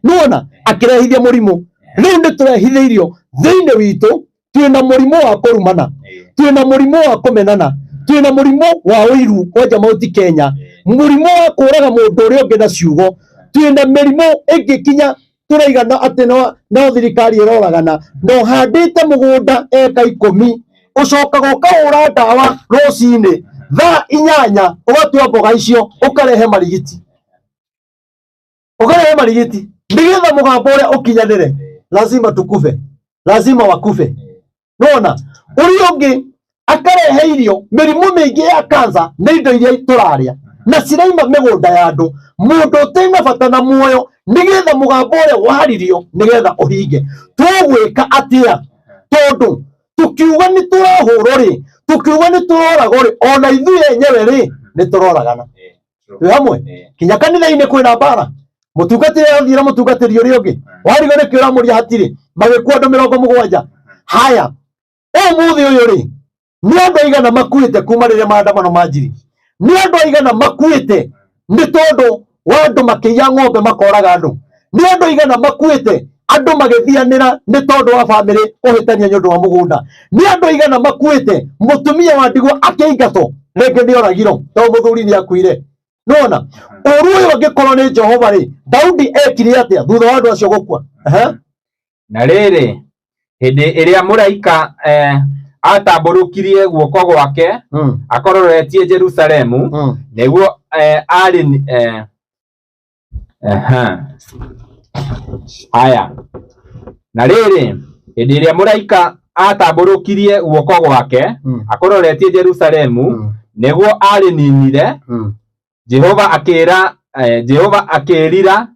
Nĩwona akĩrehithia mũrimũ. Rĩu nĩtũrehithĩirio thĩinĩ witũ, twĩna mũrimũ wa kũrumana, twĩna mũrimũ wa kũmenana, twĩna mũrimũ wa ũiru kwanja Mount Kenya, mũrimũ wa kũraga mũndũ ũrĩa ũngĩ na ciugo, twĩna mĩrimũ ĩngĩ kinya tũraigana atĩ no thirikari ĩroragana, na ũhandĩte mũgũnda eka 10 ũcokaga ũkahũra ndawa rũcinĩ thaa 8 ũgatua mboga icio ũkarehe marigiti, ũkarehe marigiti nĩgetha mũgambo ũrĩa ũkinyanĩre. Lazima tukufe, lazima wakufe. Nona ũrĩa ũngĩ akarehe irio, mĩrimũ mĩingĩ ya cancer nĩ indo iria tũrarĩa na ciraima mĩgũnda ya andũ, mũndũ ũtarĩ na bata na muoyo, nĩgetha mũgambo ũrĩa waririo nĩgetha ũhinge. Tũgwĩka atĩa? Tondũ tukiuga nĩ tũrahũrwo rĩ, tukiuga nĩ tũroragwo rĩ, ona ithuĩ enyewe rĩ nĩ tũroragana. Twĩ hamwe kinya kanitha-inĩ kwĩna mbara, mũtungatĩri athiĩ na mũtungatĩri ũrĩa ũngĩ warigwo nĩkĩ ũramũria hatirĩ, magĩkua andũ 70. Haya, ũmũthĩ ũyũ rĩ nĩ andũ aigana makuĩte kuma rĩrĩa maandamano manjirie? Nĩ andũ aigana makuĩte nĩ tondũ wa andũ makĩiya ng'ombe makoraga andũ? Nĩ andũ aigana makuĩte andũ magĩthianĩra nĩ tondũ wa bamĩrĩ kũhĩtania nĩ ũndũ wa mũgũnda? Nĩ andũ aigana makuĩte mũtumia wa ndigwa akĩingatwo rĩngĩ nĩ oragirwo tondũ mũthuri nĩ akuire? Nĩwona ũru ũyũ angĩkorwo nĩ Jehova rĩ, Daudi ekire atĩa thutha wa andũ acio gũkua? Na rĩrĩ, hĩndĩ ĩrĩa mũraika atambũrũkirie guoko gwake akororetie Jerusalemu, nĩguo arĩ haya. Na rĩrĩ, hĩndĩ ĩrĩa mũraika atambũrũkirie guoko gwake akororetie Jerusalemu, nĩguo arĩninire, Jehova akĩra Jehova akĩrira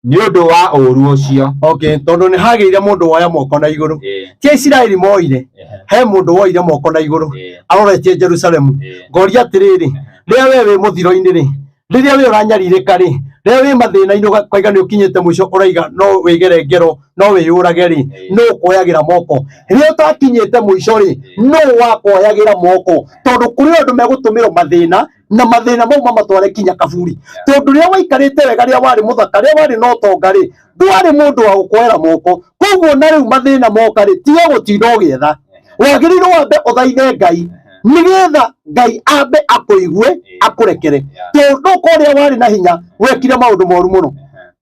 nĩ ũndũ wa ũũru ũcio. Okay, tondũ nĩ hagĩire mũndũ woya moko na igũrũ. Ti Isiraeli moire, he mũndũ woire moko na igũrũ aroretie Jerusalemu. Ngoria atĩrĩrĩ, rĩrĩa we wĩ mũthiro-inĩ rĩ, rĩrĩa we ũranyarirĩka rĩ, rĩrĩa wĩ mathĩna-inĩ ũkaiga nĩ ũkinyĩte mũico ũraiga no wĩgere ngero no wĩyũrage rĩ, nũ ũkuoyagĩra moko? Rĩrĩa ũtakinyĩte mũico rĩ, nũ wakuoyagĩra moko? Tondũ kũrĩ andũ megũtũmĩrwo mathĩna na mathĩna mau mamatware kinya kaburi. Tondũ rĩrĩa waikarĩte wega, rĩrĩa warĩ mũthaka, rĩrĩa warĩ na ũtonga rĩ, ndwarĩ mũndũ wa gũkuoera moko. Koguo na rĩu mathĩna moka rĩ, tiga gũtinda ũgĩetha, wagĩrĩirwo wambe ũthaithe Ngai nĩgetha Ngai ambe akũigue akũrekere. Tondũ okorwo rĩrĩa warĩ na hinya wekire maũndũ moru mũno,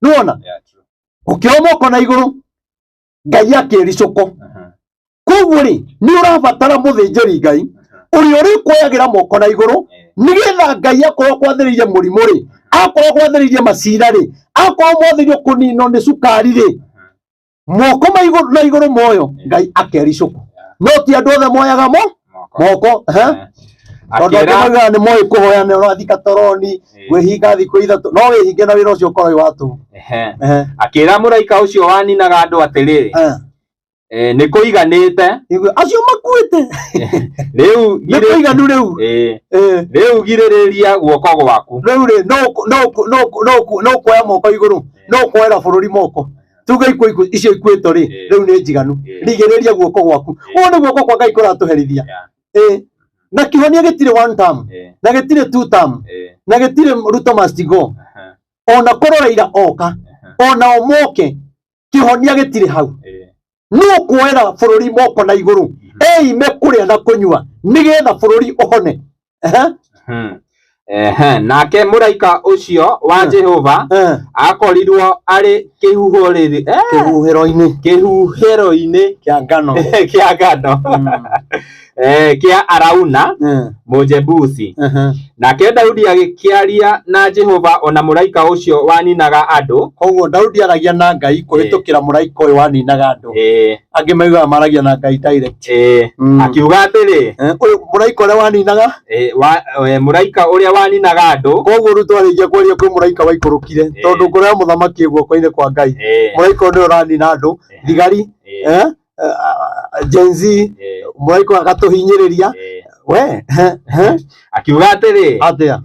nĩwona ũkĩoya moko na igũrũ Ngai akĩricũkwo. Koguo rĩ nĩ ũrabatara mũthĩnjĩri Ngai ũrĩa ũrĩkuoyagĩra moko na igũrũ nĩgetha Ngai akorwo akwathĩrĩirie mũrimũ rĩ, akorwo akwathĩrĩirie macira rĩ, akorwo mwathĩrĩirio kũninwo nĩ cukari rĩ, moko ma igũrũ na igũrũ moyo Ngai akericũkwo. No ti andũ othe moyaga moko, tondũ angĩ maugaga nĩ moĩ kũhoya nĩ ũrathika toroni gwĩhinga thikũ 3, no wĩhinge na wĩra ũcio ũkorwo wĩ wa tũhũ. Akĩra mũraika ũcio waninaga andũ atĩrĩrĩ, nĩ kũiganĩte. Acio makuĩte rĩu nĩ kũiganu rĩu. Rĩu girĩrĩria guoko gwaku. Rĩu rĩ no kuoya moko igũrũ, no kuoera bũrũri moko, tuge ikuũ icio ikuĩtwo rĩ, rĩu nĩ njiganu, rigĩrĩria guoko gwaku. Ũũ nĩ guoko kwa Ngai kũratũherithia. Na kĩhonia gĩtirĩ one term na gĩtirĩ two term. Na gĩtirĩ Ruto must go. Ona korwo Raila oka, ona omoke, kĩhonia gĩtirĩ hau. No kuoera bũrũri moko na igũrũ, eime kũrĩa na kũnyua nĩgetha bũrũri ũhone. Ehe, nake mũraika ũcio wa Jehova akorirwo arĩ kĩhuhĩro-inĩ kĩhuhĩro-inĩ kĩa ngano kĩa ngano kĩa Arauna Mũjebusi. Nake Daudi agĩkĩaria na Jehova ona mũraika ũcio waninaga andũ. Koguo Daudi aragia na Ngai kũhĩtũkĩra mũraika ũyũ waninaga andũ. Angĩ maugaga maragia na Ngai direct. Akiuga atĩrĩ, Ũyũ mũraika ũrĩa waninaga, mũraika ũrĩa waninaga andũ. Koguo Ruto arĩkia kwaria kwĩ mũraika waikũrũkire, tondũ ngoro ya mũthamaki ĩ guoko-inĩ kwa Ngai. Mũraika ũyũ nĩwe ũranina andũ, thigari, Gen Z, mũraika ũyũ agatũhinyĩrĩria. We Akiuga atĩrĩ, atĩa?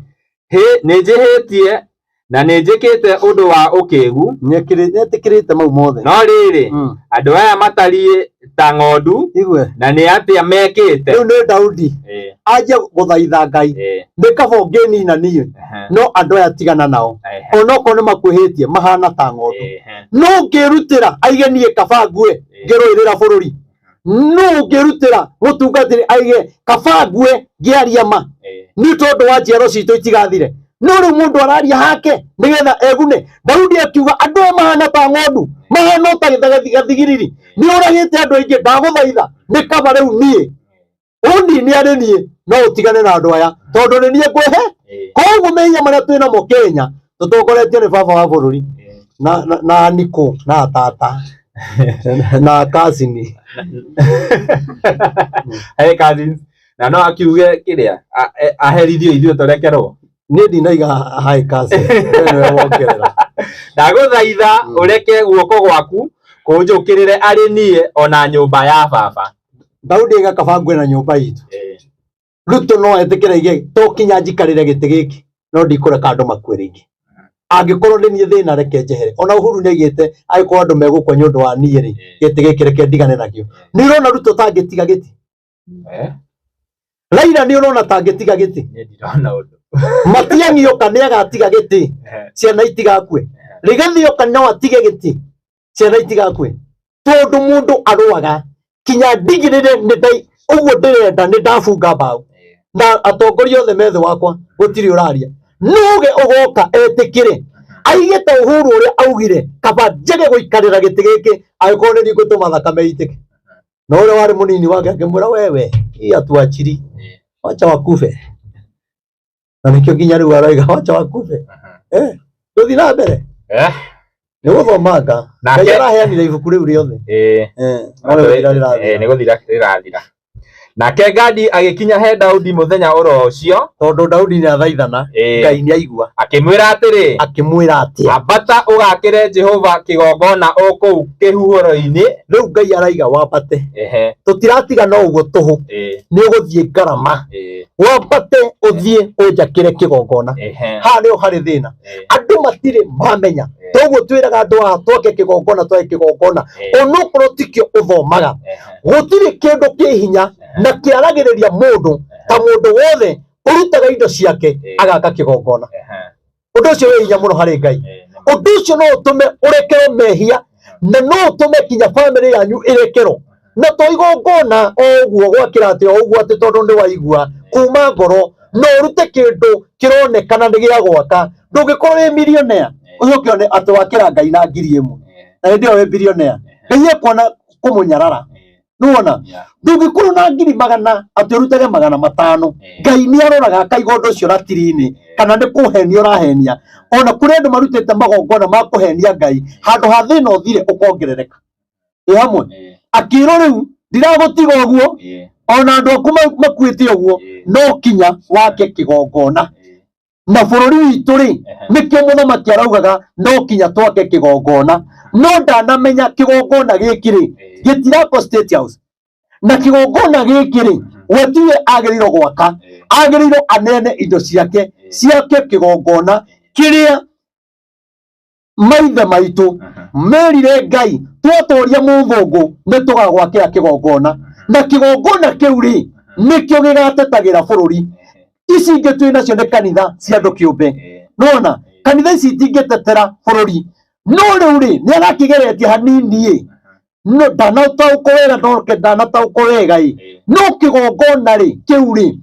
Hĩ, nĩnjĩhĩtie na nĩnjĩkĩte ũndũ wa ũkĩgu. Nĩetĩkĩrĩte mau mothe. No rĩrĩ, andũ aya matariĩ ta ng'ondu, na nĩ atĩa mekĩte? Rĩu nĩ Daudi anjia gũthaitha Ngai, nĩ kaba ũngĩnina niĩ, no andũ aya tigana nao, onokorwo nĩ makuhĩtie mahana ta ng'ondu. No ũngĩrutĩra aige niĩ kaba ngue ngĩrũĩrĩra bũrũri. No ũngĩrutĩra mũtungatĩri aige kaba ngue ngĩaria ma, nĩ tondũ wa njiaro citũ itigathire. No rĩu mũndũ araria hake nĩgetha egune. Daudi akiuga andũ aya mahana ta ng'ondu, mahana ta gathigiriri, nĩ ũragĩte andũ aingĩ, ndagũthaitha nĩ kaba rĩu niĩ ũnini arĩ niĩ, no ũtigane na andũ aya tondũ nĩ niĩ ngwĩhe. Koguo mehia marĩa twĩ namo Kenya tũtongoretio nĩ baba wa bũrũri na Niko na tata na cousin. Hey cousins, na no akiuge kĩrĩa aherithio ithuĩ tũrekerwo. Niĩ ndinaiga hi cousin, nĩwe wongerera. Ndagũthaitha ũreke guoko gwaku kũnjũkĩrĩre arĩ niĩ ona nyũmba ya baba. Daudi aiga kaba ngue na nyũmba itũ. Ruto no etĩkĩre aige to kinya njikarĩre gĩtĩ gĩkĩ, no ndikũreka andũ makue rĩngĩ. Angĩkorwo nĩ niĩ thĩna reke njehere. Ona Uhuru nĩaigĩte angĩkorwo andũ megũkua nĩ ũndũ wa niĩ rĩ, gĩtĩ gĩkĩ reke ndigane nakĩo. Nĩ ũrona Ruto tangĩtiga gĩtĩ? Raila nĩ ũrona tangĩtiga gĩtĩ? Niĩ ndirona ũndũ. Matiang'i oka nĩ agatiga gĩtĩ, ciana itigakue. Rigathi oka no atige gĩtĩ, ciana itigakue. Tondũ mũndũ arũaga kinya ndigĩrĩre nĩ ũguo ndĩrenda nĩ ndabunga mbaũ. Na atongoria othe me thĩ wakwa gũtirĩ ũraria. Nũge ũgoka etĩkĩre aige ta Uhuru ũrĩa augire kaba njage gũikarĩra gĩtĩ gĩkĩ angĩkorwo nĩ niĩ ngũtũma thakame ĩitĩke. Na ũrĩa warĩ mũnini wake akĩmwĩra wewe hii atuachiri, wacha wakufe. Na nĩkĩo nginya rĩu arauga wacha wakufe. Tũthiĩ na mbere. Nĩ gũthomanga. Ngai araheanire ibuku rĩu rĩothe. Nĩ gũthira rĩrathira. Nake Gadi agĩkinya he Daudi mũthenya oro ũcio, tondũ Daudi nĩ athaithana, Ngai nĩ aigua. Akĩmwĩra atĩrĩ, akĩmwĩra atĩa? Ambata ũgakĩre Jehova kĩgongona o kũu kĩhuhĩro-inĩ. Rĩu Ngai araiga wambate. Tũtiratiga no ũguo tũhũ. Nĩ ũgũthiĩ ngarama. Wambate ũthiĩ ũnjakĩre kĩgongona. Haha nĩho harĩ thĩna. Andũ matirĩ mamenya. Toguo twĩraga andũ haha twake kĩgongona, twake kĩgongona. Onokorwo tikĩo ũthomaga. Gũtirĩ kĩndũ kĩ hinya na kĩaragĩrĩria mũndũ ta mũndũ wothe ũrutaga indo ciake agaka kĩgongona. Ũndũ ũcio wĩ hinya mũno harĩ Ngai. Ũndũ ũcio no ũtũme ũrekerwo mehia na no ũtũme kinya bamĩrĩ yanyu ĩrekerwo. Na to igongona o ũguo gwakĩra atĩ o ũguo atĩ tondũ nĩ waigua kuma ngoro, no ũrute kĩndũ kĩronekana nĩ gĩa gwaka. Ndũngĩkorwo wĩ millionaire ũcoke one atĩ wakĩra Ngai na 1,000 na hĩndĩ ĩyo wĩ billionaire. Ngai ekuona kũmũnyarara. Nĩwona? Ndũngĩkorwo na 100,000 atĩ ũrutage 500. Ngai nĩ aroraga akaiga ũndũ ũcio ratiri-inĩ kana nĩ kũhenia ũrahenia. Ona kũrĩ andũ marutĩte magongona ma kũhenia Ngai, handũ ha thĩna ũthire ũkongerereka. Ĩ hamwe? Akĩrwo rĩu ndiragũtiga ũguo, ona andũ aku makuĩte ũguo, no kinya wake kĩgongona. Na bũrũri witũ rĩ, nĩkĩo mũthamaki araugaga no kinya twake kĩgongona. No ndanamenya kĩgongona gĩkĩ rĩ, gĩtirako State House. Na kĩgongona gĩkĩ rĩ, we tiwe agĩrĩirwo gwaka, agĩrĩirwo aneane indo ciake, ciake kĩgongona kĩrĩa maithe maitũ merire Ngai twatoria mũthũngũ nĩ tũgagwakĩra kĩgongona. Na kĩgongona kĩu rĩ, nĩkĩo gĩgatetagĩra bũrũri. Ici ingĩ twĩ nacio nĩ kanitha cia andũ kĩũmbe. Nona kanitha ici itingĩtetera bũrũri. No rĩu rĩ, nĩ arakĩgeretie hanini ĩ, no ndanataũkwo wega, no ndanataũkwo wega ĩ, no kĩgongona rĩ kĩu rĩ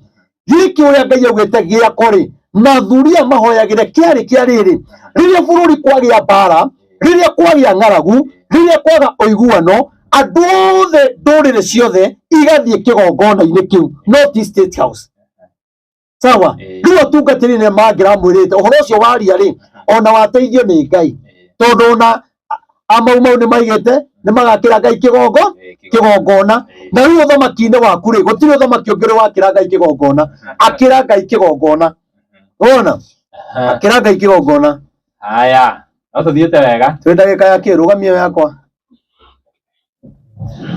gĩkĩ ũrĩa Ngai augĩte gĩako rĩ, na athuri aya mahoyagĩre kĩarĩ kĩa rĩrĩ, rĩrĩa bũrũri kwagĩa mbara, rĩrĩa kwagĩa ng'aragu, rĩrĩa kwaga ũiguano, andũ othe ndũrĩrĩ ciothe igathiĩ kĩgongona-inĩ kĩu, no ti State House. Sawa? Rĩu atungatĩri nĩ mangĩramwĩrĩte ũhoro ũcio waria rĩ, ona wateithio nĩ Ngai, tondũ ona amaumau nĩ maigĩte nĩ magakĩra Ngai kĩgongona. Na rĩu ũthamaki-inĩ waku rĩ, gũtirĩ ũthamaki ũngĩ ũrĩ wakĩra Ngai kĩgongona. Akĩra Ngai kĩgongona. Wona? Akĩra Ngai kĩgongona. Haya, no tũthiĩte wega. Twĩ ndagĩka ya kĩ, rũgamio yakwa.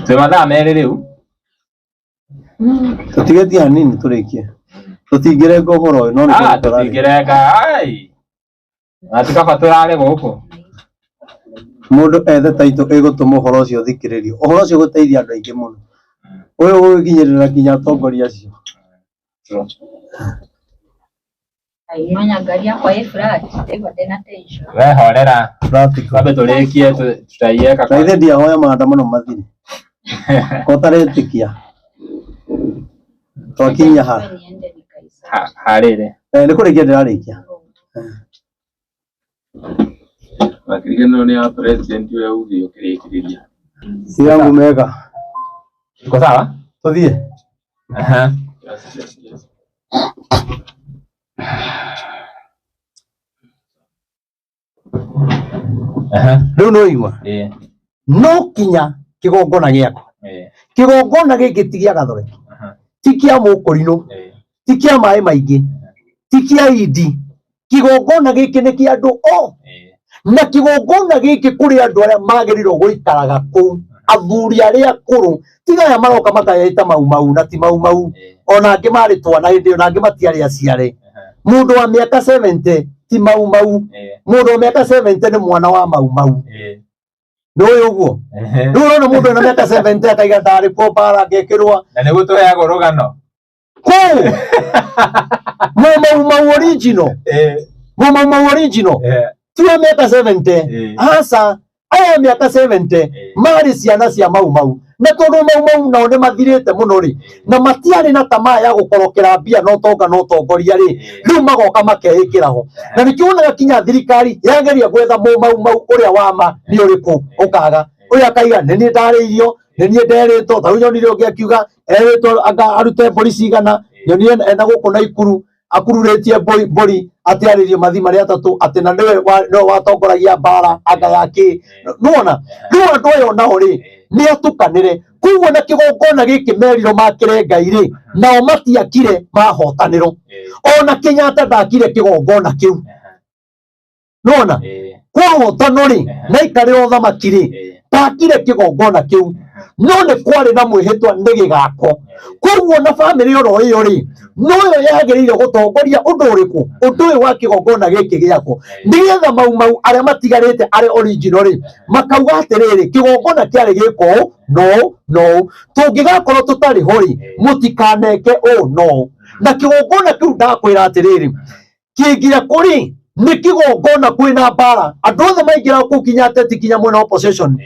Twĩ mathaa 2 rĩu. Tũtigĩtie hanini tũrĩkie. Tũtingĩrenga ũhoro ũyũ, no nĩ Ah, tũrarĩ. tũtingĩrenga. Ai. Na tikaba tũrare gũkũ. Mũndũ ethe taitũ ĩgũtũma ũhoro ũcio ũthikĩrĩrio. Ũhoro ũcio ũgũteithia andũ aingĩ mũno. Ũyũ ũgũkinyĩrĩra nginya atongoria acio. Aimanya ngari yakwa ĩ flat, ndaigua ndĩna tension. We horera. Practical. Twambe tũrĩkie tutaiweka Na ithe ndiahoya maandamano mathire. Ko ũtaretĩkia. Twakinya ha. Niende nikaisa. Harĩrĩ. Nĩ kũrĩkia ndĩrarĩkia. Makĩriganĩrwo nĩ ya president ũrĩa ugire ũkĩrĩkĩrĩria. Yangu mega. Iko sawa? Tũthiĩ. Aha. Yes, yes, yes. Aha. Rĩu nĩ ũigua. No kinya kĩgongona gĩakwa. Kĩgongona gĩkĩ ti gĩa Gathoreki. Ti kĩa Mũkũrinũ. Ti kĩa maĩ maingĩ. Ti kĩa Indi. Kĩgongona gĩkĩ nĩ kĩa andũ o. Na kĩgongona gĩkĩ kũrĩ andũ arĩa magĩrĩirwo gũikaraga kũu. Athuri arĩa akũrũ. Tiga aya maroka makayeita mau mau na ti mau mau. Ona angĩ marĩ twana hĩndĩ ĩyo na angĩ matiarĩ aciare. Mũndũ wa mĩaka 70 ti mau mau. Mũndũ wa mĩaka 70 nĩ mwana wa mau mau. Nĩ ũĩ ũguo? Rĩu ũrona mũndũ ena mĩaka 70 akaiga ndarĩ kuo mbara angĩkĩrũa. Na nĩguo tũheagwo rũgano. Kũu! Mau mau mau original. Mau mau mau original. Ti wa mĩaka 70. Aca, aya mĩaka 70 marĩ ciana cia mau mau. Na tondũ mau mau nao nĩ mathirĩte mũno rĩ, na matiarĩ na tamaa ya gũkorokera mbia na ũtonga na ũtongoria rĩ, rĩu magoka makeĩkĩra ho. Na nĩkĩo wonaga kinya thirikari yageria gwetha mau mau mau ũrĩa wa ma nĩ ũrĩkũ ũkaga. Ũyũ akaiga nĩ niĩ ndarĩirio, nĩ niĩ nderĩtwo, ta rĩu nyonire ũngĩ akiuga erĩtwo anga arute mbũri cigana, nyonire ena gũkũ Naikuru akururĩtie mbũri atĩ arĩrio mathi marĩa atatũ atĩ na nĩwe nĩwe watongoragia mbara anga ya kĩ. Nĩwona? Rĩu andũ aya onao rĩ, nĩ atukanĩre. Koguo na kĩgongona gĩkĩ merirwo makĩre Ngai rĩ, nao matiakire mahotanĩro. Ona Kenyatta ndakire kĩgongona kĩu. Nĩwona? Kwahotano rĩ, na aikarĩra ũthamaki rĩ, ndakire kĩgongona kĩu. No nĩ kwarĩ na mwĩhĩtwa nĩ gĩgako. Koguo na bamĩrĩ oro ĩyo rĩ, noyo yagĩrĩire gũtongoria ũndũ ũrĩkũ? Ũndũ ũyũ wa kĩgongona gĩkĩ gĩakwo. Nĩgetha mau mau arĩa matigarĩte arĩa original rĩ, makauga atĩrĩrĩ, kĩgongona kĩarĩ gĩko ũũ, no ũũ, no ũũ. Tũngĩgakorwo tũtarĩ ho rĩ, mũtikaneke ũũ no ũũ. Na kĩgongona kĩu ndakwĩra atĩrĩrĩ, kĩngira kũrĩ nĩ kĩgongona kwĩna mbara. Andũ othe maingĩra kũu kinya ateti kinya mwena opposition.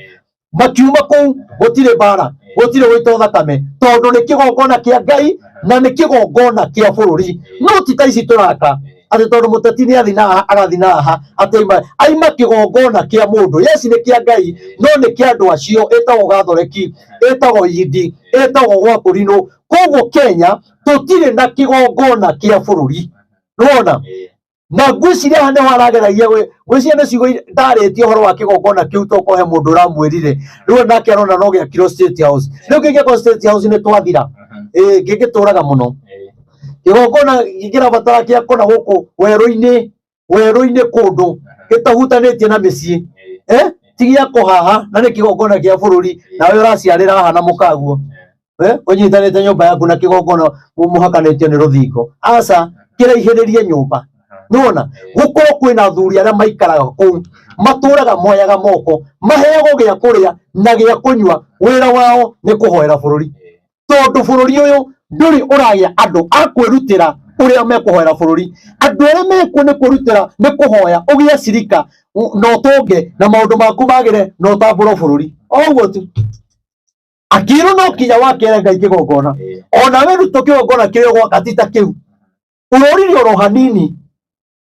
Makiuma kũu gũtirĩ mbara, gũtirĩ gũita thakame, tondũ nĩ kĩgongona kĩa Ngai na nĩ kĩgongona kĩa bũrũri. No ti ta ici tũraka atĩ tondũ mũteti nĩ athi na haha, agathi na haha, atĩ aima kĩgongona kĩa mũndũ. Yes, nĩ kĩa Ngai, no nĩ kĩa andũ acio. Ĩtagwo Gathoreki, ĩtagwo Indi, ĩtagwo Gwakũrinũ. Koguo Kenya tũtirĩ na kĩgongona kĩa bũrũri. Nĩwona? Na ngwĩciria haha nĩho arageragia ngwĩciria nĩ ciugo ndarĩtie ũhoro wa kĩgongona kĩu tokorwo he mũndũ ũramwĩrire. Rĩu nake arona no gĩakirwo State House. Rĩu kĩngĩakwo State House nĩ twathira. Kĩngĩtũraga mũno. Kĩgongona kĩrabatara kĩakwo na gũkũ werũ-inĩ, werũ-inĩ kũndũ gĩtahutanĩtie na mĩciĩ. Ti gĩakwo haha na nĩ kĩgongona kĩa bũrũri, nawe ũraciarĩra haha na mũkaguo. Ũnyitanĩte nyũmba yaku na kĩgongona mũhakanĩtio nĩ rũthingo. Aca, kĩraihĩrĩrie nyũmba. Nĩwona? Gũkorwo kwĩna athuri arĩa maikaraga kũu, matũraga moyaga moko, maheagwo gĩa kũrĩa na gĩa kũnyua. Wĩra wao nĩ kũhoera bũrũri. Tondũ bũrũri ũyũ ndũrĩ ũragĩa andũ a kwĩrutĩra Ũrĩa mekũhoera bũrũri. Andũ arĩa mekuo nĩ kwĩrutĩra nĩ kũhoya ũgĩe cirika na ũtonge na maũndũ maku magĩre na ũtambũrwo bũrũri. O ũguo tu. Akĩrwo no kinya wakĩre Ngai kĩgongona. Ona we Ruto kĩgongona kĩrĩa ũgwaka ti ta kĩu. Ũroririe oro hanini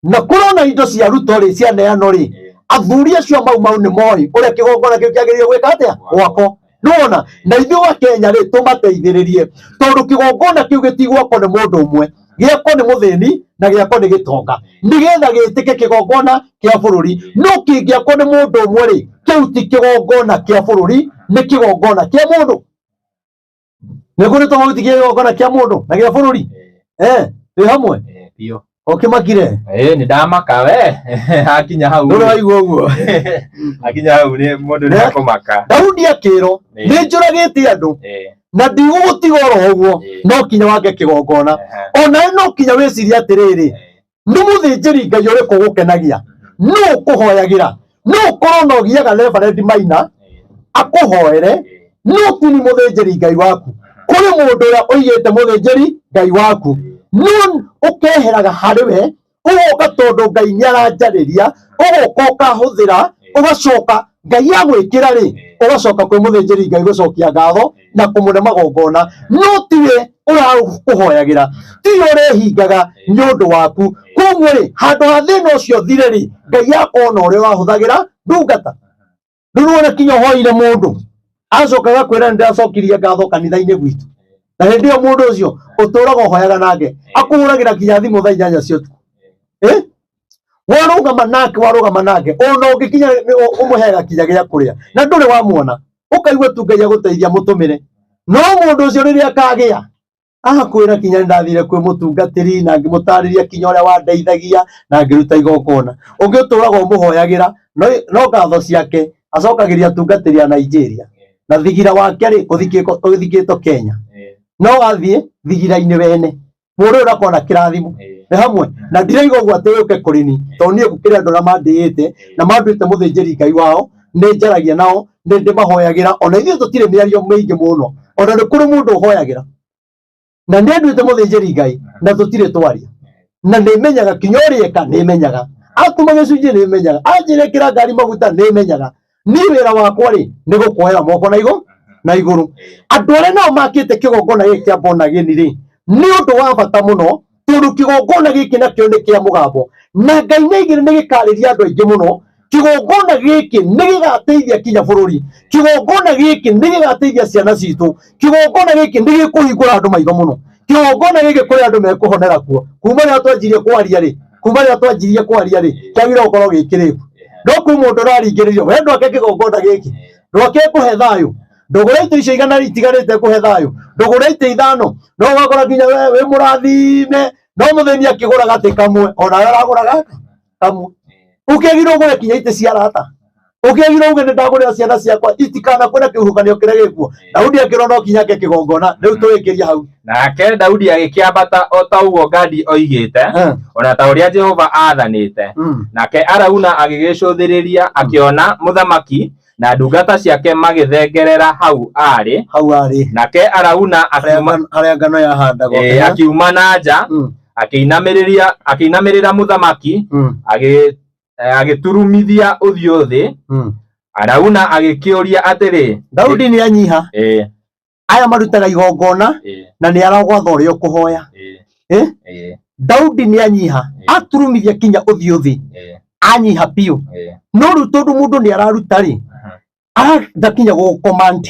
na kũrona indo cia Ruto rĩ cianeanwo rĩ athuri acio a Mau Mau nĩ moĩ ũrĩa kĩgongona kĩu kĩagĩrĩire gwĩka atĩa gwakwo. Nĩwona na ithuĩ wa Kenya rĩ tũmateithĩrĩrie tondũ kĩgongona kĩu gĩtigwakwo nĩ mũndũ ũmwe, gĩakwo nĩ mũthĩni na gĩakwo nĩ gĩtonga nĩgetha gĩtĩke kĩgongona kĩa bũrũri. No kĩngĩakwo nĩ mũndũ ũmwe rĩ kĩu ti kĩgongona kĩa bũrũri, nĩ kĩgongona kĩa mũndũ. Nĩ kũrĩ tofauti kĩa kĩgongona kĩa mũndũ na gĩa bũrũri. Twĩ hamwe? Biũ. Ũkĩmakire? Nĩ ndamaka we. Hakinya hau. Ndũrĩ waigua ũguo? Hakinya hau nĩ mũndũ nĩ akũmaka. Daudi akĩrwo nĩ njũragĩte andũ na ndigũgũtiga oro ũguo no kinya wake kĩgongona. Onawe no kinya wĩcirie atĩrĩrĩ, nĩ mũthĩnjĩri Ngai ũrĩkũ ũgũkenagia? Nũ ũkũhoyagĩra? Nũ ũkorwo na ũgiaga Reverend Maina akũhoere, no ti nĩ mũthĩnjĩri Ngai waku. Kũrĩ mũndũ ũrĩa ũigĩte mũthĩnjĩri Ngai waku. No ũkeheraga harĩ we, ũgoka tondũ Ngai nĩ aranjarĩria, ũgoka ũkahũthĩra, ũgacoka Ngai agwĩkĩra rĩ, ũgacoka kwĩ mũthĩnjĩri Ngai gũcokia ngatho na kũmũne magongona. No tiwe ũrakũhoyagĩra, tiwe ũrehingaga nĩ ũndũ waku. Koguo rĩ, handũ ha thĩna ũcio ũthire rĩ, Ngai akona ũrĩa ũrahũthagĩra ndungata. Rĩu wona kinya ũhoire mũndũ acoka agakwĩra nĩ ndĩracokirie ngatho kanitha-inĩ gwitũ, na hĩndĩ ĩyo mũndũ ũcio ũtũraga ũhoyaga nake akũhũragĩra kinya thimũ thaa 8 cia ũtukũ. Warũgama nake, warũgama nake ona ũngĩkinya ũmũheaga kinya gĩa kũrĩa na ndũrĩ wamuona, ũkaigua tu Ngai agũteithia mũtũmĩre. No mũndũ ũcio rĩrĩa akagĩa akwĩra kinya nĩndathire kwĩ mũtungatĩri na ngĩmũtarĩria kinya ũrĩa wandeithagia na ngĩruta igongona. Ũngĩ ũtũraga ũmũhoyagĩra no ngatho ciake acokagĩria atungatĩri a Nigeria na thigira wake rĩ ũthikĩtwo Kenya, no athiĩ thigira-inĩ wene mũndũ ũyũ ndakorwo na kĩrathimo. Nĩ hamwe na ndiraiga ũguo atĩ ũke kũrĩ ni tondũ niĩ gũkĩrĩ andũ arĩa mandĩĩte na manduĩte mũthĩnjĩri Ngai wao, nĩ njaragia nao, nĩ ndĩmahoyagĩra. Ona ithuĩ tũtirĩ mĩario mĩingĩ mũno, ona nĩ kũrĩ mũndũ ũhoyagĩra na nĩ anduĩte mũthĩnjĩri Ngai na tũtirĩ twaria, na nĩ menyaga kinya ũrĩa eka, nĩ menyaga atũma gĩcunjĩ, nĩ menyaga anjĩra ĩkĩra ngari maguta, nĩ menyaga. Niĩ wĩra wakwa rĩ nĩ gũkuoera moko na igũrũ na igũrũ. Andũ arĩa nao makĩte kĩgongona gĩkĩ kĩa Born Again rĩ, nĩ ũndũ wa bata mũno tondũ kĩgongona gĩkĩ nakĩo nĩ kĩa mũgambo na Ngai nĩ aigire nĩ gĩkarĩria andũ aingĩ mũno. Kĩgongona gĩkĩ nĩ gĩgateithia kinya bũrũri, kĩgongona gĩkĩ nĩ gĩgateithia ciana citũ, kĩgongona gĩkĩ nĩ gĩkũhingũra andũ maitho mũno, kĩgongona gĩkĩ kũrĩ andũ mekũhonera kuo. Kuma rĩrĩa twanjirie kwaria rĩ, kuma rĩrĩa twanjirie kwaria rĩ, kĩagĩrĩirwo gũkorwo gĩ kĩrĩku. No kwĩ mũndũ ũraringĩrĩrio, we ndwake kĩgongona gĩkĩ, ndwake kũhe thayũ, ndũgũre itĩ icio 100 itigarĩte kũhe thayũ, ndũgũre itĩ 5, no ũgakora nginya we wĩ mũrathime, no mũthĩni akĩgũra gatĩ kamwe, onawe aragũra gaka kamwe. Ũkĩagĩrĩirwo ũgũre kinya itĩ cia arata, ũkĩagĩrĩirwo uge nĩ ndagũrĩra ciana ciakwa itikanakue na kĩhuhũkanio kĩrĩa gĩkuo. Daudi akĩrwo no kinya ake kĩgongona. Rĩu tũrĩkĩria hau. Nake Daudi agĩkĩambata o ta ũguo Gadi oigĩte, ona ta ũrĩa Jehova aathanĩte. Nake Arauna agĩgĩcũthĩrĩria akĩona mũthamaki na ndungata ciake magĩthengerera hau aarĩ. Hau aarĩ. Nake Arauna harĩa ngano yahandagwo. Akiuma na nja, akĩinamĩrĩra mũthamaki, agĩturumithia ũthiũ thĩ. Arauna agĩkĩũria atĩrĩ, Daudi nĩ anyiha. Aya marutaga igongona na nĩ aragwatha ũrĩa ũkũhoya. Daudi nĩ anyiha, aturumithia kinya ũthiũ thĩ, anyiha biũ. No rĩu tondũ mũndũ nĩ araruta rĩ, arenda kinya gũgũcommand.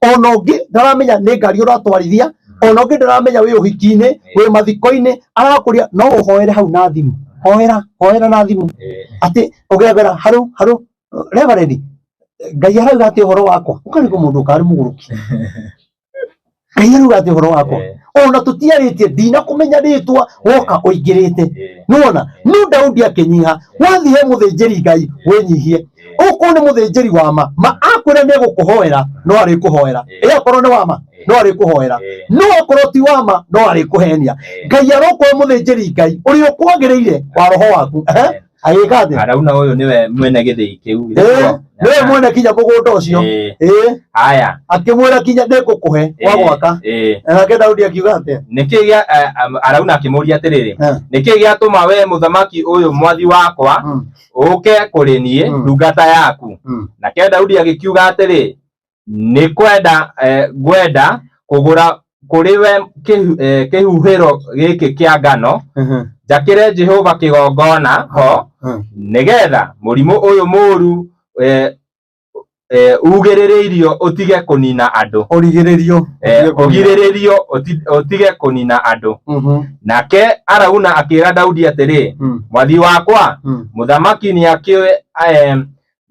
Ona ũngĩ ndaramenya nĩ ngari ũratwarithia, ona ũngĩ ndaramenya wĩ ũhiki-inĩ, wĩ mathiko-inĩ, arakũria no ũhoere hau na thimũ. Hoera, hoera na thimũ. Atĩ ũgethera haru, haru, Reverend, Ngai arauga atĩ ũhoro wakwa, ũkarigwo mũndũ ũkarĩ mũgũrũki. Ngai arauga atĩ ũhoro wakwa. Ona tũtiarĩtie, ndinakũmenya rĩtwa, woka ũingĩrĩte. Nĩwona? No Daudi akĩnyiha, wathiĩ he mũthĩnjĩri Ngai, wĩnyihie. Okorwo nĩ mũthĩnjĩri wa ma, ma akwĩra nĩ egũkũhoera, no arĩkũhoera. Ĩ akorwo nĩ wa ma, no arĩkũhoera. No akorwo ti wa ma, no arĩkũhenia. Ngai arokorwo mũthĩnjĩri Ngai ũrĩa ũkwagĩrĩire wa roho waku. Agĩka atĩa? Arauna ũyũ nĩwe mwene gĩthĩi kĩu. Ĩĩ, nĩwe mwene kinya mũgũnda ũcio. Ĩĩ, Haya. akĩmwĩra kinya nĩngũkũhe wa gwaka. Nake Daudi akiuga atĩa? Nĩkĩ gĩa Arauna akĩmũria atĩrĩrĩ, nĩkĩ gĩatũma we mũthamaki ũyũ mwathi wakwa ũke kũrĩ niĩ ndungata yaku? Nake Daudi agĩkiuga atĩrĩ, nĩ kwenda ngwenda kũgũra kũrĩ we kĩhuhĩro gĩkĩ kĩa ngano, njakĩre Jehova kĩgongona ho, nĩgetha mũrimũ ũyũ mũũru ugĩrĩrĩirio ũtige kũnina andũ. Ũrigĩrĩrio. Ũgirĩrĩrio ũtige kũnina andũ. Nake Arauna akĩra Daudi atĩrĩ, mwathi wakwa, mũthamaki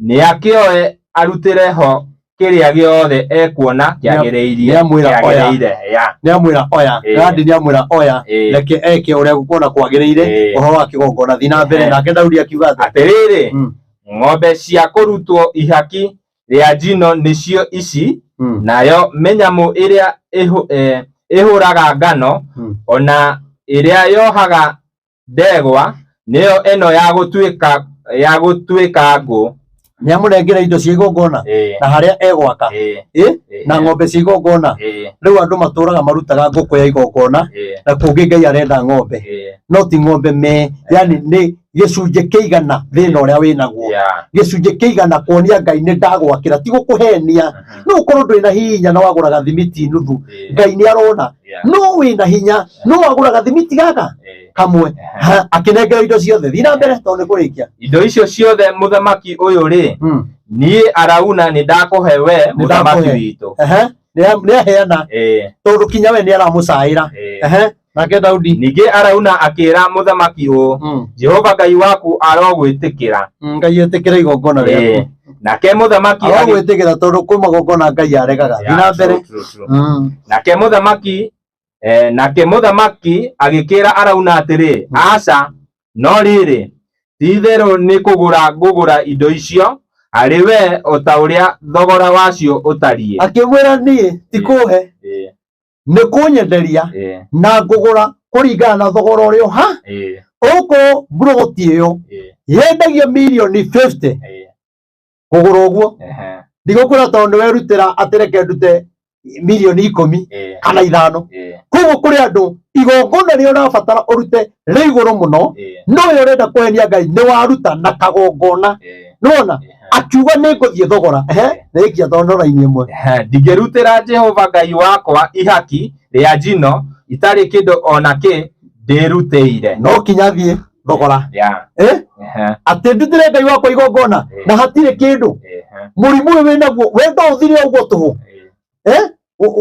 nĩakĩoe arutĩre ho kĩrĩa gĩothe ekuona kĩagĩrĩire. Nĩamwĩra oya. Gadi nĩamwĩra oya, reke eke ũrĩa gũkuona kwagĩrĩire ũhoro wa kĩgongona. Thiĩ na mbere. Nake Daudi akiuga atĩrĩrĩ, ng'ombe cia kũrutwo ihaki rĩa njino nĩcio ici, nayo mĩnyamũ ĩrĩa ĩhũraga ngano, ona ĩrĩa yohaga ndegwa, nĩyo ĩno ya gũtuĩka ngũ. Nĩamũnengera indo cia igongona na harĩa egwaka, na ng'ombe cia igongona. Rĩu andũ matũraga marutaga ngũkũ ya igongona, na kũngĩ Ngai arenda ng'ombe, no ti ng'ombe me, yani nĩ gĩcunjĩ kĩigana thĩna ũrĩa wĩnaguo, gĩcunjĩ kĩigana kuonia Ngai nĩ ndagwakĩra, ti gũkũhenia. No ũkorwo ndwĩna hinya na wagũraga thimiti nuthu, Ngai nĩ arona. No wĩna hinya, no wagũraga thimiti gaka kamwe. Akĩnengera indo ciothe. Thiĩ na mbere tondũ nĩ kũrĩkia. Indo icio ciothe mũthamaki ũyũ rĩ, niĩ Arauna nĩ ndakũhe we mũthamaki witũ. Nĩaheana tondũ kinya we nĩ aramũcaĩra. Nake Daudi. Ningĩ Arauna akĩra mũthamaki ũũ, Jehova Ngai waku arogwĩtĩkĩra. Ngai etĩkĩra igongona rĩaku. Nake mũthamaki arogwĩtĩkĩra tondũ kwĩ magongona Ngai aregaga. Thiĩ na mbere. Nake mũthamaki agĩkĩra Arauna atĩrĩ, aca, no rĩrĩ, ti-itherũ nĩ kũgũra ngũgũra indo icio harĩ we o ta ũrĩa thogora wacio ũtariĩ. Akĩmwĩra niĩ ti kũhe, nĩ kũnyenderia na ngũgũra kũringana na thogora ũrĩa ũha. Ũkorwo mburoti ĩyo yendagio mirioni 50, kũgũra ũguo. Ndigũkwĩra tondũ nĩwerutĩra atĩ reke ndute mirioni 10 kana 5. Koguo kũrĩ andũ igongona rĩrĩa ũrabatara ũrute rĩ igũrũ mũno, no we ũrenda kũhenia Ngai nĩ waruta na kagongona. Nĩwona? Akiuga nĩ ngũthiĩ thogora. Rĩkia tondũ raini ĩmwe. Ndingĩrutĩra Jehova Ngai wakwa ihaki rĩa njino itarĩ kĩndũ ona kĩ ndĩrutĩire. No kinya thiĩ thogora. Atĩ ndutĩre Ngai wakwa igongona na hatirĩ kĩndũ. Mũrimũ ũyũ wĩnaguo wenda ũthire ũguo tũhũ.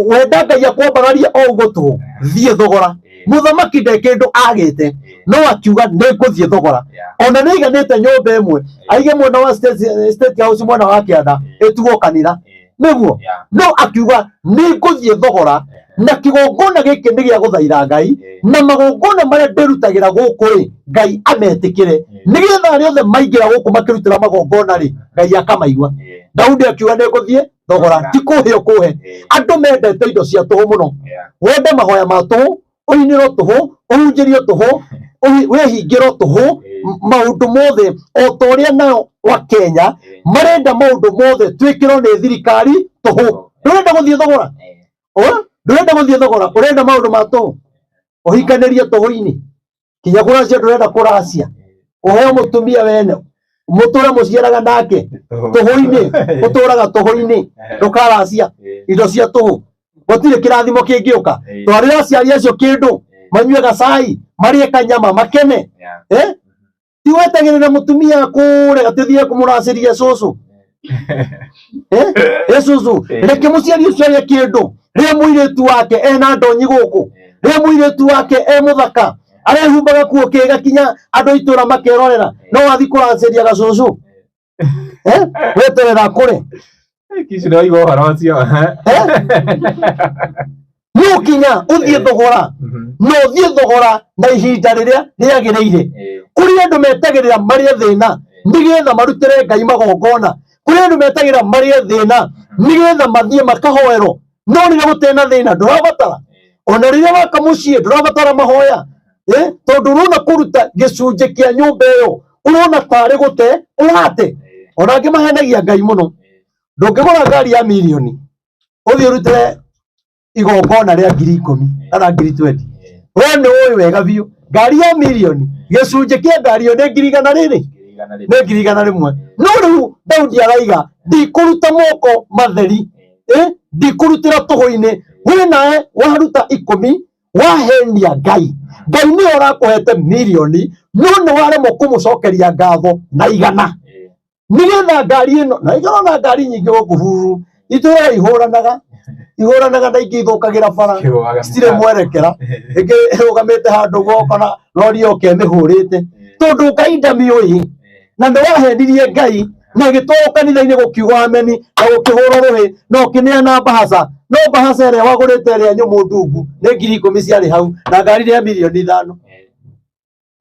Wenda Ngai akwambararie o ũguo tũhũ, thiĩ thogora. Mũthamaki nde kĩndũ agĩte, no akiuga nĩ ngũthiĩ thogora. Ona nĩ aiganĩte nyũmba ĩmwe, aige mwena wa State House mwena wa kĩanda, ĩtuo kanitha. Nĩguo? No akiuga nĩ ngũthiĩ thogora, na kĩgongona gĩkĩ nĩ gĩa gũthaitha Ngai, na magongona marĩa ndĩrutagĩra gũkũ rĩ, Ngai ametĩkĩre. Nĩgetha arĩa othe maingĩra gũkũ makĩrutĩra magongona rĩ, Ngai akamaigua. Daudi akiuga nĩ ngũthiĩ thogora, ti kũhe ũkũhe. Andũ mendete indo cia tũhũ mũno. Wende mahoya ma tũhũ, ũinĩrwo tũhũ, ũhunjĩrio tũhũ, wĩhingĩrwo tũhũ, maũndũ mothe o ta ũrĩa nao wa Kenya marenda maũndũ mothe twĩkĩrwo nĩ thirikari tũhũ. Ndũrenda gũthiĩ thogora? Ndũrenda gũthiĩ thogora, ũrenda maũndũ ma tũhũ. Ũhikanĩrie tũhũ-inĩ. Kinya kũracia ndũrenda kũracia. Ũheo mũtumia wene, mũtũre mũciaraga nake tũhũ-inĩ, ũtũraga tũhũ-inĩ, ndũkaracia indo cia tũhũ. Gũtirĩ kĩrathimo kĩngĩũka. Twarĩra aciari acio kĩndũ, manyue gacai, marĩe kanyama, makene. Ti wetagĩrĩra mũtumia kũrĩa atĩ ũthiĩ kũmũracĩria cũcũ. Cũcũ, reke mũciari ũcio arĩe kĩndũ. Rĩa mũirĩtu wake ena ndonyi gũkũ. Rĩa mũirĩtu wake e mũthaka. Arehumbaga kuo kĩga kinya andũ itũra makerorera. No wathiĩ kũracĩria gacũcũ. Weterera kũrĩ. Kici nĩ waigua ũhoro ũcio. No kinya ũthiĩ thogora. No ũthiĩ thogora na ihinda rĩrĩa rĩagĩrĩire. Kũrĩ andũ metagĩrĩra marĩe thĩna nĩgetha marutĩre Ngai magongona. Kũrĩ andũ metagĩrĩra marĩe thĩna nĩgetha mathiĩ makahoerwo. No rĩrĩa gũtarĩ na thĩna ndũrabatara. Ona rĩrĩa waka mũciĩ ndũrabatara mahoya. Tondũ ũrona kũruta gĩcunjĩ kĩa nyũmba ĩyo. Urona tarĩ gũte ũrate. Ona angĩ mahenagia Ngai mũno. Ndũngĩgũra ngari ya mirioni ũthiĩ ũrute igongona rĩa 10,000 kana 20,000. We nĩ ũĩ wega biũ ngari ya mirioni gĩcunjĩ kĩa ngari ĩyo nĩ 100,000 rĩrĩ, nĩ 100,000. No rĩu Daudi araiga ndikũruta moko matheri, ndikũrutĩra tũhũ-inĩ. We nawe waruta 10 wahenia Ngai. Ngai nĩwe ũrakũhete mirioni no nĩ waremwo kũmũcokeria ngatho na 100. Nĩgetha ngari ĩno na ĩkorwo na ngari nyingĩ gũkũ bururu itũraga ihũranaga ihũranaga na ingĩ ithũkagĩra bara citirĩ mwerekera, ĩngĩ ĩrũgamĩte handũ gwokona rori yoke ĩmĩhũrĩte tondũ Ngai ndamĩũĩ na nĩ wahenirie Ngai na gĩtwarwo kanitha-inĩ gũkiuga ameni na gũkĩhũrwo rũhĩ na ũkĩneana mbahaca, no mbahaca ĩrĩa wagũrĩte ĩrĩa nyũmũ ndungu nĩ 10,000 ciarĩ hau na ngari nĩ ya 5 milioni.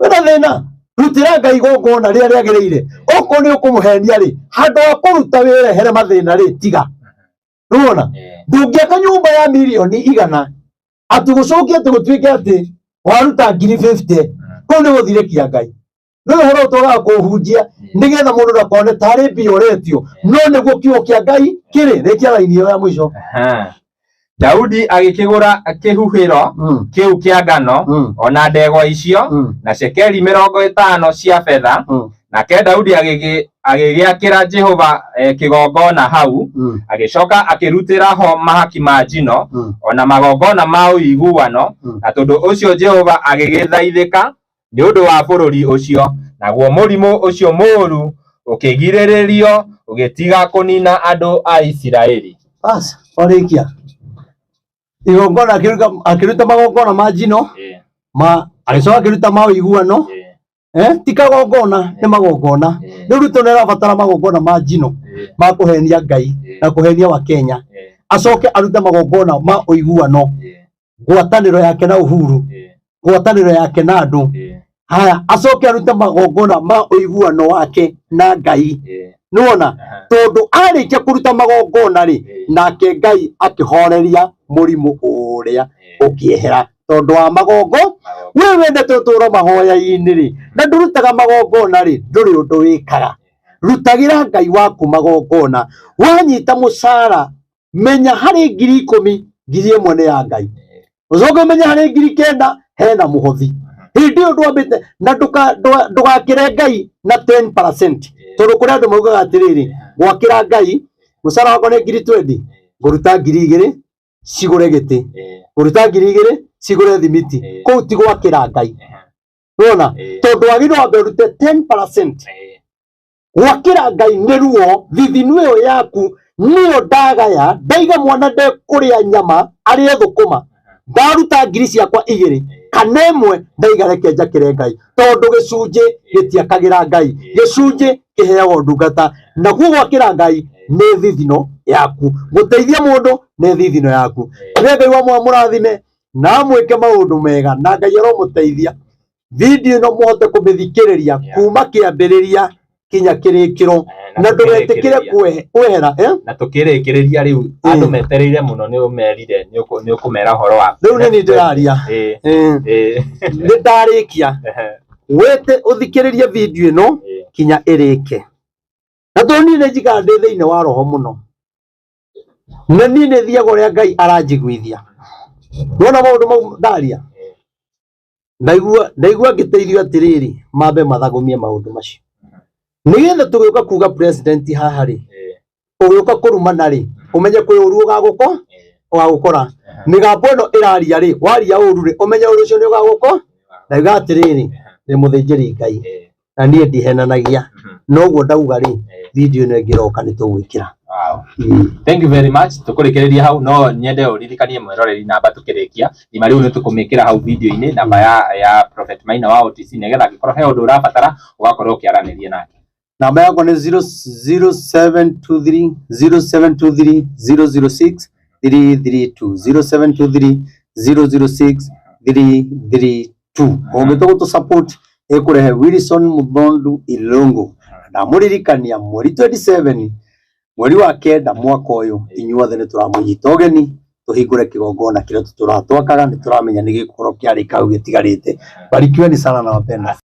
Wĩna thĩna, rutĩra Ngai igongona rĩrĩa rĩagĩrĩire. Okorwo nĩ ũkũmũhenia rĩ, handũ ha kũruta wĩrehere mathĩna rĩ, tiga. Nĩwona ndũngĩaka nyũmba ya 100,000,000 atĩ gũcokie atĩ gũtuĩke atĩ waruta 50,000 kũu nĩ gũthirĩkia Ngai. Nĩ ũhoro twagaga kũhunjia nĩgetha mũndũ ndakone tarĩ mbia ũretio, no nĩguo kiugo kĩa Ngai kĩrĩ. Rĩkia raini ĩyo ya mũico. Daudi agĩkĩgũra kĩhuhĩro kĩu kĩa ngano ona ndegwa icio na cekeri 50 cia betha. Nake Daudi agĩgĩakĩra Jehova kĩgongona hau, agĩcoka akĩrutĩra ho mahaki ma njino ona magongona ma ũiguano, na tondũ ũcio Jehova agĩgĩthaithĩka nĩ ũndũ wa bũrũri ũcio, naguo mũrimũ ũcio mũũru ũkĩgirĩrĩrio ũgĩtiga kũniina andũ a Isiraeli. Bas, warĩkia igongona, akĩruta magongona ma njino ma agĩcoka akĩruta ma ũiguano. Ti kagongona, nĩ magongona. Rĩu Ruto nĩ arabatara magongona ma njino ma kũhenia Ngai na kũhenia wa Kenya, acoke arute magongona ma ũiguano, ngwatanĩro yake na Uhuru, ngwatanĩro yake na andũ haya, acoke arute magongona ma ũiguano wake na Ngai. Nĩwona tondũ arĩkia kũruta magongona rĩ, nake Ngai akĩhoreria mũrimũ ũrĩa ũkĩehera tondũ wa magongo. We wendete ũtũũro mahoya-inĩ rĩ, na ndũrutaga magongona rĩ, ndũrĩ ũndũ wĩkaga. Rutagĩra Ngai waku magongona. Wanyita mũcara, menya harĩ 10,000, 1,000 nĩ ya Ngai. Ũcoke ũmenye harĩ 9,000 hena mũhothi. Hĩndĩ ĩyo ndwambĩte na ndũgakĩre Ngai na 10%, tondũ kũrĩ andũ maugaga atĩrĩrĩ, gwakĩra Ngai mũcara wakwa nĩ 20,000, ngũruta 2,000 cigũre gĩtĩ, ngũruta 2,000 cigũre thimiti. Kũu ti gwakĩra Ngai. Nĩwona tondũ wagĩrĩirwo wambe ũrute 10%. Gwakĩra Ngai nĩ ruo, thithinu ĩyo yaku nĩyo ndagaya, ndaiga mwana ndekũrĩa nyama arĩe thũkũma, ndaruta 2,000 kana 1 ndaiga reke njakĩre Ngai, tondũ gĩcunjĩ gĩtiakagĩra Ngai, gĩcunjĩ kĩheagwo ndungata. Naguo gwakĩra Ngai nĩ thithino yaku, gũteithia mũndũ nĩ thithino yaku. Nĩ Ngai wa mũrathime na mwĩke maũndũ mega, na Ngai aromũteithia. Video ĩno mũhote kũmĩthikĩrĩria kuma kĩambĩrĩria kinya kĩrĩkĩro, na ndũgetĩkĩre kwehera. Na tũkĩrĩkĩrĩria rĩu andũ metereire mũno, nĩ ũmerire nĩ ũkũmera ũhoro wa rĩu nĩ niĩ ndĩraria. Nĩ ndarĩkia. Wete ũthikĩrĩrie video ĩno kinya ĩrĩke, na tondũ niĩ nĩ njikaraga ndĩ thĩinĩ wa roho mũno, na niĩ nĩ thiaga ũrĩa Ngai aranjiguithia. Nĩwona maũndũ mau ndaria, ndaigua ngĩteithio atĩrĩrĩ, mambe mathagũmie maũndũ macio nĩgetha tũgĩũka kuga president haha rĩ, ũgĩũka kũrumana rĩ, ũmenye kwĩ ũru ũgagũkora. Mĩgambo ĩno ĩraria rĩ, waria ũru rĩ, ũmenye ũru ũcio nĩ ũgagũko. Ndauga atĩrĩrĩ, nĩ mũthĩnjĩri Ngai na niĩ ndihenanagia, noguo ndauga rĩ, video ĩno ĩngĩroka nĩ tũgwĩkĩra. Wow. Thank you very much. Tukũrĩkĩrĩria hau, no nyende ũririkanie mwĩroreri namba tukĩrĩkia. Nima rĩu nĩ tũkũmĩkĩra hau video-inĩ, namba ya Prophet Maina wa OTC, nĩgetha angĩkorwo he ũndũ ũrabatara ũgakorwo ũkĩaranĩria nake. Namba yakwa nĩ 0723 0723 006 332, 0723 006 332. Ũngĩtua gũtũ support ĩkũrehe Wilson Muthondu Irungu. Ndamũririkania mweri 27 mweri wa 9 mwaka ũyũ, inyuothe nĩ tũramũnyita ũgeni tũhingũre kĩgongona kĩrĩa tũtũraga twakaga, nĩ tũramenya nĩ gĩgũkorwo kĩarĩka hau gĩtigarĩte. Barikiweni sana na wapenda.